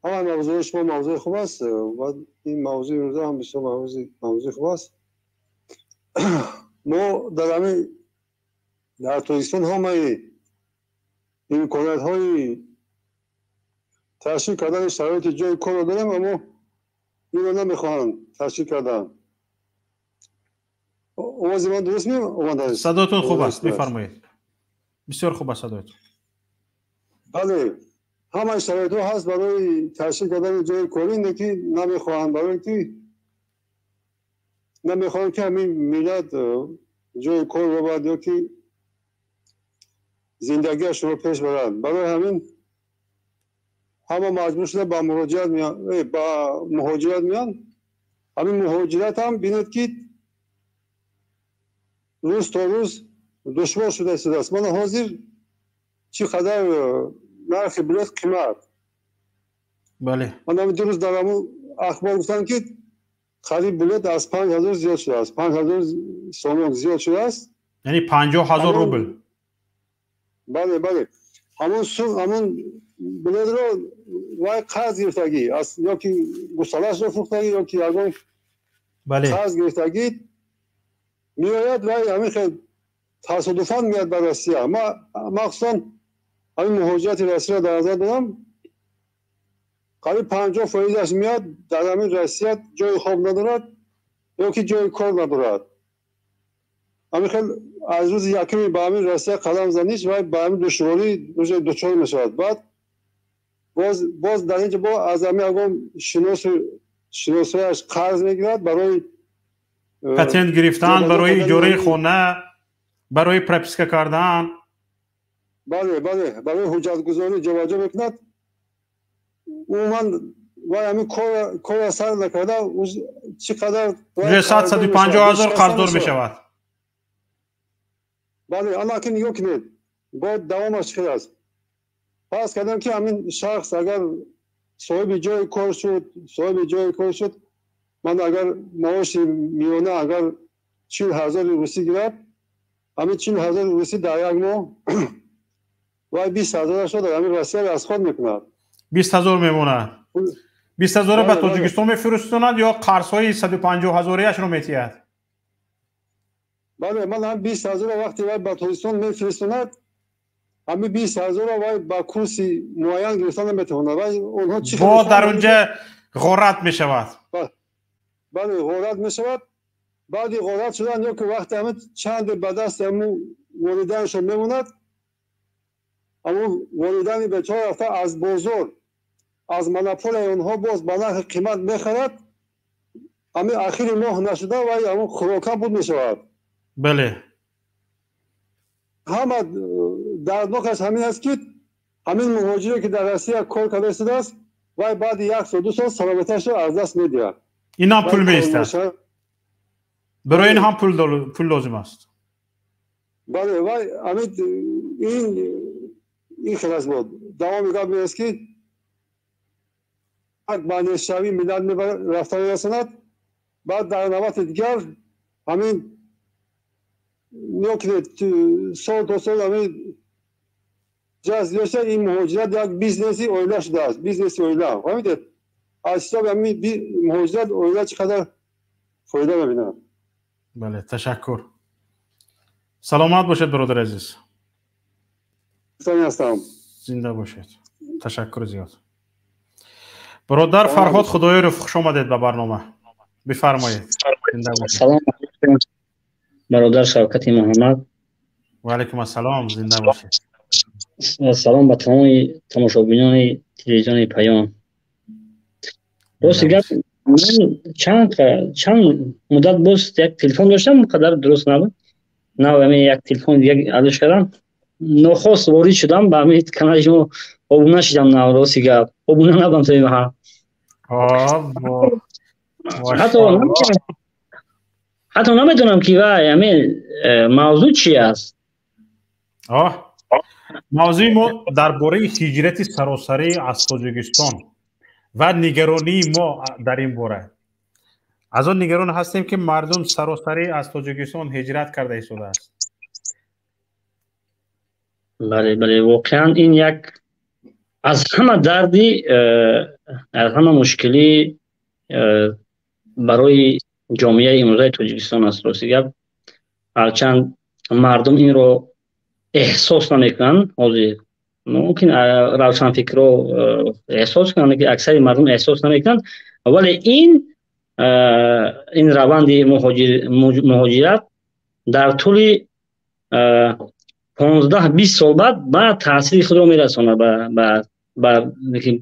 Ҳама мавзӯи шумо мавзӯи хуб аст ва ин мавзӯи имрӯза ҳам бисёр мавзӯи хуб аст. Мо дар ҳамин дар Тоҷикистон ҳамаи имкониятҳои ташкил кардани шароити ҷои корро дорем, аммо инро намехоҳанд ташкил кардан. Овози ман дуруст меомадааст? Садоятон хуб аст, бифармоед. Бисёр хуб аст садоятон. Бале, ҳамаи шароитҳо ҳаст барои ташкил кардани ҷои корӣ, лекин намехоҳанд, барои ки намехоҳанд ки ҳамин миллат ҷои кор ёбад ё ки зиндагиашро пеш барад. Барои ҳамин ҳама маҷбур шуда ба муроҷиат меянд, ба муҳоҷират меянд. Ҳамин муҳоҷират ҳам бинед ки рӯз то рӯз душвор шуда истодааст. Мана ҳозир чӣ қадар нархи билет қимат. Бале. Ман ҳамин дирӯз дар ҳамун ахбор гуфтанд ки қариб билет аз 5000 зиёд шудааст, 5000 сомон зиёд шудааст. Яъне 50 000 рубл. Бале, бале. Ҳамон сум, ҳамон билетро вай қарз гирифтагӣ аз ё ки гусалашро фурӯхтагӣ ё ки ягон қарз гирифтагӣ меояд, вай ҳамин хел тасодуфан меяд ба Россия. Ма махсусан ҳамин муҳоҷирати Россияро дар назар дорам. Қариб 50 фоизаш меяд дар ҳамин Россия ҷои хоб надорад ё ки ҷои кор надорад. Ҳамин хел аз рӯзи якуми ба ҳамин Россия қадам заниш вай ба ҳамин душворӣ дучор мешавад. Баъд боз дар инҷо бо аз ҳамин ягон шиносояш қарз мегирад барои патент гирифтан, барои иҷораи хона, барои прописка кардан. Бале, бале, барои ҳуҷҷатгузорӣ ҷобаҷо мекунад. Умуман вай ҳамин корро сар накарда чӣ қадар уже 150 000 қарздор мешавад. Бале, ана ки нигоҳ кунед, бояд давомаш чӣ хел аст. Фарз кардам ки ҳамин шахс агар соҳиби ҷои кор шуд, соҳиби ҷои кор шуд, ман агар маоши миёна агар 40 000 русӣ гирад, ҳамин 40 000 русӣ дар як моҳ вай 20 000-ашро дар ҳамин Россия расход мекунад. 20 000 мемонад. 20 000-ро ба Тоҷикистон мефиристонад ё қарзҳои 150 000-ияшро метиҳад. Бале, ман ҳам 20 000-ро вақте вай ба Тоҷикистон мефиристонад, ҳамин 20 000-ро вай ба курси муайян гирифта наметавонад. Вай онҳо чӣ бо дар онҷа ғорат мешавад. Бале, ғорат мешавад. Баъди ғорат шудан ё ки вақте ҳамин чанде ба дасти ҳамун волидайншон мемонад, ҳамун волидайни бечора рафта аз бозор аз монополияи онҳо боз ба нархи қимат мехарад. Ҳамин ахири моҳ нашуда вай ҳамун хӯрока буд мешавад. Ҳама дарднокаш ҳамин аст, ки ҳамин муҳоҷире ки дар Россия кор карда истодааст, вай баъди як сол, 2 сол саломатиашро аз даст медиҳад. Инам пул меистад, барои ин ҳам пул лозим аст. Бале, вай ҳамин ин хел аст. Буд давоми гап ин аст, ки ба нестшавии миллат рафта мерасонад. Баъд дар навбати дигар ҳамин нигоҳ кунед, сол то сол ҳамин ҷазб ин муҳоҷират як бизнеси оила шудааст, бизнеси оила, фаҳмидед? Аз ҳисоби ҳамин муҳоҷират оила чӣ қадар фоида мебинад. Бале, ташаккур, саломат бошед, бародари азиз. Ҳастам. Зинда бошед, ташаккури зиёд. Бародар Фарҳод Худоёров, хуш омадед ба барнома, бифармоед. Салом, бародар Шавкати Муҳаммад. Ва алайкум ассалом, зинда бошед. Салом ба тамоми тамошобинони телевизиони Паём. Рости гап, ман чанд муддат боз як телефон доштам, қадар дуруст набуд. Нав ҳамин як телефон дига алиш кардам, нохост ворид шудам ба ҳамин канали шумо, обуна шудам. Нав, рости гап, обуна набудам то ин. Ҳатто намедонам, ки вай ҳамин мавзӯъ чи аст. Мавзӯи мо дар бораи ҳиҷрати саросарӣ аз Тоҷикистон. و نگرانی ما در این باره از آن نگران هستیم که مردم سراسری از تاجیکستان هجرت کرده ایستاده است. بله بله، واقعا این یک از همه دردی، از همه مشکلی برای جامعه امروزه تاجیکستان است. راستی گپ هرچند مردم این رو احساس نمیکنن، حاضر ممکن روشنفکر رو احساس کنند که اکثر مردم احساس نمیکنن، ولی این روند مهاجرت در طول 15-20 سال بعد تاثیر خود رو میرسونه به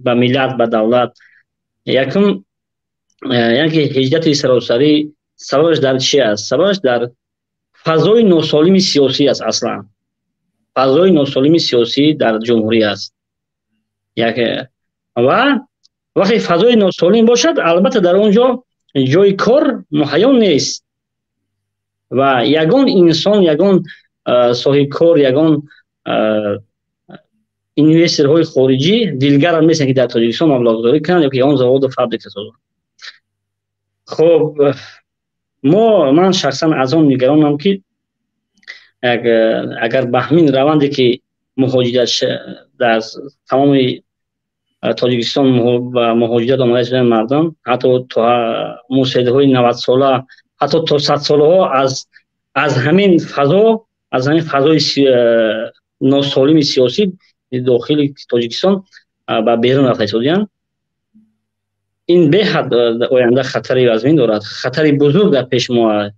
ملت، به دولت. یکم یعنی که هجرت سراسری سببش در چی است؟ سببش در فضای ناسالم سیاسی است. اصلا فضای ناسالم سیاسی در جمهوری است. و وقتی فضای ناسالم باشد، البته در اونجا جای کار مهیا نیست و یگان انسان، یگان صاحب کار، یگان اینوسترهای خارجی دلگرم نیستن که در تاجیکستان مبلغ‌گذاری کنند یا که آن زاود و فابریک سازند. خب من شخصا از آن نگرانم که اگر به همین روندی که مهاجرت در تمام تاجیکستان و مهاجرت آمده شدن مردم، حتی تا موسیدهای 90 ساله، حتی تا 100 ساله ها از همین فضا، از همین فضای ناسالم سیاسی داخل تاجیکستان به بیرون رفته شدند. این به حد آینده خطری وزمین دارد، خطری بزرگ در پیش ما است.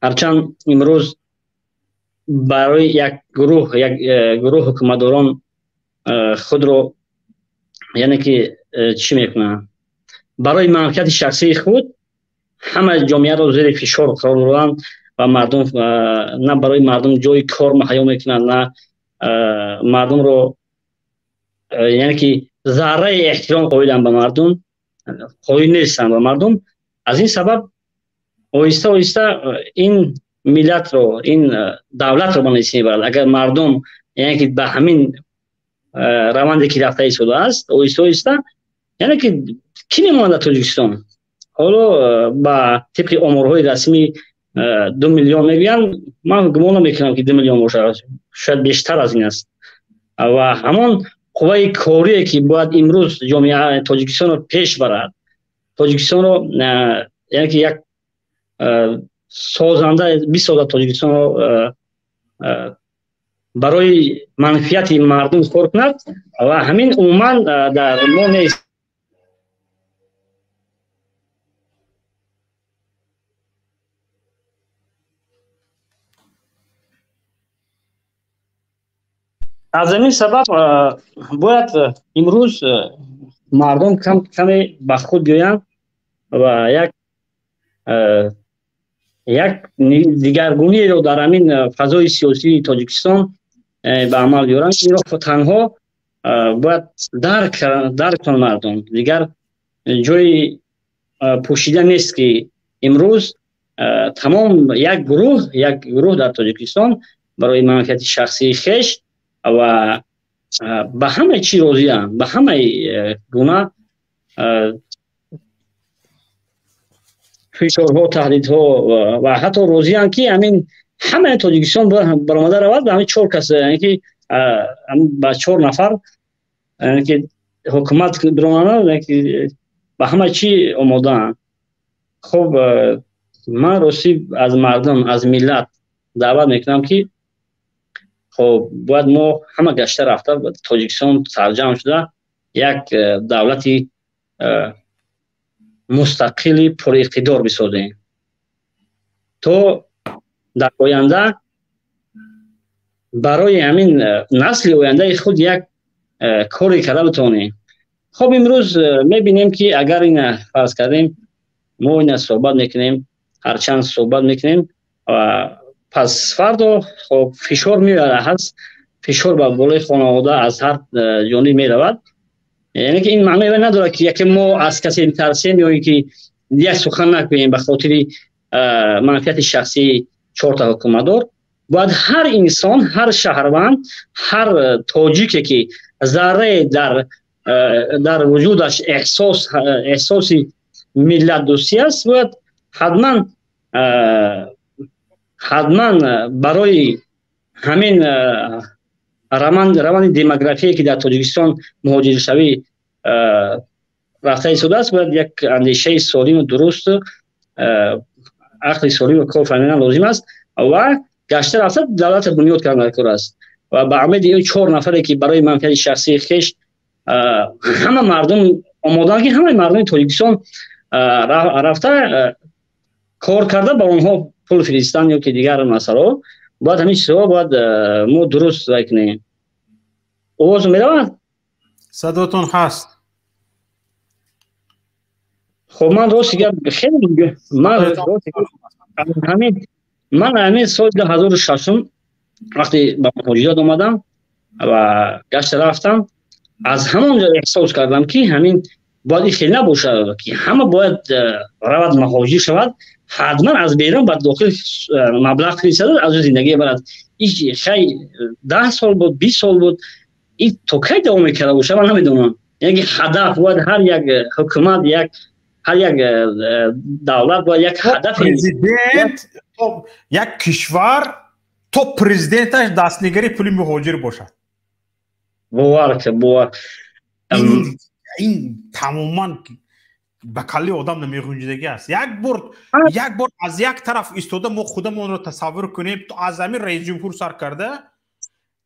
هرچند امروز برای یک گروه حکومتداران خود رو یعنی که چی میکنن، برای منفعت شخصی خود همه جامعه رو زیر فشار قرار دادن و مردم نه برای مردم جای کار مهیا میکنن، نه مردم رو یعنی که ذره احترام قائلن به مردم، قائل نیستن به مردم. از این سبب آهسته آهسته این ملت رو، این دولت رو به نیستی میبرد. اگر مردم یعنی که به همین روندی که رفته ایستاده است آهسته آهسته، یعنی که کی میماند تاجیکستان؟ حالا با طبق آمارهای رسمی 2 میلیون میگن، من گمان نمیکنم که 2 میلیون باشه، شاید بیشتر از این است. و همان قوای کاری که باید امروز جامعه تاجیکستان رو پیش برد، تاجیکستان رو یعنی که یک سازنده بسازد، تاجیکستان رو برای منفعت مردم کار کند و همین عموما در ما نیست. از همین سبب باید امروز مردم کم کمی به خود بیایند و یک دیگرگونی رو در همین فضای سیاسی تاجیکستان به عمل بیارند. این را تنها باید درک کنند مردم. دیگر جای پوشیده نیست که امروز تمام یک گروه در تاجیکستان برای منفعت شخصی خویش و به همه چی راضی‌اند، به همه گونه فشارها، تهدیدها و حتی راضی‌اند که همین همه تاجیکستان برآمده رود به همین 4 کس، یعنی که به 4 نفر، یعنی که حکومت برآمده، یعنی که به همه چی آماده‌اند. خب من راستی از مردم، از ملت دعوت میکنم که خب باید ما همه گشته رفته تاجیکستان سرجم شده یک دولتی مستقل پر اقتدار بسازیم تا در آینده برای همین نسل آینده خود یک کاری کرده بتونیم. خب امروز میبینیم که اگر این فرض کردیم ما این صحبت میکنیم، هرچند صحبت میکنیم و پس فردا خب فشار میاد، هست فشار بر بالای خانواده از هر جانب میرود. یعنی که این معنی نداره که یکی ما از کسی میترسیم یا اینکه یک سخن نکنیم به خاطر منفعت شخصی 4 تا حکومتدار. باید هر انسان، هر شهروند، هر تاجیکی که ذره در Дар вуҷудаш эҳсоси миллатдӯстӣ аст, бояд ҳатман барои ҳамин раванди демографие, ки дар Тоҷикистон муҳоҷиршавӣ рафта истодааст, бояд як андешаи солиму дуруст, ақли солиму кор фаҳмидан лозим аст ва гашта рафта давлатро бунёд кардан кор аст. Ва ба умеди ин 4 нафаре, ки барои манфиати шахсии хеш ҳама мардум омодаанд, ки ҳамаи мардуми Тоҷикистон рафта кор карда ба онҳо пул фиристан ё ки дигар масъалаҳо, бояд ҳамин чизҳо бояд мо дуруст вай кунем. Овоз меравад? Садотон ҳаст. Хоб, ман рости гап хеле ман ҳамин ман ҳамин соли 2006 вақте ба муҳоҷират омадам ва гашта рафтам, аз ҳамон ҷо эҳсос кардам, ки ҳамин бояд ин хел набошад, ки ҳама бояд равад муҳоҷир шавад, ҳатман аз берун ба дохил маблағ фиристад, аз ӯ зиндагӣ барад. Хай 10 сол буд, 20 сол буд, ин то кай давом мекарда бошад, ман намедонам. Яъне ки ҳадаф бояд ҳар як ҳукумат, як ҳар як давлат бояд як ҳадаф, президент як кишвар то президенташ дастнигари пули муҳоҷир бошад. Бовар бовар. Ин тамоман ба калли одам намеғунҷидагӣ аст. Як бор аз як тараф истода мо худамонро тасаввур кунем, аз ҳамин раисҷумҳур сар карда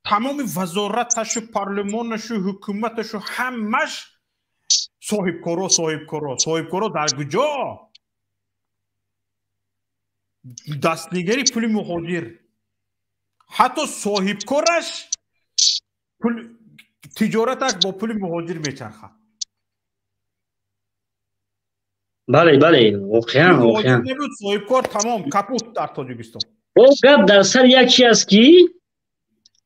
тамоми вазораташу, парлумонашу, ҳукуматашу, ҳамаш соҳибкоро, соҳибкоро, соҳибкоро дар куҷо дастнигари пули муҳоҷир, ҳатто соҳибкораш тиҷораташ бо пули муҳоҷир мечархад. Бале, бале, воқеан, воқеан. Набуд соҳибкор, тамом, капут дар Тоҷикистон. Бо гап дар сари як чи аст, ки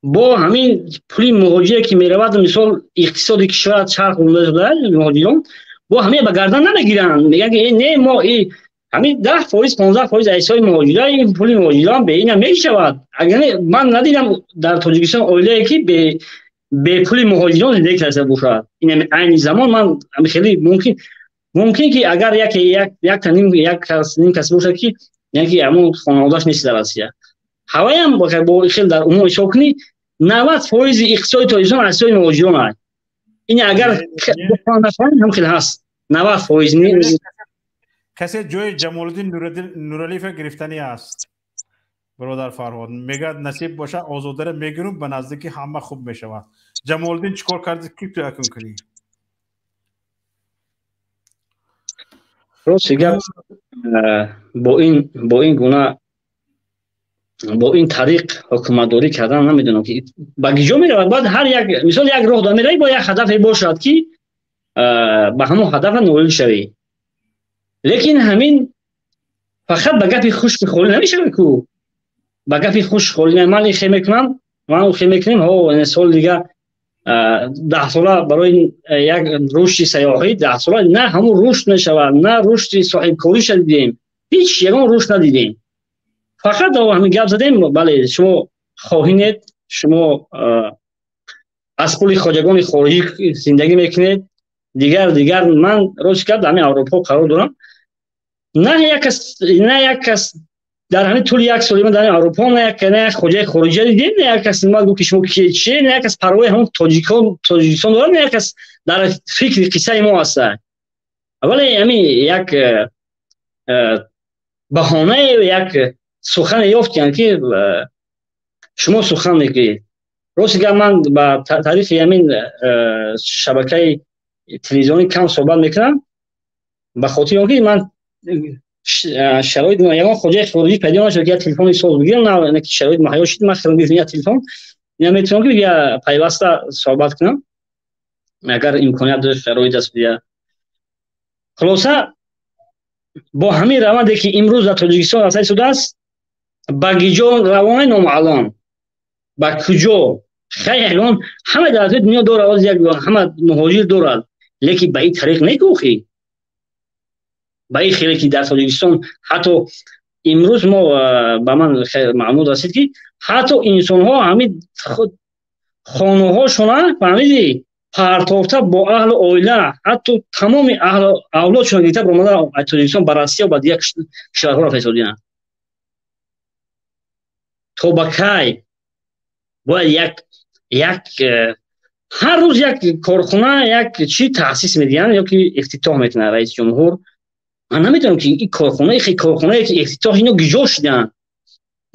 бо ҳамин пули муҳоҷире, ки меравад, мисол, иқтисоди кишвар чарх монда шуда, муҳоҷирон бо ҳамин ба гардан намегиранд, мегӯянд, ки не, мо ҳамин 10%, 15% аз ҳисоби муҳоҷира, ин пули муҳоҷирон бе ина мешавад. Агар ман надидам дар Тоҷикистон оилае, ки бе пули муҳоҷирон зиндагӣ карда бошад. Ин айни замон ман хеле мумкин, ки агар яке як ним, як кас, ним кас бошад, ки яке ҳамон хонаводааш нест дар Россия. Ҳаваям бо хел дар умум ҳисоб кунӣ, 90% иқтисоди Тоҷикистон аз ҳисоби муҳоҷирон аст. Ин агар ҳам хел ҳаст, 90%. Касе ҷои Ҷамолиддин Нуралиева гирифтанӣ аст, бародар Фарҳод мегӯяд, насиб боша, озодара мегирум, ба наздикӣ ҳама хуб мешавад. Ҷамолиддин чӣ кор карди, ки ту якун кунӣ? Рости гап, бо ин гуна, бо ин тариқ ҳукуматдорӣ кардан, намедонам, ки ба киҷо меравад. Бояд ҳар як, мисол, як роҳ да меравӣ, бояд як ҳадафе бошад, ки ба ҳамон ҳадафа ноил шавӣ. Лекин ҳамин фақат ба гапи хушки холӣ намешавад ку, ба гапи хуш холӣ. Ман ин хел мекунам, ман он хел мекунем, ҳо, соли дига 10 сола барои як рушди сайёҳӣ, 10 сола на ҳамун рушд мешавад, на рушди соҳибкориша дидем, ҳеҷ ягон рушд надидем. Фақат ҳамин гап задем. Бале, шумо хоҳинед, шумо аз пули хоҷагони хориҷӣ зиндагӣ мекунед. Дигар ман рост гап, дар ҳамин Аврупо қарор дорам, на як кас, на як кас дар ҳамин тӯли як соли ман дар Аврупо на як хоҷаи хориҷа дидем, на як кас омад гуфт, ки шумо кие, на як кас парвои ҳамон тоҷикон, Тоҷикистон дорад, на як кас дар фикри қиссаи мо ҳаста. Вале ҳамин як баҳонае, як сухане ёфтиянд, ки шумо сухан мекунед. Рости гап, ман ба таърихи ҳамин шабакаи телевизионӣ кам суҳбат мекунам, ба хотири он ки ман шароит, ягон хоҷаи хориҷӣ пайдо нашуд, ки як телефони соз бигирам, на ки шароит муҳайё шуд, ман хеле гирифтам як телефон, ина метавонам, ки я пайваста суҳбат кунам, агар имконият дошт, шароит аст. Я хулоса, бо ҳамин раванде, ки имрӯз дар Тоҷикистон рафта истодааст, ба киҷо равона, номаълум, ба куҷо. Хай, ягон ҳама давлатҳои дунё дорад, як ҳама муҳоҷир дорад, лекин ба ин тариқ некӯхӣ, ба ин хеле, ки дар Тоҷикистон ҳатто имрӯз мо ба ман маълумот расид, ки ҳатто инсонҳо ҳамин хонаҳошона, фаҳмидӣ. Партофта бо аҳлу оила, ҳатто тамоми аҳлу авлодшон гирифта баромада аз Тоҷикистон ба Россия ва ба дигар кишварҳо рафта истодианд. То ба кай бояд як як ҳар рӯз як корхона, як чӣ таъсис медиҳанд ё ки ифтитоҳ мекунад раиси ҷумҳур? Ман намедонам, ки ин корхона, корхонае ки ифтитоҳ, ино гиҷо шуданд,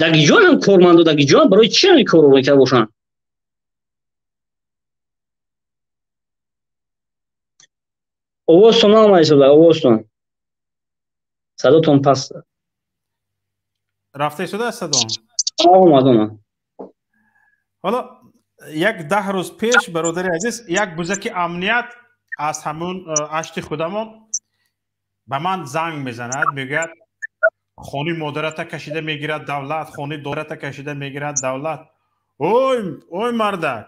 дар гиҷо ҳам кормандо, дар гиҷо барои чӣ ҳамин корро мекарда бошанд? Овозтон наомад истода, овозтон, садотон паст рафта истода аст садом. Омад, омад. Ҳоло як 10 рӯз пеш, бародари азиз, як бузаки амният аз ҳамун ашти худамон ба ман занг мезанад, мегӯяд: хони модарата кашида мегирад давлат, хони дората кашида мегирад давлат. Ой, ой, мардак,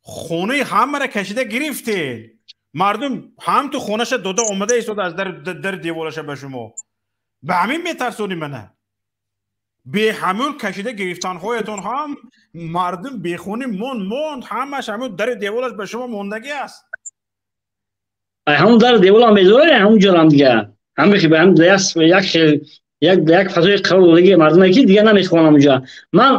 хонаи ҳамаро кашида гирифтед, мардум ҳам ту хонаша дода омада истода аз дар деволаша, ба шумо ба ҳамин метарсонӣ мана? Беҳамун кашида гирифтанҳоятон ҳам мардум бехунӣ монд, ҳамаш ҳамун дари деволаш ба шумо мондагӣ аст. Ҳамун дари деволам безора, ҳамун ҷорам дига ҳамихи як хел як фазои қарор додагӣ мардуме, ки дига намехоҳам онҷа. Ман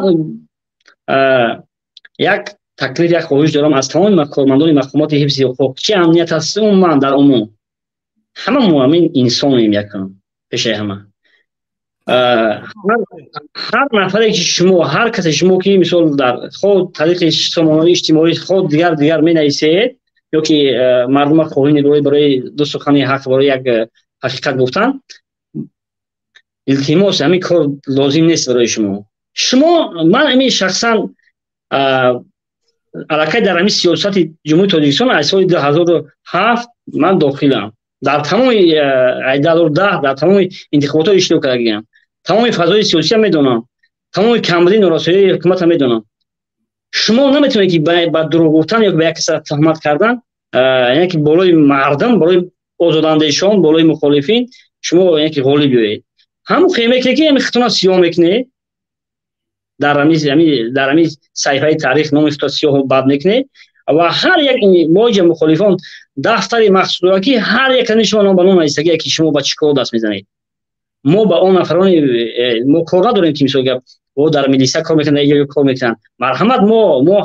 як таклиф, як хоҳиш дорам аз тамоми кормандони мақомоти ҳифзи ҳуқуқ, чи амният аст, умуман дар умум, ҳама мо ҳамин инсонем. Якам пешаи ҳама, ҳар нафаре ки шумо, ҳар касе шумо ки мисол дар хоҳ тариқи сомонаҳои иҷтимоӣ, хоҳ дигар менависед ё ки мардума хоҳӣ нигоҳӣ барои ду сухани ҳақ, барои як ҳақиқат гуфтан, илтимос, ҳамин кор лозим нест барои шумо. Шумо, ман ҳамин шахсан аллакай дар ҳамин сиёсати Ҷумҳурии Тоҷикистон аз соли 2007 ман дохилам, дар тамоми 2010 дар тамоми интихоботҳо иштирок кардагиам, тамоми фазои сиёсиам медонам, тамоми камбудии норасоии ҳукуматам медонам. Шумо наметавонед, ки ба дурӯғ гуфтан ё ба як каса туҳмат кардан, яъне ки болои мардум, болои озодандешон, болои мухолифин шумо яъне ки ғолиб биёед. Ҳамун хел мекунед, ки ҳамин худтона сиёҳ мекунед, дар ҳамин саҳифаи таърих номи худро сиёҳу бад мекунед ва ҳар як моҷа мухолифон дафтари махсус дорад, ки ҳар як ами шумо ном ба ном навистагие, ки шумо ба чӣ кор даст мезанед. Мо ба он нафарони мо кор надорем, ки мисол гап о дар милиса кор мекунанд, дар ҷо кор мекунанд. Марҳамат, мо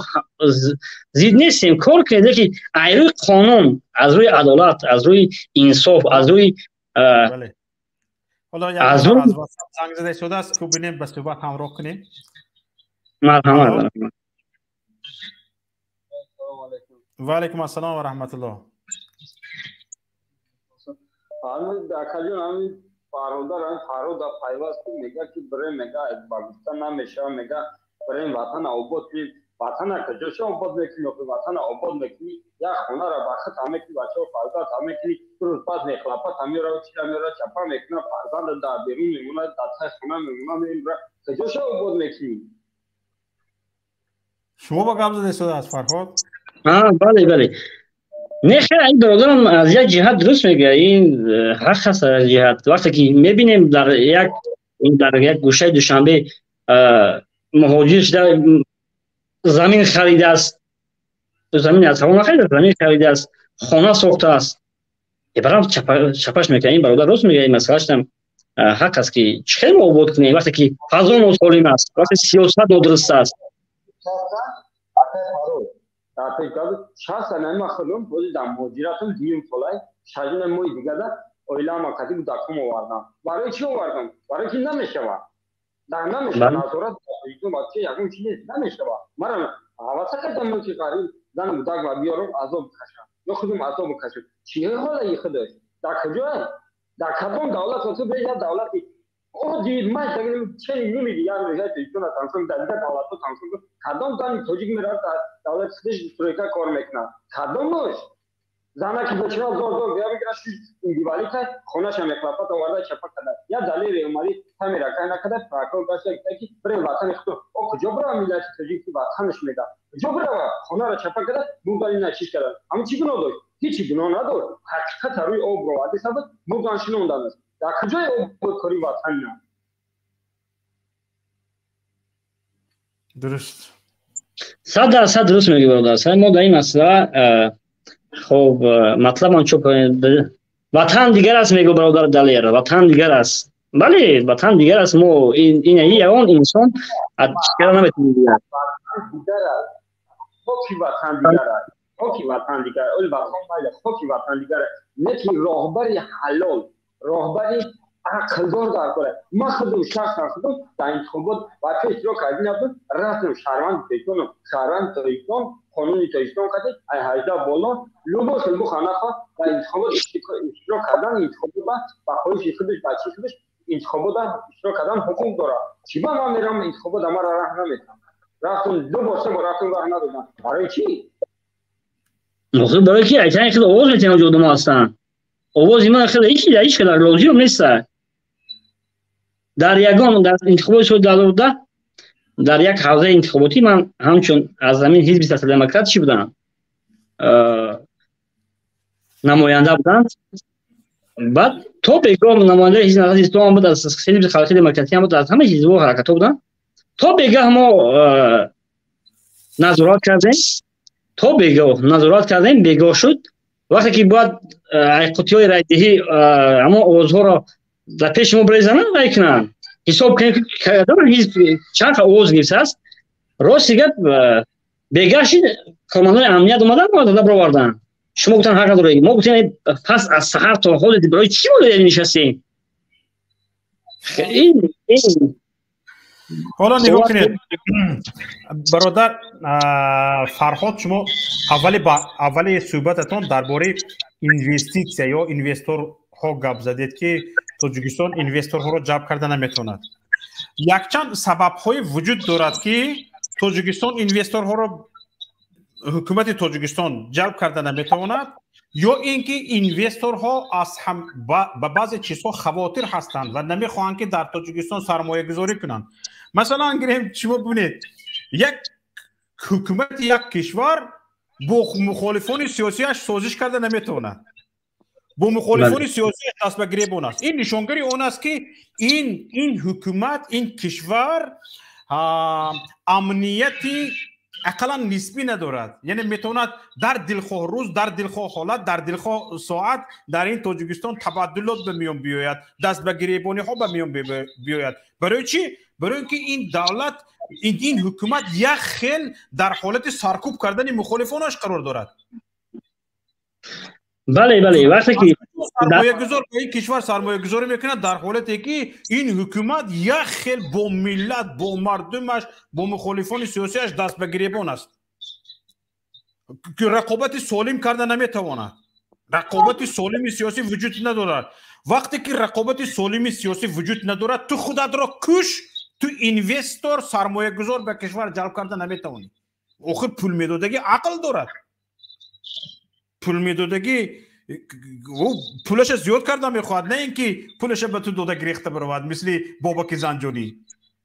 зид нестем, кор кунед, лекин аз рӯи қонун, аз рӯи адолат, аз рӯи инсоф, аз рӯи ҳоло як занг зада истодааст, ку бинем, ба суҳбат ҳамроҳ кунем. Марҳамат. Ва алайкум ассалом ва раҳматуллоҳ. Акаҷон, ҳамин бародар, ҳамин Фарҳод пайваст мега, ки бирем, мега, ба гуфта намешава, мега, бирем ватана обод кунем. Ватана куҷоша обод мекунӣ? Охи ватана обод мекунӣ, як хонаро ба худ мекунӣ, бачаҳо фарзанд мекунӣ, ду рӯз баъд мехлапат меёра, чира меёра, чапа мекунад, фарзанда дар берун мемонад, дар таи хона мемонад, мемира. Куҷоша обод мекунӣ? Шумо ба гап зада истодааст Фарҳод. Бале, бале. Не, хел, ин бародарам аз як ҷиҳат дуруст мегӯяд, ин ҳақ аст аз ҷиҳат. Вақте ки мебинем дар як гӯшаи Душанбе муҳоҷир шуда замин харидааст, замин аз ҳаво нахаридааст, замин харидааст, хона сохтааст, барам чапаш мекунад. Ин бародар рост мегӯяд, ин масъалаашам ҳақ аст, ки чӣ хел мо обод кунем, вақте ки фазо носолим аст, вақте сиёсат нодуруст аст. Шахсан ама худам бози дар муҳоҷиратам дуюм солай, шажина моҳи дигада оилаама кати кӯдакҳом овардам. Барои чӣ овардам? Барои ки намешавад, дар намешавад назорат бача ягон чи нест, намешавад. Мара ҳаваса кардам, ки ғариб зану кӯдак ва биёрам, азоб кашам ё худам азоб кашам. Чӣ ҳолаи худаш дар куҷое, дар кадом давлат? Ту бея давлати оддӣ ман чени ними дигар мешавад Тоҷикистона тамошо, дар дигар давлатҳо тамошо. Кадом зани тоҷик меравад дар давлати худаш стройка кор мекунад? Кадомаш занаки бечора зор зор бия мегирад, индивалита хонаша мехлапат, оварда чапа када, я далери омади тамера кай накада, прокурор гашта ки бирем ватани худ. О куҷо бирава миллати тоҷик, ки ватанаш мега? Куҷо бирава? Хонаро чапа када, бурдани начиш карда. Ҳамин чӣ гуноҳ дошт? Ҳечи гуноҳ надошт, ҳақиқата рӯи об роварда сабаб бурдан шинонданаш. Дар куҷои ободкории ватан на? Дуруст. 100% дуруст мегӯӣ, бародар. Мо дар ин масъала хоб матлаб чоп ватан дигар аст, мегӯ бародар Далер, ватан дигар аст. Бале, ватан дигар аст. Мо ин ягон инсон чикара наметавонад дигар. Хоки ватан дигар аст, хоки ватан дигар, ол ватан майли, хоки ватан дигар аст. Не ки роҳбари ҳалол, роҳбари ақлдор дар кор аст. Ман худам шахсан худам дар интихобот вақте иштирок карда набудам, рафтам шаҳрванди Тоҷикистон, шаҳрванди Тоҷикистон, қонуни Тоҷикистон қати ай 18 боло любой хел буха нахоҳ дар интихобот иштирок кардан, интихобот ба хоҳиши худаш, ба чӣ худаш интихобот иштирок кардан ҳуқуқ дорад. Чӣ ба ман мерам интихобот маро раҳ наметам? Рафтам ду бор, се бор рафтам, раҳ надодам. Барои чӣ? Охир барои ки айтани хеле овоз метиҳанд, оҷо одамон ҳастанд. Овози ман хеле ҳеҷ қадар лозим нест. Дар ягон дар интихоботи соли 2010 дар як ҳавзаи интихоботӣ ман ҳамчун аз ҳамин ҳизби социал-демократ чӣ будам, намоянда будам. Баъд то бегоҳ намояндаи ҳизби Наҳзати Ислом буд, аз ҳизби Халқи Демократӣ ҳам буд, аз ҳама ҳизбҳо ҳаракатҳо буданд. То бегаҳ мо назорат кардем, то бегоҳ назорат кардем, бегоҳ шуд. Вақте ки бояд қутиҳои райдиҳӣ ҳамон овозҳоро дар пеши мо брезананд, рай кунанд, ҳисоб кунем ки кадом ҳизб чанд овоз гирифтааст. Рости гап, бегаҳ шид, кормандони амният омаданд, мо дода бароварданд. Шумо гуфтан ҳақ надоред. Мо гуфтем пас аз саҳар то ҳол барои чӣ мо нишастем? Ҳоло нигоҳ кунед, бародар Фарҳод, шумо аввали суҳбататон дар бораи инвеститсия ё инвесторҳо гап задед, ки Тоҷикистон инвесторҳоро ҷалб карда наметавонад. Якчанд сабабҳое вуҷуд дорад, ки Тоҷикистон инвесторҳоро, ҳукумати Тоҷикистон ҷалб карда наметавонад, ё ин ки инвесторҳо аз ба баъзе чизҳо хавотир ҳастанд ва намехоҳанд, ки дар Тоҷикистон сармоягузорӣ кунанд. Масалан, гирем, шумо бибинед, як ҳукумати як кишвар бо мухолифони сиёсиаш созиш карда наметавонад, бо мухолифони сиёсиаш даст ба гиребон аст. Ин нишонгари он аст, ки ин ҳукумат, ин кишвар амнияти ақаллан нисбӣ надорад. Яъне метавонад дар дилхоҳ рӯз, дар дилхоҳ ҳолат, дар дилхоҳ соат дар ин Тоҷикистон табаддулот ба миён биёяд, даст ба гиребониҳо ба миён биёяд. Барои чӣ? Барои ин ки ин давлат, ин ҳукумат як хел дар ҳолати саркӯб кардани мухолифонаш қарор дорад. Бале, бале, вақте ки сармоягузор ба ин кишвар сармоягузорӣ мекунад, дар ҳолате ки ин ҳукумат як хел бо миллат, бо мардумаш, бо мухолифони сиёсиаш даст ба гиребон аст, рақобати солим карда наметавонад, рақобати солими сиёсӣ вуҷуд надорад. Вақте ки рақобати солими сиёсӣ вуҷуд надорад, ту худатро куш, ту инвестор, сармоягузор ба кишвар ҷалб карда наметавонӣ. Охир пул медодагӣ ақл дорад, пул медодагӣ ӯ пулаша зиёд карда мехоҳад, на ин ки пулаша ба ту дода гирехта баровад, мисли Бобаки Занҷонӣ.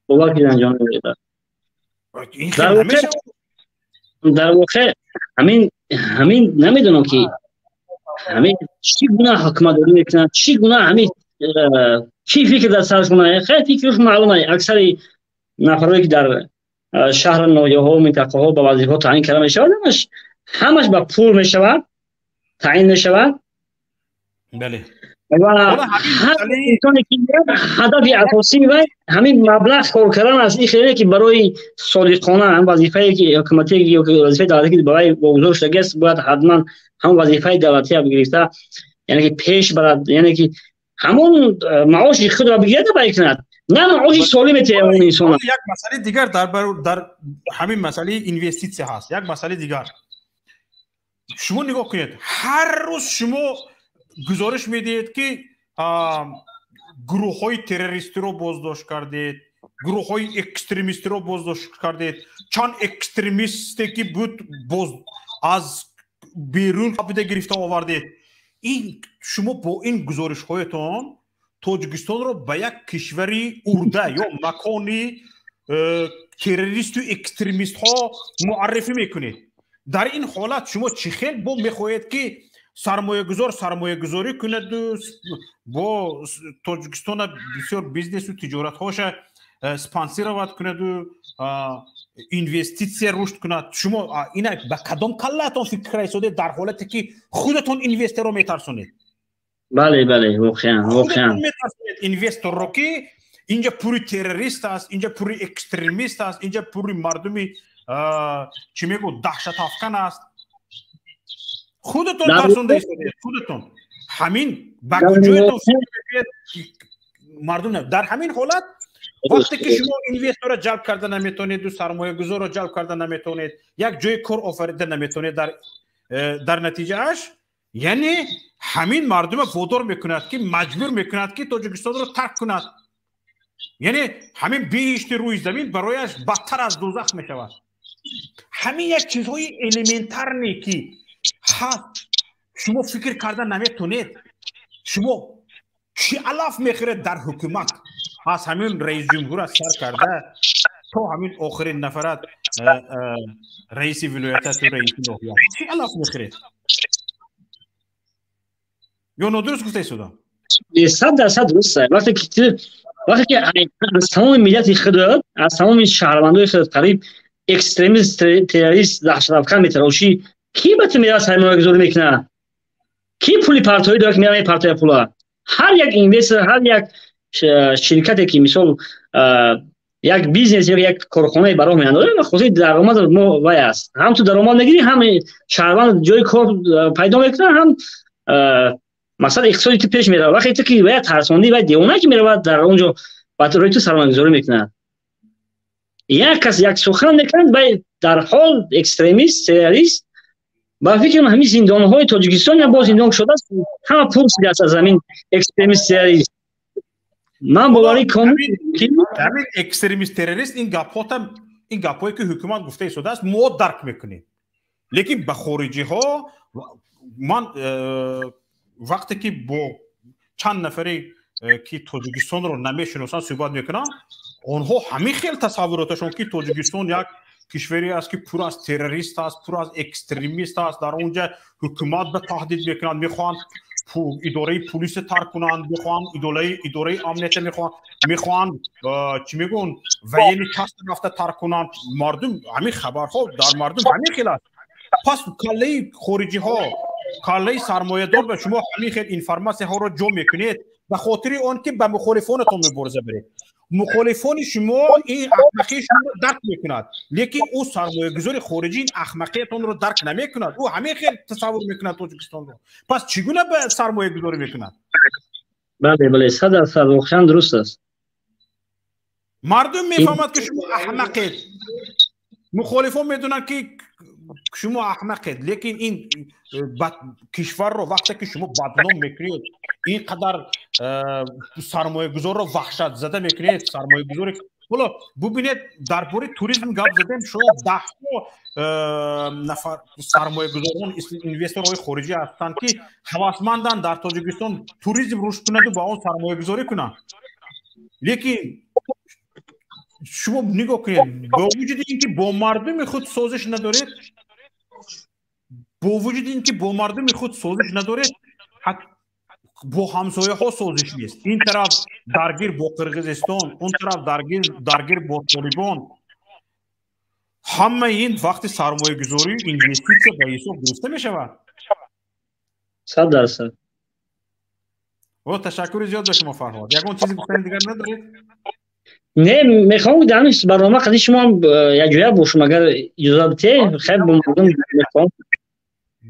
Бобаки Занҷонӣ дар воқеъ ҳамин намедонам, ки ҳамин чӣ гуна ҳукуматдорӣ мекунанд, чӣ гуна ҳамин чӣ фикр дар сарашон. Хеле фикраш маълум аст. Аксари нафарое ки дар шаҳр, ноҳияҳо, минтақаҳо ба вазифаҳо таъин карда мешавад, ҳамаш ба пул мешавад, таъин мешавад. Бале. Ва ҳар инсоне ки ҳадафи асосии вай ҳамин маблағ кор кардан аст. Ин хеле ки барои содиқона ҳам вазифае ки ҳукуматие ё вазифаи давлатӣ ки ба вай вогузор шудагиаст, бояд ҳатман ҳамон вазифаи давлатиро гирифта, яъне ки пеш барад, яъне ки ҳамон маоши худро бигирад, бай кунад, на маоши солим метиҳад он инсона. Як масъалаи дигар дар ҳамин масъалаи инвеститсия ҳаст. Як масъалаи дигар, шумо нигоҳ кунед, ҳар рӯз шумо гузориш медиҳед, ки гурӯҳҳои террористиро боздошт кардед, гурӯҳҳои экстремистиро боздошт кардед, чанд экстремисте ки буд, боз аз берун қабида гирифта овардед. Ин шумо бо ин гузоришҳоятон Тоҷикистонро ба як кишвари урда ё макони террористу экстремистҳо муаррифӣ мекунед. Дар ин ҳолат шумо чӣ хел бо мехоҳед, ки сармоягузор сармоягузорӣ кунаду бо Тоҷикистона бисёр бизнесу тиҷоратҳоша Спонсировать кунаду инвеститсия рушд кунад. Шумо ина ба кадом каллаатон фикр карда истодед, дар ҳолате ки худатон инвесторро метарсонед? Бале, бале, воқеан, воқеан. Метарсонед инвесторро, ки инҷа пури террорист аст, инҷа пури экстремист аст, инҷа пури мардуми, чӣ мегӯ, даҳшатафкан аст. Худатон тарсонда истодед, худатон. Ҳамин ба куҷоятон фикр мекунед, мардум? Дар ҳамин ҳолат, вақте ки шумо инвесторро ҷалб карда наметавонеду сармоягузорро ҷалб карда наметавонед, як ҷои кор офарида наметавонед, дар натиҷааш, яъне, ҳамин мардума водор мекунад, ки маҷбур мекунад, ки Тоҷикистонро тарк кунад. Яъне ҳамин биҳишти рӯи замин барояш бадтар аз дӯзах мешавад. Ҳамин як чизҳои элементарный ки ҳаст, шумо фикр карда наметонед. Шумо чӣ алаф мехӯред дар ҳукумат? Аз ҳамин раисҷумҳура сар карда то ҳамин охирин нафарат, раиси вилоятату раиси ноҳия, чӣ алаф мехӯред? Ё нодуруст гуфта истодам? 100% дуруст. Вақте ки аз тамоми миллати худ, аз тамоми шаҳрвандои худ қариб экстремист, террорист, даҳшатафкан метарошӣ, кӣ ба ту мерад, сармоягузорӣ мекунад? Кӣ пули партоӣ дорад, ки мерад мепартояд пула? Ҳар як инвестор, ҳар як ширкате, ки мисол як бизнес ё як корхонае ба роҳ меандозад, хотири даромад мо вай аст. Ҳам ту даромад мегирӣ, ҳам шаҳрванд ҷои кор пайдо мекунад, ҳам масалан иқтисоди ту пеш меравад. Вақте ту ки вая тарсондӣ, вай девона ки меравад, дар он ҷо ба рӯи ту сармоягузорӣ мекунад? Як кас як сухан мекунад, вай дар ҳол экстремист, террорист. Ба фикрам, ҳамин зиндонҳои Тоҷикистон я боз зиндон шудааст, ҳама пур шудааст аз ҳамин экстремист, террорист. Ман боварӣ комил. Ҳамин экстремист, террорист, ин гапҳота, ин гапҳое ки ҳукумат гуфта истодааст, мо дарк мекунем, лекин ба хориҷиҳо ман вақте ки бо чанд нафаре ки Тоҷикистонро намешиносанд суҳбат мекунам, онҳо ҳамин хел тасаввуроташон, ки Тоҷикистон як кишваре аст, ки пур аз террорист аст, пур аз экстремист аст, дар он ҷа ҳукумат ба таҳдид мекунанд, мехоҳанд идораи пулиса тарк кунанд, мехоҳанд идораи амнията, мехоҳанд, чӣ мегӯн, военный часть рафта тарк кунанд. Мардум, ҳамин хабарҳо дар мардум ҳамин хел аст. Пас каллаи хориҷиҳо, каллаи сармоядор ба шумо ҳамин хел информатсияҳоро ҷо мекунед, ба хотири он ки ба мухолифонатон мубориза баред. Мухолифони шумо ин ахмақии шуморо дарк мекунад, лекин ӯ, сармоягузори хориҷӣ, ин ахмақиятонро дарк намекунад. Ӯ ҳамин хел тасаввур мекунад Тоҷикистонро. Пас чӣ гуна ба сармоягузорӣ мекунад? Бале, 100% воқеан дуруст аст. Мардум мефаҳмад, ки шумо аҳмақед, мухолифон медонанд, ки шумо аҳмақед, лекин ин кишварро вақте ки шумо бадном мекунед, ин қадар сармоягузорро ваҳшатзада мекунед, сармоягузори. Ҳоло бубинед, дар бораи туризм гап задем, шояд даҳҳо нафар сармоягузорон, инвесторҳои хориҷӣ ҳастанд, ки ҳавасманданд дар Тоҷикистон туризм рушд кунаду ба он сармоягузорӣ кунанд. Лекин шумо нигоҳ кунед, бо вуҷуди ин ки бо мардуми худ созиш надоред, бо вуҷуди ин ки бо мардуми худ созиш надоред, бо ҳамсояҳо созиш нест. Ин тараф даргир бо Қирғизистон, он тараф даргир бо Толибон. Ҳамаи ин вақти сармоягузорию инвеститсия ба ҳисоб гирифта мешавад? 100%. О, ташаккури зиёд ба шумо, Фарҳод. Ягон чизи гуфтани дигар надоред? Не, мехоҳам дар ҳамин барнома қади шумо якҷоя бошем, агар иҷоза битед. Хайр, бо мардум мехоҳам.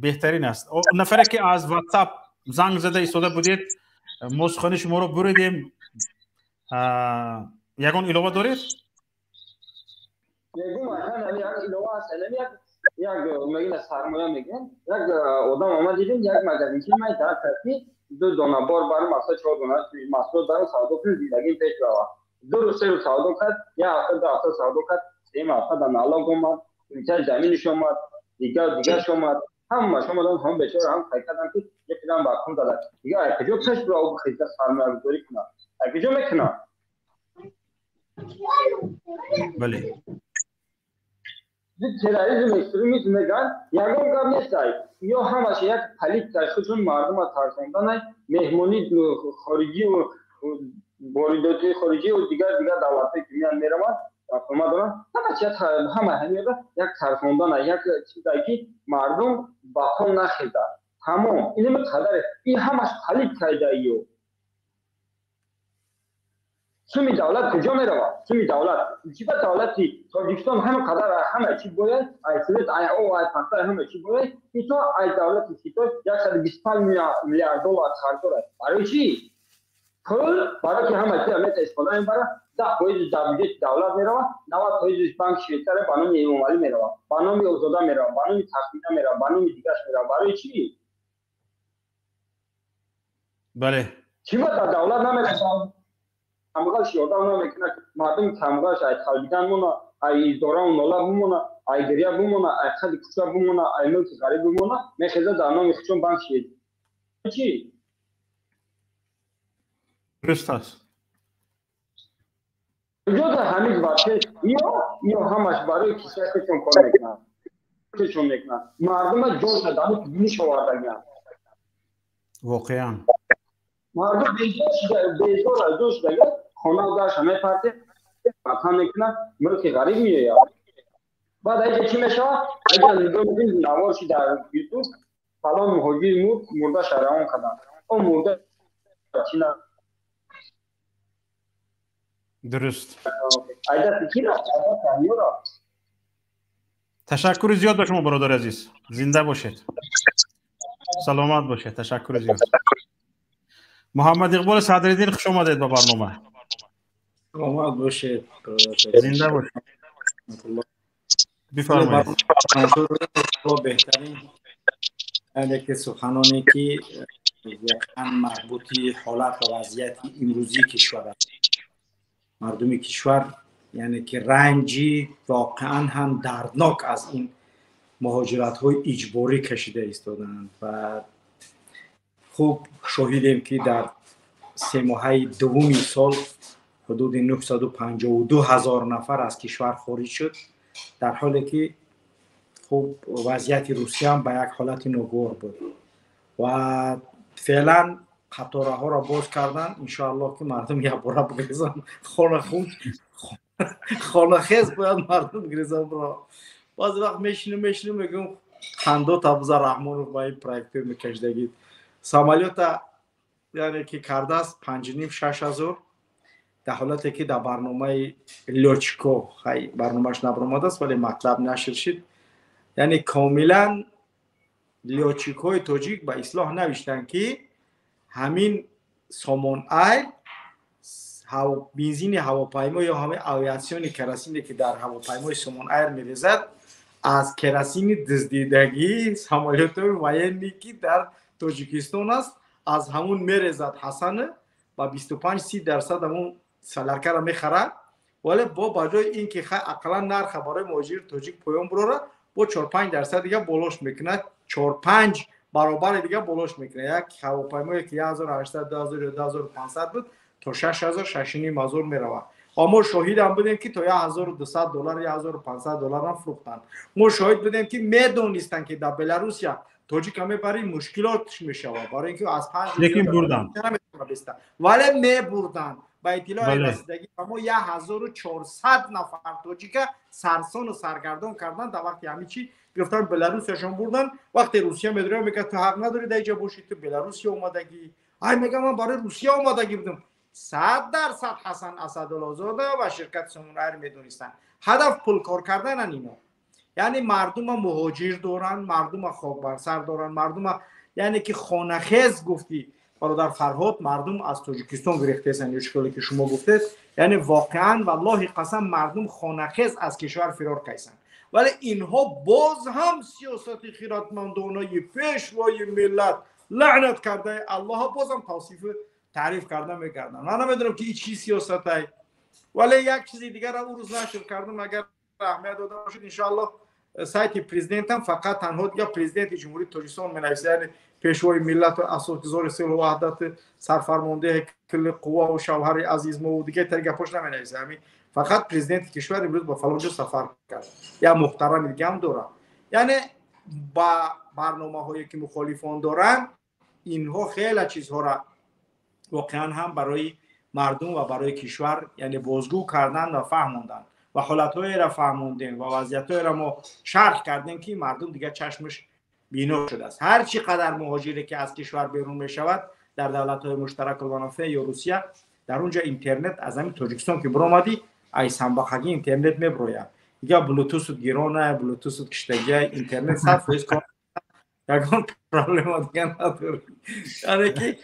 Беҳтарин аст. Нафаре ки аз WhatsApp занг зада истода будед, мо сухани шуморо буридем. Ягон илова доред? Як мегӯяд, сармоя мегӯянд. Як одам омад, дидем, як магазинчи май дар кард, ки ду дона бор барм, масалан чор дона маҳсулот барм, савдо кунем, зиндагим пеш равад. 2 рӯз, 3 рӯз савдо кард, як ҳафта, 2 ҳафта савдо кард, сеюм ҳафта да налог омад, кумитаи заминиш омад, дигар дигарш омад, ҳамаш омадан. Ҳам бечора ҳам қайд кардам, ки якидам ба кун зада. Дигар аз куҷо пеш бирав, хиза сармоягузорӣ кунад? Аз куҷо мекунад? Бале. Терроризм, экстремизм мегӯянд, ягон гап нестай. Ё ҳамаш як политикаи худшон мардума тарсонданай. Меҳмони хориҷию Воридоти хориҷӣ ва дигар давлатҳое ки меянд мераванд, рафтуомад доранд, ҳама чиз ҳама ҳамиёда як тарсондан, як чизе ки мардум ба по нахезад. Тамом. Инаме қадаре. Ин ҳамаш қалиб кайдаиё. Суми давлат куҷо меравад? Суми давлат. Чӣ ба давлати Тоҷикистон ҳама қадар ҳама чӣ бояд, ай совет, ай о, ай пахта ҳама чӣ бояд, ито ай давлати Хитой 125 миллиард доллар қарз дорад. Барои чӣ? Пул барои ки ҳама чизро мета истифода мебарад, 10% дар бюджети давлат меравад, 90% банки Швейтсария ба номи Эмомалӣ меравад, ба номи Озода меравад, ба номи Тахмина меравад, ба номи дигараш меравад. Барои чӣ? Бале. Чӣ ба дар давлат намерасад? Камбағалш ёрдам намекунад, мардум камбағалш ай қалбидан мона, ай издорау нола бимона, ай гиря бимона, ай қади кӯча бимона, ай мулки ғариб бимона, мехезад дар номи худшон банк Швейтсария. Чӣ? Дуруст аст. Куҷо дар ҳамин вақте ё ҳамаш барои кисаи худшон кор мекунанд, худшон мекунанд. Мардума ҷоша дар биниш овардагианд. Воқеан. Мардум безор аз ҷо шудага, хона дарша мепарте, ватан мекунад, мулки ғариб меояд. Баъд аҷа чӣ мешавад? Аҷа нигоҳ мекунем навор ши дар Ютуб, фалон муҳоҷир мурд, мурдаша равон карданд. О мурда чӣ на? Дуруст. Ташаккури зиёд ба шумо, бародари азиз. Зинда бошед. Саломат бошед. Ташаккури зиёд. Муҳаммад Иқбол Садриддин, хуш омадед ба барнома. Саломат бошед. Зинда бошед. Бифармоед. Беҳтарин яъне ки суханоне ки воқеан марбути ҳолат ва вазъияти имрӯзии кишвар аст. Мардуми кишвар яъне ки ранҷи воқеан ҳам дарднок аз ин муҳоҷиратҳои иҷборӣ кашида истодаанд ва хуб шоҳидем ки дар семоҳаи дуввуми сол ҳудуди 952 ҳазор нафар аз кишвар хориҷ шуд, дар ҳоле ки хуб вазъияти Русия ҳам ба як ҳолати ногувор буд ва феълан қатораҳоро боз кардан, иншоаллоҳ ки мардум якбора бигрезанд, хонахез бояд мардум бигрезанд. Баъзе вақт мешинем мегӯям қандо Табза Раҳмонов ба ин проектҳои мекашидагӣ самолёта яъне ки кардааст 5,5-6 ҳазор, дар ҳолате ки дар барномаи лёчко хай барномааш набаромадааст, вале матлаб нашр шид. Яъне комилан лёчикҳои тоҷик ба ислоҳ навиштанд ки ҳамин Сомон Айр бензини ҳавопаймо ё ҳамин авиатсиони керосине ки дар ҳавопаймои Сомон Айр мерезад аз керосини дуздидагии самолётҳои военный ки дар Тоҷикистон аст, аз ҳамун мерезад Ҳасана ба 25-30% ҳамун соляркаро мехарад, вале бо ба ҷои ин ки хай ақаллан нарха барои муҳоҷири тоҷик поён бурора, бо 4-5% дига болош мекунад, 4-5 баробари дига болош мекунад. Як ҳавопаймое ки 1800, 2000 ё 2500 буд, то 6000, 6500 меравад. Ва мо шоҳидам будем ки то $1200, $1500 ҳам фурӯхтанд. Мо шоҳид будем ки медонистанд ки дар Беларусия тоҷика мебарӣ мушкилотш мешавад, барои ин ки аз 5 лекин бурданд, вале мебурданд. Ба иттилои расидагӣ ба мо 1400 нафар тоҷика сарсону саргардон карданд. Дар вақти ҳамин чӣ гирифтан Беларусияшон бурданд. Вақте Русия медорад мегӯяд ту ҳақ надорӣ дар инҷа бошӣ, ту Беларусия омадагӣ. Ай мегӯям ман барои Русия омадагӣ будам. 100% Ҳасан Асадуллозода ва ширкати Сомон Айр медонистанд. Ҳадаф пулкор карданан ино. Яъне мардума муҳоҷир доранд, мардума хокбарсар доранд, мардума яъне ки хонахез гуфтӣ бародар Фарҳод, мардум аз Тоҷикистон гирифтаанд, ё чӣ ки шумо гуфтед, яъне воқеан валлоҳи қасам мардум хонахез аз кишвар фирор кайсанд. Вале инҳо боз ҳам сиёсати хиратмандонаи пешвои миллат лаънат кардаи Аллоҳ бозам тавсифу таъриф карда мекарданд. Ман намедонам ки ин чӣ сиёсатай, вале як чизи дигарро ӯ рӯз нашр кардам, агар аҳамият дода бошед иншоаллоҳ. Сайти президентам фақат танҳо дига президенти Ҷумҳурии Тоҷикистон менависад, яъне пешвои миллату асосгузори сулҳу ваҳдату сарфармондеҳи кулли қувваву шавҳари азизмову дигар тари гапош наменависад. Ҳамин фақат президенти кишвар имрӯз ба фалон ҷо сафар кард, як муҳтарами дига ҳам дорад. Яъне ба барномаҳое ки мухолифон доранд, инҳо хеле чизҳоро воқеан ҳам барои мардум ва барои кишвар, яъне бозгӯ кардан ва фаҳмондан ва ҳолатҳоеро фаҳмондем ва вазъиятҳоеро мо шарҳ кардем, ки мардум дигар чашмаш бино шудааст. Ҳар чӣ қадар муҳоҷире ки аз кишвар берун мешавад дар давлатҳои муштаракулманофеъ ё Русия, дар онҷо интернет аз ҳамин Тоҷикистон ки биромадӣ, ай самбақагӣ интернет меброяд. Дигар блютусут гирона, блютусут киштагия, интернет 100% кор, ягон проблема дигар надорӣ. Яъне ки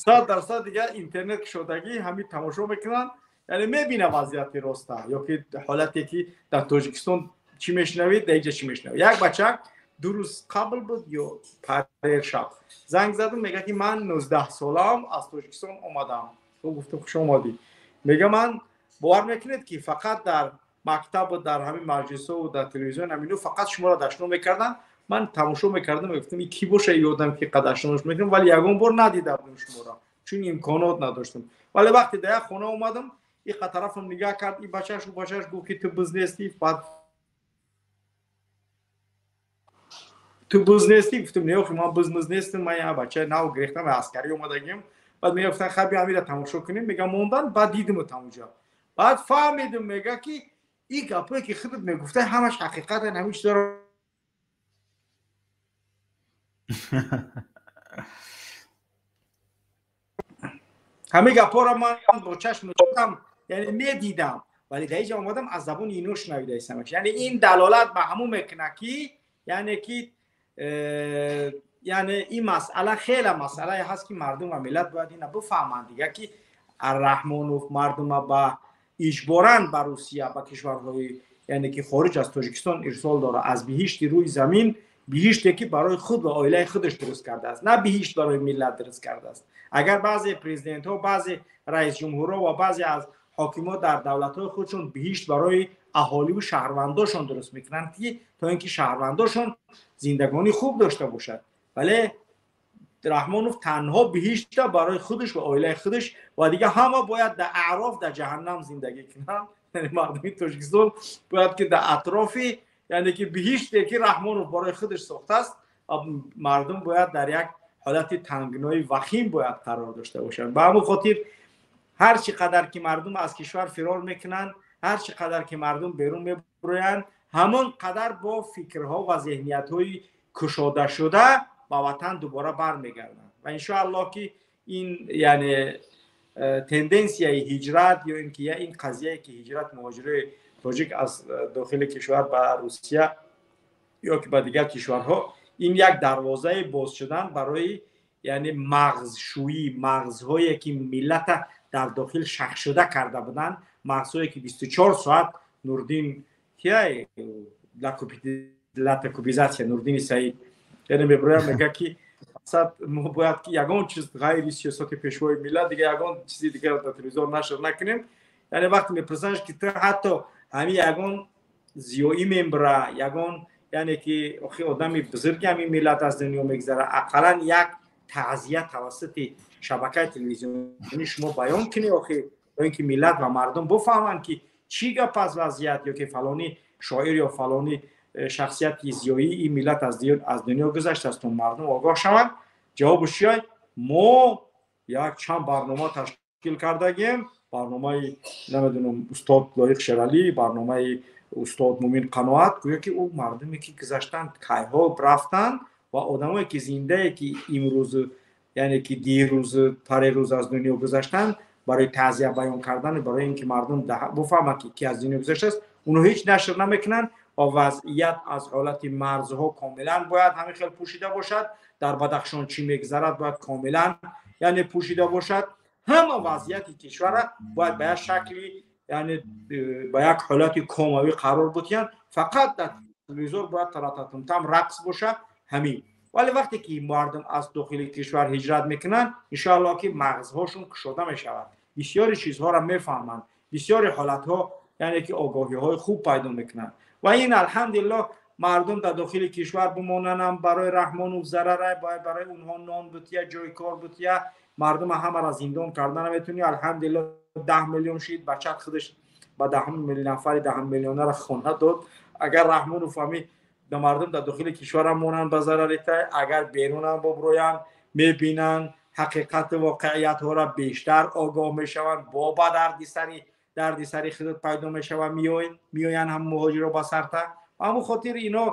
100% дигар интернет кушодагӣ, ҳамин тамошо мекунанд, яъне мебина вазъияти роста ё ки ҳолате ки дар Тоҷикистон чӣ мешунавед, дар инҷа чӣ мешунавед. Як бачак 2 рӯз қабл буд ё парер шаб занг задам, мега ки ман 19 солаам, аз Тоҷикистон омадам. Гуфтам хуш омадӣ. Мега ман бовар мекунед ки фақат дар мактаб ва дар ҳамин маҷлисҳо ва дар телевизион ҳамино фақат шуморо дашном мекарданд. Ман тамошо мекардам, мегуфтам ин кӣ боша, ёдам ки қадашнош мекунам, вале ягон бор надида будам шуморо, чун имконот надоштам. Вале вақте дар як хона омадам, ин тарафам нигоҳ кард, ин бачаш, ӯ бачаш гуфт ки ту буз нестӣ, баъд ту буз нестӣ? Гуфтам не, охи ман буз нестам, ман як бачаи нав гирехтам, аскарӣ омадагим. Баъд мегуфтан хай биё ҳаминро тамошо кунем, мега мондан, баъд дидим тамоҷа. Баъд фаҳмидим, мега ки ин гапое ки худат мегуфтай ҳамаш ҳақиқатан, ҳамин чизаро ҳамин гапҳоро ман бо чашми худам яъне медидам, вале дар инҷа омадам аз забони ино шунавидаистам. Яъне ин далолат ба ҳамон мекунад ки яъне ки яъне ин масъала хеле масъалае ҳаст ки мардум ва миллат бояд ина бифаҳманд дига, ки Раҳмонов мардума ба иҷборан ба Русия, ба кишварҳои яъне ки хориҷ аз Тоҷикистон ирсол дорад, аз биҳишти рӯи замин, биҳиште ки барои худ ва оилаи худаш дуруст кардааст, на биҳишт барои миллат дуруст кардааст. Агар баъзе президентҳо, баъзе раисҷумҳурҳо ва баъзе аз ҳокимҳо дар давлатҳои худшон биҳишт барои аҳоливу шаҳрвандошон дуруст мекунанд, ки то ин ки шаҳрвандошон зиндагонӣ хуб дошта бошад, вале Раҳмонов танҳо биҳишта барои худаш ва оилаи худаш ва дигар ҳама бояд дар аъроф, дар ҷаҳаннам зиндагӣ кунанд. Яъне мардуми Тоҷикистон бояд ки дар атрофи яъне ки биҳиште ки Раҳмонов барои худаш сохтааст, мардум бояд дар як ҳолати тангнои вахим бояд қарор дошта бошанд. Ба ҳамон хотир ҳар чӣ қадар ки мардум аз кишвар фирор мекунанд, ҳар чӣ қадар ки мардум берун мебуроянд, ҳамон қадар бо фикрҳо ва зеҳниятҳои кушодашуда ба ватан дубора бармегарданд. Ва иншоаллоҳ ки ин яъне тенденсияи ҳиҷрат ё ин ки ин қазияе ки ҳиҷрат муҳоҷирои тоҷик аз дохили кишвар ба Русия ё ки ба дигар кишварҳо, ин як дарвозаи боз шудан барои яъне мағзшӯӣ, мағзҳое ки миллата дар дохил шахшуда карда буданд, мағзҳое ки 24 соат Нурдин кияй латакубизатсия Нурдини Саид яъне меброям мега ки мақсад мо бояд ки ягон чиз ғайри сиёсати пешвои миллат дига ягон чизи дигар дар телевизор нашр накунем. Яъне вақте мепурсанд ки ту ҳатто ҳамин ягон зиёӣ мембра, ягон яъне ки охи одами бузурги ҳамин миллат аз дунё мегзара, ақаллан як таъзия тавассути шабакаи телевизионӣ шумо баён кунӣ, охи то ин ки миллат ва мардум бифаҳманд ки чӣ гап аст вазъият, ё ки фалони шоир ё фалони шахсияти зиёии ин миллат аз дунё гузаштааст, то мардум огоҳ шаванд. Ҷавобаш чия? Мо як чанд барнома ташкил кардагем, барномаи намедонам устод Лоиқ Шералӣ, барномаи устод Мумин Қаноат, гӯё ки ӯ мардуме ки гузаштанд, кайҳо рафтанд ва одамое ки зиндае ки имрӯз яъне ки дирӯз парерӯз аз дунё гузаштанд, барои таъзия баён кардан, барои ин ки мардум бифаҳманд ки ки аз дунё гузаштааст, онҳо ҳеҷ нашр намекунанд ва вазъият аз ҳолати марзҳо комилан бояд ҳамин хел пӯшида бошад. Дар Бадахшон чӣ мегзарад бояд комилан яъне пӯшида бошад. Ҳама вазъияти кишварро бояд ба як шакли яъне ба як ҳолати комавӣ қарор бутиянд. Фақат дар телевизор бояд тарататумтам рақс бошад, ҳамин. Вале вақте ки мардум аз дохили кишвар ҳиҷрат мекунанд, иншоаллоҳ ки мағзҳошон кушода мешавад, бисёри чизҳоро мефаҳманд, бисёри ҳолатҳо яъне ки огоҳиҳои хуб пайдо мекунанд. Ва ин алҳамдулиллоҳ мардум дар дохили кишвар бимонанд, барои Раҳмонов зарара, бояд барои онҳо нон бутия, ҷои кор бутия, мардум ҳамаро зиндон карда наметуни. Алҳамдулиллоҳ 10 миллион шид, бачат худаш ба 10 миллион нафари 10 миллионаро хона дод. Агар Раҳмонов ҳами мардум дар дохили кишварам монанд ба зарари тай, агар берунам боброянд, мебинанд, ҳақиқату воқеиятҳоро бештар огоҳ мешаванд, бо ба дарди сари худат пайдо мешаванд, меоянд ҳам муҳоҷиро ба сарта. Ба ҳамон хотир ино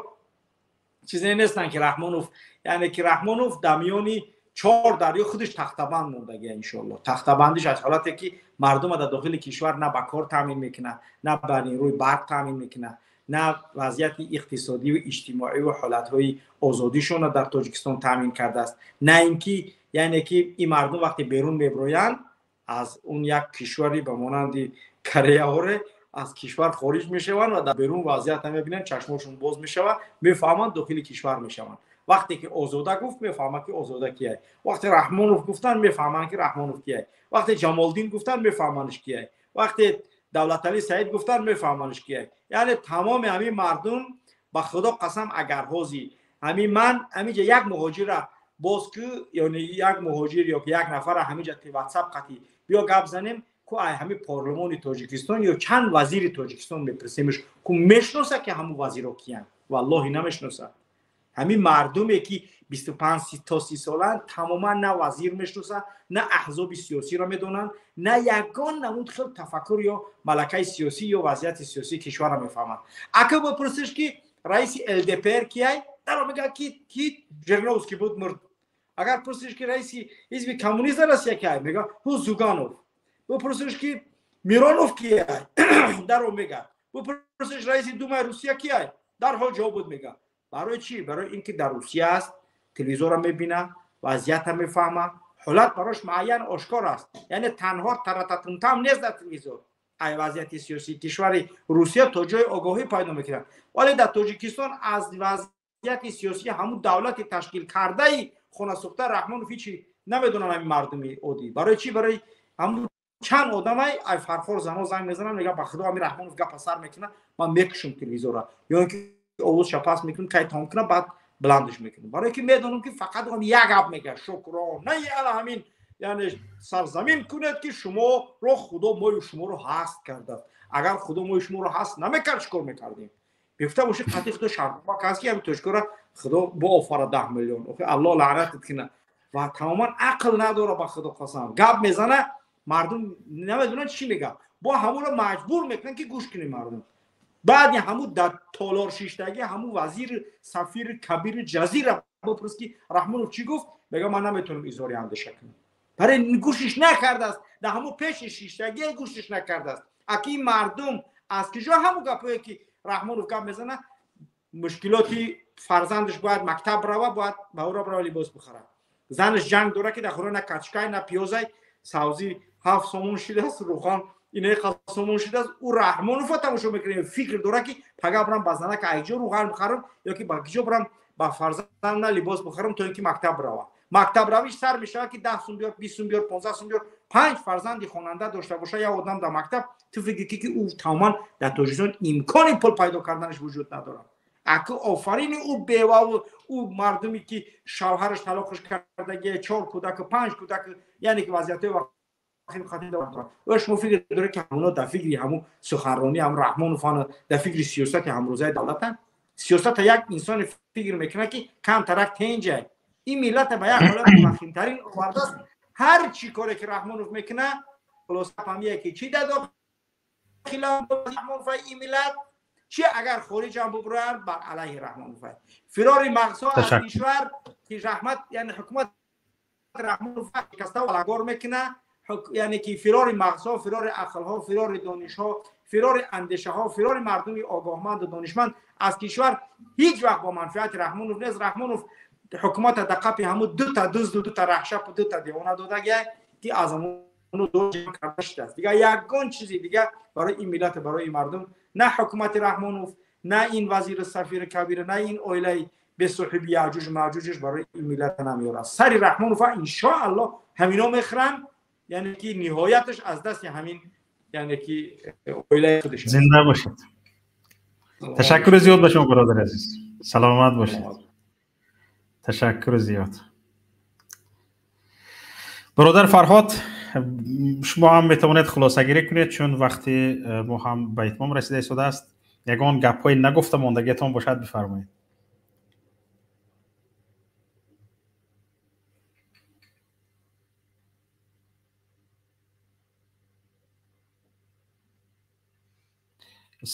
чизе нестанд ки Раҳмонов, яъне ки Раҳмонов дар миёни чор дарё худаш тахтабанд мондагия иншоалло. Тахтабандиш аз ҳолате ки мардума дар дохили кишвар на ба кор таъмин мекунад, на ба нерӯи барқ таъмин мекунад, на вазъияти иқтисодию иҷтимоӣ ва ҳолатҳои озодишонро дар Тоҷикистон таъмин кардааст, на ин ки яъне ки ин мардум вақте берун меброянд аз он як кишвари ба монанди Кореяҳоре аз кишвар хориҷ мешаванд ва дар берун вазъиятро мебинанд, чашмошон боз мешавад, мефаҳманд, дохили кишвар мешаванд. Вақте ки Озода гуфт, мефаҳманд ки Озода кияй. Вақте Раҳмонов гуфтанд, мефаҳманд ки Раҳмонов кияй. Вақте Ҷамолдин гуфтанд, мефаҳмандш кияй. Вақте Давлатали Саид гуфтанд, мефаҳмандш кияй. Яъне тамоми ҳамин мардум ба Худо қасам, агар ҳози ҳамин ман ҳаминҷа як муҳоҷира боз ку, яъне як муҳоҷир ё ки як нафара ҳаминҷа WhatsApp қатӣ биё гап занем, ку ай ҳамин парлумони Тоҷикистон ё чанд вазири Тоҷикистон мепурсемш, ку мешноса ки ҳамун вазиро киянд? Валлоҳи намешносад. Ҳамин мардуме ки 25 то 30 соланд тамоман на вазир мешносанд, на аҳзоби сиёсиро медонанд, на ягон намуд хел тафаккур ё малакаи сиёсӣ ё вазъияти сиёсии кишварро мефаҳманд. Ака бипурсиш ки раиси ЛДПР кияй, даро мегӯяд ки Жириновский буд, мурд. Агар пурсиш ки раиси ҳизби коммунист Россия кияй, мегӯяд ҳу Зюганов. Бипурсиш ки Миронов кияй, даро мегӯяд. Бипурсиш раиси Думаи Русия кияй, дарҳол ҷавоб мегӯяд. Барои чӣ? Барои ин ки дар Русия аст, телевизорро мебина, вазъиятро мефаҳма, ҳолат барош муайян ошкор аст. Яъне танҳо тарататунтам нест дар телевизор. Ай вазъияти сиёсии кишвари Русия то ҷои огоҳӣ пайдо мекунад. Вале дар Тоҷикистон аз вазъияти сиёсии ҳамун давлати ташкил кардаи хонасӯхта Раҳмонов ҳичи намедонанд ҳамин мардуми оддӣ. Барои чӣ? Барои ҳамун чанд одамай ай фархор зано занг мезананд, мегӯянд ба Худо ҳамин Раҳмонов гапа сар мекунад, ман мекушам телевизорро. Ё ин ки овозша паст мекунам, кай тамом кунам, баъд баландш мекунам. Барои ки медонам ки фақат он як гап мегӯяд: шукронаи ала ҳамин, яъне сарзамин кунед ки шуморо Худо мою шуморо ҳаст кардааст. Агар Худо мою шуморо ҳаст намекард, чӣ кор мекардем? Мегуфта бошед қатъи Худо шартнома кард ки ҳамин тоҷикоро Худо боофара 10 миллион. Охи Аллоҳ лаънатат кунад. Ва тамоман ақл надора, ба Худо қасам. Гап мезана, мардум намедонанд чӣ мегӯяд. Бо ҳамонро маҷбур мекунанд ки гӯш кунед мардум. Баъди ҳамун дар толор шиштагӣ ҳамун вазир сафири кабири ҷазира бипурс ки Раҳмонов чӣ гуфт, мегӯяд ман наметавонам изҳори андеша кунам. Барои гӯшиш накардааст, дар ҳамун пеши шиштагӣ гӯшиш накардааст. Аки мардум аз киҷо ҳамун гапое ки Раҳмонов гап мезанад, мушкилоти фарзандаш бояд мактаб рава, бояд ба ӯро бирава либос бихарад. Занаш ҷанг дорад ки дар хона на качкай, на пиёзай, савзӣ 7 сомон шидааст, рухан инаи сомон шидааст. Ӯ Раҳмоновро тамошо мекунад, фикр дорад ки пага бирам ба занака айҷо руған бихарам ё ки ба киҷо бирам ба фарзандам либос бихарам то ин ки мактаб рава. Мактаб равиш сар мешавад ки 10 сум биёр, 20 сум биёр, 15 сум биёр. 5 фарзанди хонанда дошта бошад як одам дар мактаб, ту фикр ки ӯ тамоман дар Тоҷикистон имкони пул пайдо карданаш вуҷуд надорад. Аки офарини ӯ беваву ӯ мардуме ки шавҳараш талоқаш кардагия, 4 кӯдаку 5 кӯдак, яъне ки вазъиятҳои ва шумо фикр доред ки ҳамоно дар фикри ҳамун суханронӣ ҳам Раҳмонов дар фикри сиёсати ҳамрӯзаи давлатанд? Сиёсата як инсоне фикр мекунад ки камтарак тенҷай. Ин миллата ба як ҳолати вахимтарин овардааст. Ҳар чӣ коре ки Раҳмонов мекунад, хулоса фаҳмия ки чӣ дар дохила Раҳмонов ин миллат, чӣ агар хориҷ ҳам бубуранд бар алайҳи Раҳмонов. Фирори мағзҳо аз кишвар ки раҳмат, яъне ҳукумат Раҳмонов шикаста валагор мекунад, яъне ки фирори мағзҳо, фирори ақлҳо, фирори донишҳо, фирори андешаҳо, фирори мардуми огоҳманду донишманд аз кишвар ҳеҷ вақт бо манфиати Раҳмонов нест. Раҳмонов ҳукумата дар қапи ҳамун дута дузду, дута раҳшапу, дута девона додагия ки аз ҳамону ҷамъ карда шудааст. Дигар ягон чизи дигар барои ин миллат, барои ин мардум на ҳукумати Раҳмонов, на ин вазири сафири кабир, на ин оилаи бесоҳиби яъҷуҷ маъҷуҷаш барои ин миллат намеорад. Сари Раҳмонов иншоаллоҳ ҳамино мехӯранд, яъне ки ниҳояташ аз дасти ҳамин, яъне ки оилаи худаш. Зинда бошед. Ташаккури зиёд ба шумо бародари азиз. Саломат бошед. Ташаккури зиёд. Бародар Фарҳод, шумо ҳам метавонед хулосагирӣ кунед, чун вақти мо ҳам ба итмом расида истодааст. Ягон гапҳои нагуфта мондагиатон бошад, бифармоед.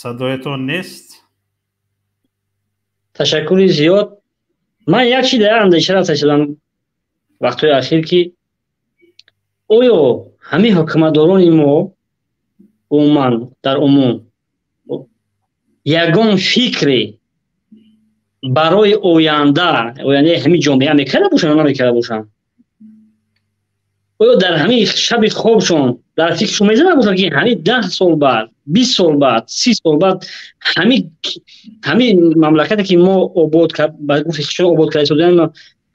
Садоятон нест. Ташаккури зиёд. Ман як чи дар андеша рафта шудам вақтҳои ахир, ки оё ҳамин ҳукуматдорони мо умуман дар умум ягон фикре барои ояндаи ҳамин ҷомеа мекарда бошанд ё намекарда бошанд? Оё дар ҳамин шаби хобшон дар фикрашон мезанад бошанд, ки ҳамин 10 сол баъд, 20 сол баъд, 30 сол баъд ҳамин мамлакате ки мо обод ба гуфти худшон обод карда истодаем,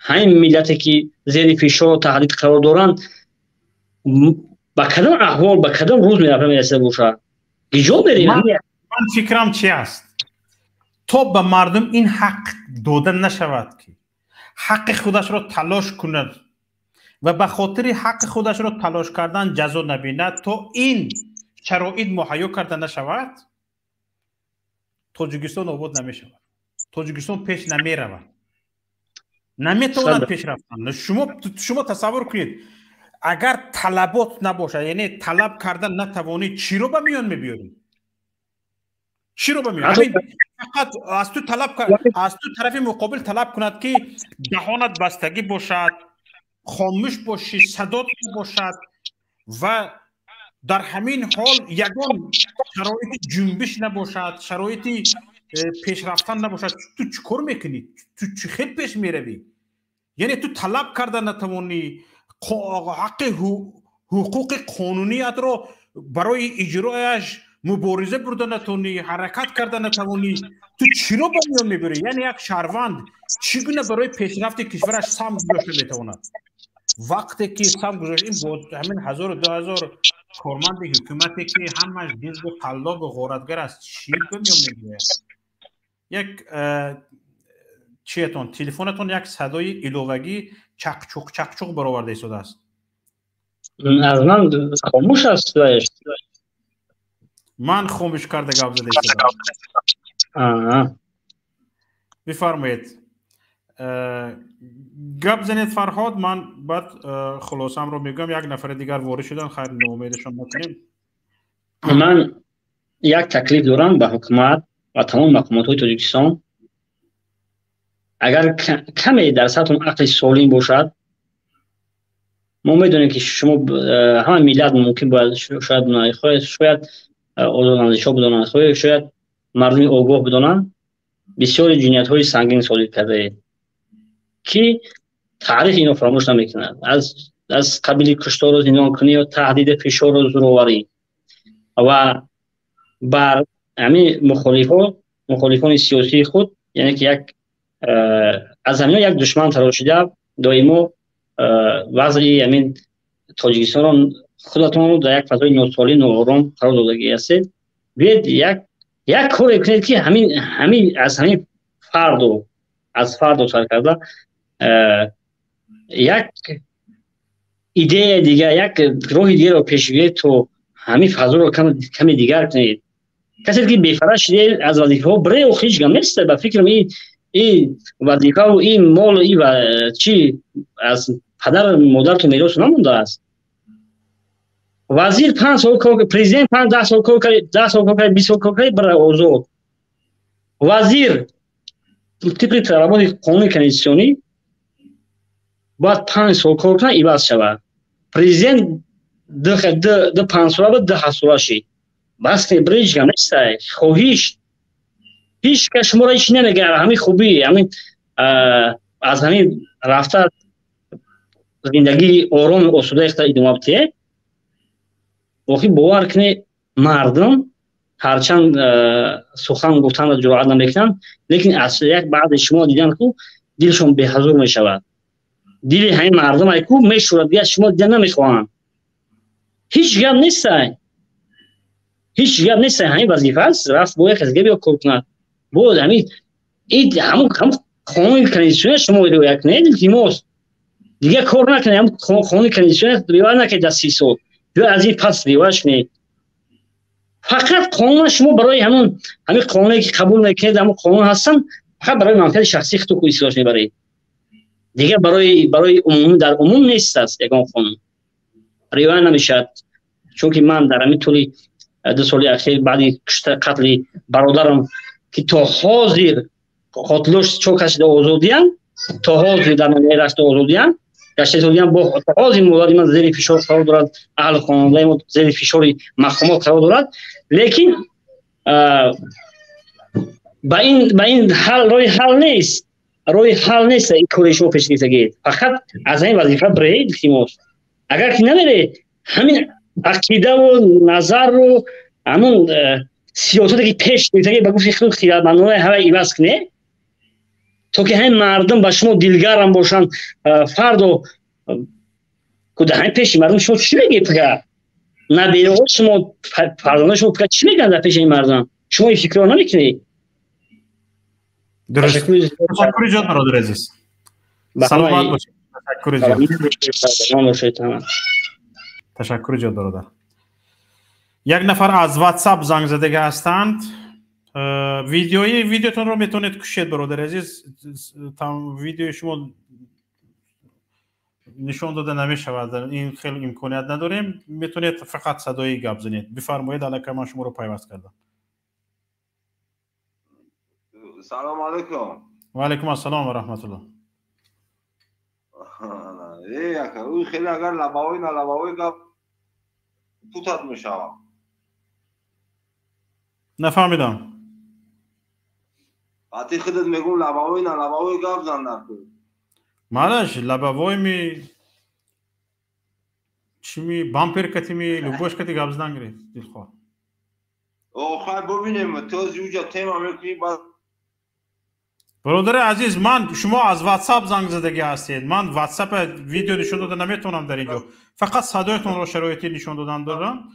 ҳамин миллате ки зери фишору таҳдид қарор доранд, ба кадом аҳвол, ба кадом рӯз мерафта мерасида бошад? Гиҷо мерем? Ман фикрам чи аст? То ба мардум ин ҳақ дода нашавад, ки ҳаққи худашро талош кунад ва ба хотири ҳаққи худашро талош кардан ҷазо набинад, то ин шароит муҳайё карда нашавад, Тоҷикистон обод намешавад, Тоҷикистон пеш намеравад, наметавонад пеш рафтан. Шумо тасаввур кунед, агар талабот набошад, яъне талаб кардан натавонӣ, чиро ба миён мебиёрӣ? Чиро ба миён? Фақат аз ту талаб, аз ту тарафи муқобил талаб кунад, ки даҳонат бастагӣ бошад, хомӯш бошӣ, садот бошад ва дар ҳамин ҳол ягон шароити ҷунбиш набошад, шароити пешрафтан набошад, ту чӣ кор мекунӣ? Ту чӣ хел пеш меравӣ? Яъне ту талаб карда натавонӣ, ҳаққи ҳуқуқи қонуниятро барои иҷрояш мубориза бурда натавонӣ, ҳаракат карда натавонӣ, ту чиро ба миён мебарӣ? Яъне як шаҳрванд чӣ гуна барои пешрафти кишвараш сам гузошта метавонад? Вақте ки сам гузошт, ин бо ҳамин 1000-2000 корманди ҳукумате, ки ҳамаш дизду қаллобу ғоратгар аст, чӣ ба миён мегӯяд? Як чиятон, телефонатон як садои иловагӣ чақчуқ чақчуқ бароварда истодааст. Аз ман хомӯш аст. Ман хомӯш карда гап зада истодам. Бифармоед, гап занед, Фарҳод. Ман баъд хулосамро мегӯям. Як нафари дигар ворид шудан, хайр, ноумедашон накунем. Ман як таклиф дорам ба ҳукумат ва тамоми мақомотҳои Тоҷикистон. Агар каме дар сатҳи ақли солим бошад, мо медонем, ки шумо ҳама миллат мумкин бояд, шояд озодандешҳо бидонанд, шояд мардуми огоҳ бидонанд, бисёри ҷиноятҳои сангин содир кардаед, ки таърих инро фаромӯш намекунад, аз қабили куштору зиндонкунӣ ё таҳдиди фишору зӯроварӣ ва бар ҳамин мухолифони сиёсии худ, яъне ки як аз ҳамино як душман тарошида доимо вазъи ҳамин Тоҷикистонро, худатонро дар як фазои носолим, ноором қарор додагӣ ҳастед. Биёед як коре кунед, ки ҳамин аз ҳамин фарду аз фарду сар карда як идея дигар, як роҳи дигарро пеш гиред, то ҳамин фазоро каме дигар кунед. Касе ки бефараз шудед аз вазифаҳо, бре, охи ҳеҷ гап нест. Ба фикрам, ин вазифаву ин мол, ин чи аз падар модаратон мерос намондааст. Вазир 5 сол кор, президент 5, 10 сол кор кард, 10 сол кор кард, 20 сол кор кард, бара озод. Вазир тибқи талаботи қонуни конститутсионӣ бояд 5 сол кор кунад, иваз шавад. Президент ду 5 сола буд, ду 7 сола шид. Бас ки, бре, ҳеҷ гап нестай. Хоҳиш, ҳеҷ кас шуморо ҳеҷ намегӯяд. Ҳамин хубӣ, ҳамин аз ҳамин рафта зиндагии орому осудаи худро идома бидиҳед. Охир бовар кунед, мардум ҳарчанд сухан гуфтанро ҷуръат намекунанд, лекин аз як баъди шумо дидан ку дилшон беҳазур мешавад. Дили ҳамин мардум ай ку мешӯрад, дигар шумо дидан намехоҳанд. Ҳеҷ гап нестай, ҳеҷ гап нестай. Ҳамин вазифа аст, рафт бо як кас дига биё кор кунад. Боз ҳамин ҳамун қонуни конститутсиония шумо риоя кунед, илтимос. Дигар кор накунед, ҳамун қонуни конститутсиония риоя накунед дар 30 сол, ё аз ин пас риояш кунед. Фақат қонуна шумо барои ҳамин қонуне ки қабул мекунед, ҳамун қонун ҳастан, фақат барои манфиати шахсии худтон истифода мебаред. Дигар барои умум, дар умум нест аст. Ягон қонун риоя намешавад, чунки ман дар ҳамин тӯли 2 соли ахир баъди қатли бародарам ки то ҳозир қотилош чо кашида озодиянд, то ҳозир дар ноҳияи Рашт озодиянд, гаштаисодиянд, бо то ҳозир модари ман зери фишор қарор дорад, аҳли хонаводаи мо зери фишори мақомот қарор дорад. Лекин ба ин ҳал роҳи ҳал нест, роҳи ҳал нест ин кори шумо пеш гирифтагӣ. Фақат аз ҳамин вазифа биреед, илтимос. Агар ки намере, ҳамин ақидаву назару ҳамун сиёсате ки пеш гирифтагӣ ба гуфти худ хирадмандонаи ҳама иваз кунед, то ки ҳамин мардум ба шумо дилгарм бошанд. Фардо ҳамин пеши мардум шумо чӣ мегӯед? Пага набераҳо шумо, фарзандони шумо пага чӣ мегӯянд дар пеши ин мардум? Шумо ин фикрро намекунед? Дуруст. Ташаккури зиёд, бародари азиз. Саломат бошед. Ташаккури зиёд. Ташаккури зиёд, бародар. Як нафар аз WhatsApp занг задага ҳастанд. Видеотонро метавонед кушед, бародари азиз. Видеои шумо нишон дода намешавад, ин хеле имконият надорем. Метавонед фақат садои гап занед. Бифармоед, аллакай ман шуморо пайваст кардам. Салом алейкум. Ва алейкум ассалом ва раҳматуллоҳ. Ака, ӯ хеле агар лабавой на лабавой гап путат мешавам. Нафаҳмидам. Ати худат мегӯм лабавой на лабавой гап зан наку. Малаш лабавой ми чими бампер кати ми любош кати гап задан гирифт дилхоҳ. Охай бубинем, то зуҷа тема мекунӣ баъд. Бародари азиз, ман шумо аз WhatsApp занг задагӣ ҳастед. Ман WhatsApp видео нишон дода наметавонам дар инҷо. Фақат садоятонро шароити нишон додан дорам,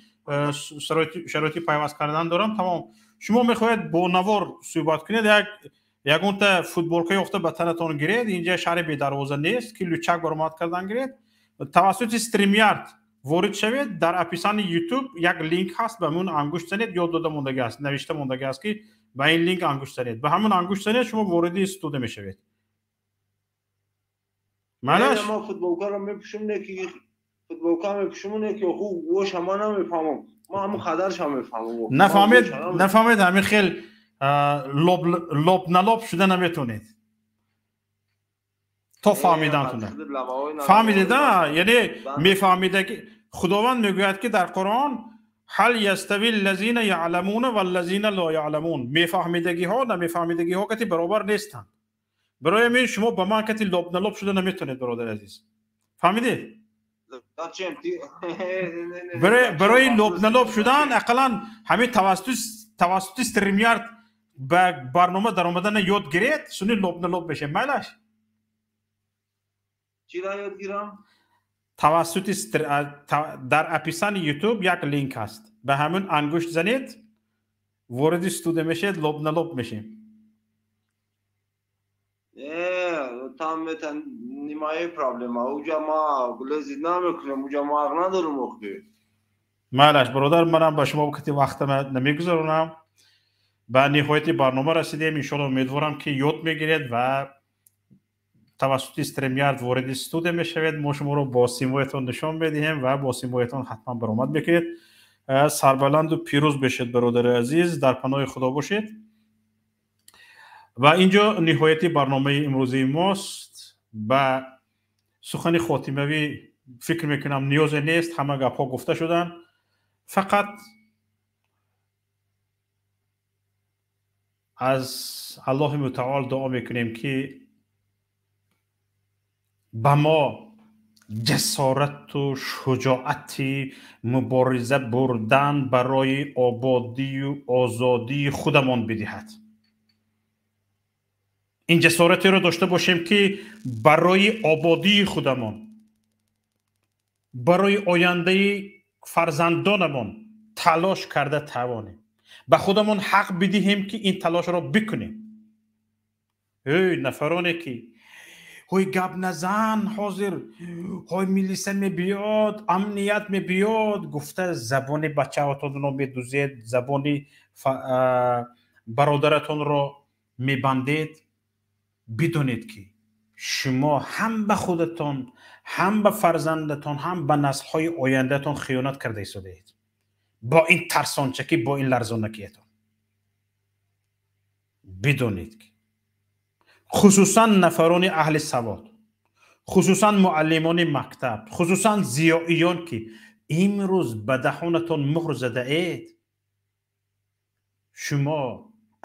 шароити пайваст кардан дорам. Тамом. Шумо мехоҳед бо навор суҳбат кунед, ягонта футболка ёфта ба танатон гиред. Инҷа шаҳри бедарвоза нест ки лучак баромад кардан гиред. Тавассути StreamYard ворид шавед. Дар описании YouTube як линк ҳаст, ба ҳамун ангушт занед, ёд дода мондагӣ аст, навишта мондагӣ аст ки ба ин линк ангушт занед. Ба ҳамун ангушт занед, шумо вориди студия мешавед. Малаш? Ма футболкаро мепӯшам, не ки футболка мепӯшам, не ки хуб воша ма намефаҳмам. Ма ҳамун хадарша мефаҳмам. Нафаҳмед, нафаҳмед, ҳамин хел лоб на лоб шуда наметавонед. То фаҳмидантона. Фаҳмидед, яъне мефаҳмида ки Худованд мегӯяд ки дар Қуръон ҳал ястави ллазина яъламуна валлазина ло яъламун. Мефаҳмидагиҳо намефаҳмидагиҳо кати баробар нестанд. Барои ҳамин шумо ба ман кати лоб на лоб шуда наметавонед, бародари азиз. Фаҳмидед? Барои лоб на лоб шудан ақаллан ҳамин тавассути StreamYard ба барнома даромадана ёд гиред, суни лоб на лоб мешавед. Майлаш? Чиро ёд гирам? Тавассути дар описании YouTube як линк ҳаст. Ба ҳамун ангушт занед, вориди студия мешавед, лоб на лоб мешем. Там это не моя проблема. Уҷа ма лезид намекунем, уҷа ма ҳақ надорум охи. Майлаш, бародар, манам ба шумо кати вақта намегузаронам. Ба ниҳояти барнома расидем. Иншоалло умедворам ки ёд мегиред ва тавассути StreamYard вориди студия мешавед. Мо шуморо бо симоятон нишон медиҳем ва бо симоятон ҳатман баромад мекунед. Сарбаланду пирӯз бошед, бародари азиз, дар паноҳи Худо бошед. Ва инҷо ниҳояти барномаи имрӯзии мост. Ба сухани хотимавӣ фикр мекунам ниёзе нест, ҳама гапҳо гуфта шуданд. Фақат аз Аллоҳи мутаол дуо мекунем ки ба мо ҷасорату шуҷоати мубориза бурдан барои ободию озодии худамон бидиҳад. Ин ҷасоратеро дошта бошем ки барои ободии худамон, барои ояндаи фарзандонамон талош карда тавонем. Ба худамон ҳақ бидиҳем ки ин талошро бикунем. Эй нафароне ки ҳой гап назан, ҳозир ҳой милиса мебиёд, амният мебиёд гуфта забони бачаҳотонро медузед, забони бародаратонро мебандед, бидонед ки шумо ҳам ба худатон, ҳам ба фарзандатон, ҳам ба наслҳои ояндатон хиёнат карда истодаед. Бо ин тарсончакӣ, бо ин ларзонакиятон бидонед, ки хусусан нафарони аҳли савод, хусусан муаллимони мактаб, хусусан зиёиён, ки имрӯз ба даҳонатон муҳр задаед, шумо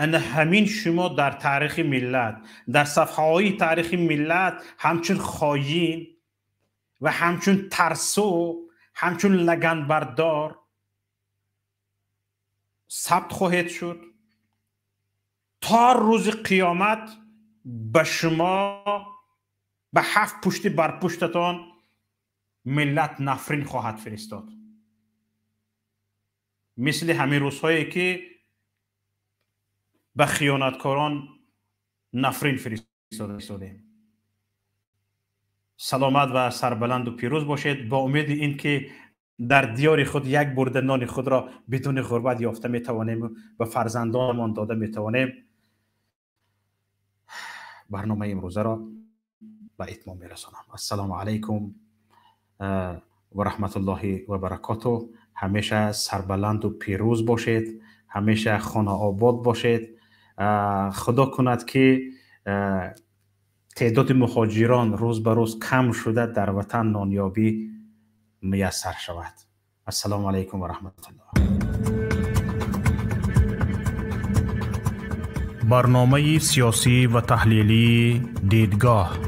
ана ҳамин шумо дар таърихи миллат, дар сафҳаҳои таърихи миллат ҳамчун хоин ва ҳамчун тарсу, ҳамчун лаганбардор сабт хоҳед шуд. То рӯзи қиёмат ба шумо, ба ҳафт пушти бар пуштатон миллат нафрин хоҳад фиристод, мисли ҳамин рӯзҳое ки ба хиёнаткорон нафрин фиристодем. Саломат ва сарбаланду пирӯз бошед, бо умеди ин ки дар диёри худ як бурда нони худро бидуни ғурбат ёфта метавонем ва фарзандонамон дода метавонем. Барномаи имрӯзаро ба итмом мерасонам. Ассалому алайкум ва раҳматуллоҳи ва баракоту. Ҳамеша сарбаланду пирӯз бошед, ҳамеша хонаобод бошед. Худо кунад, ки теъдоди муҳоҷирон рӯз ба рӯз кам шуда, дар ватан нонёбӣ муяссар шавад. Ассалому алайкум ва раҳматуллоҳ. Барномаи сиёсӣ ва таҳлилии «Дидгоҳ».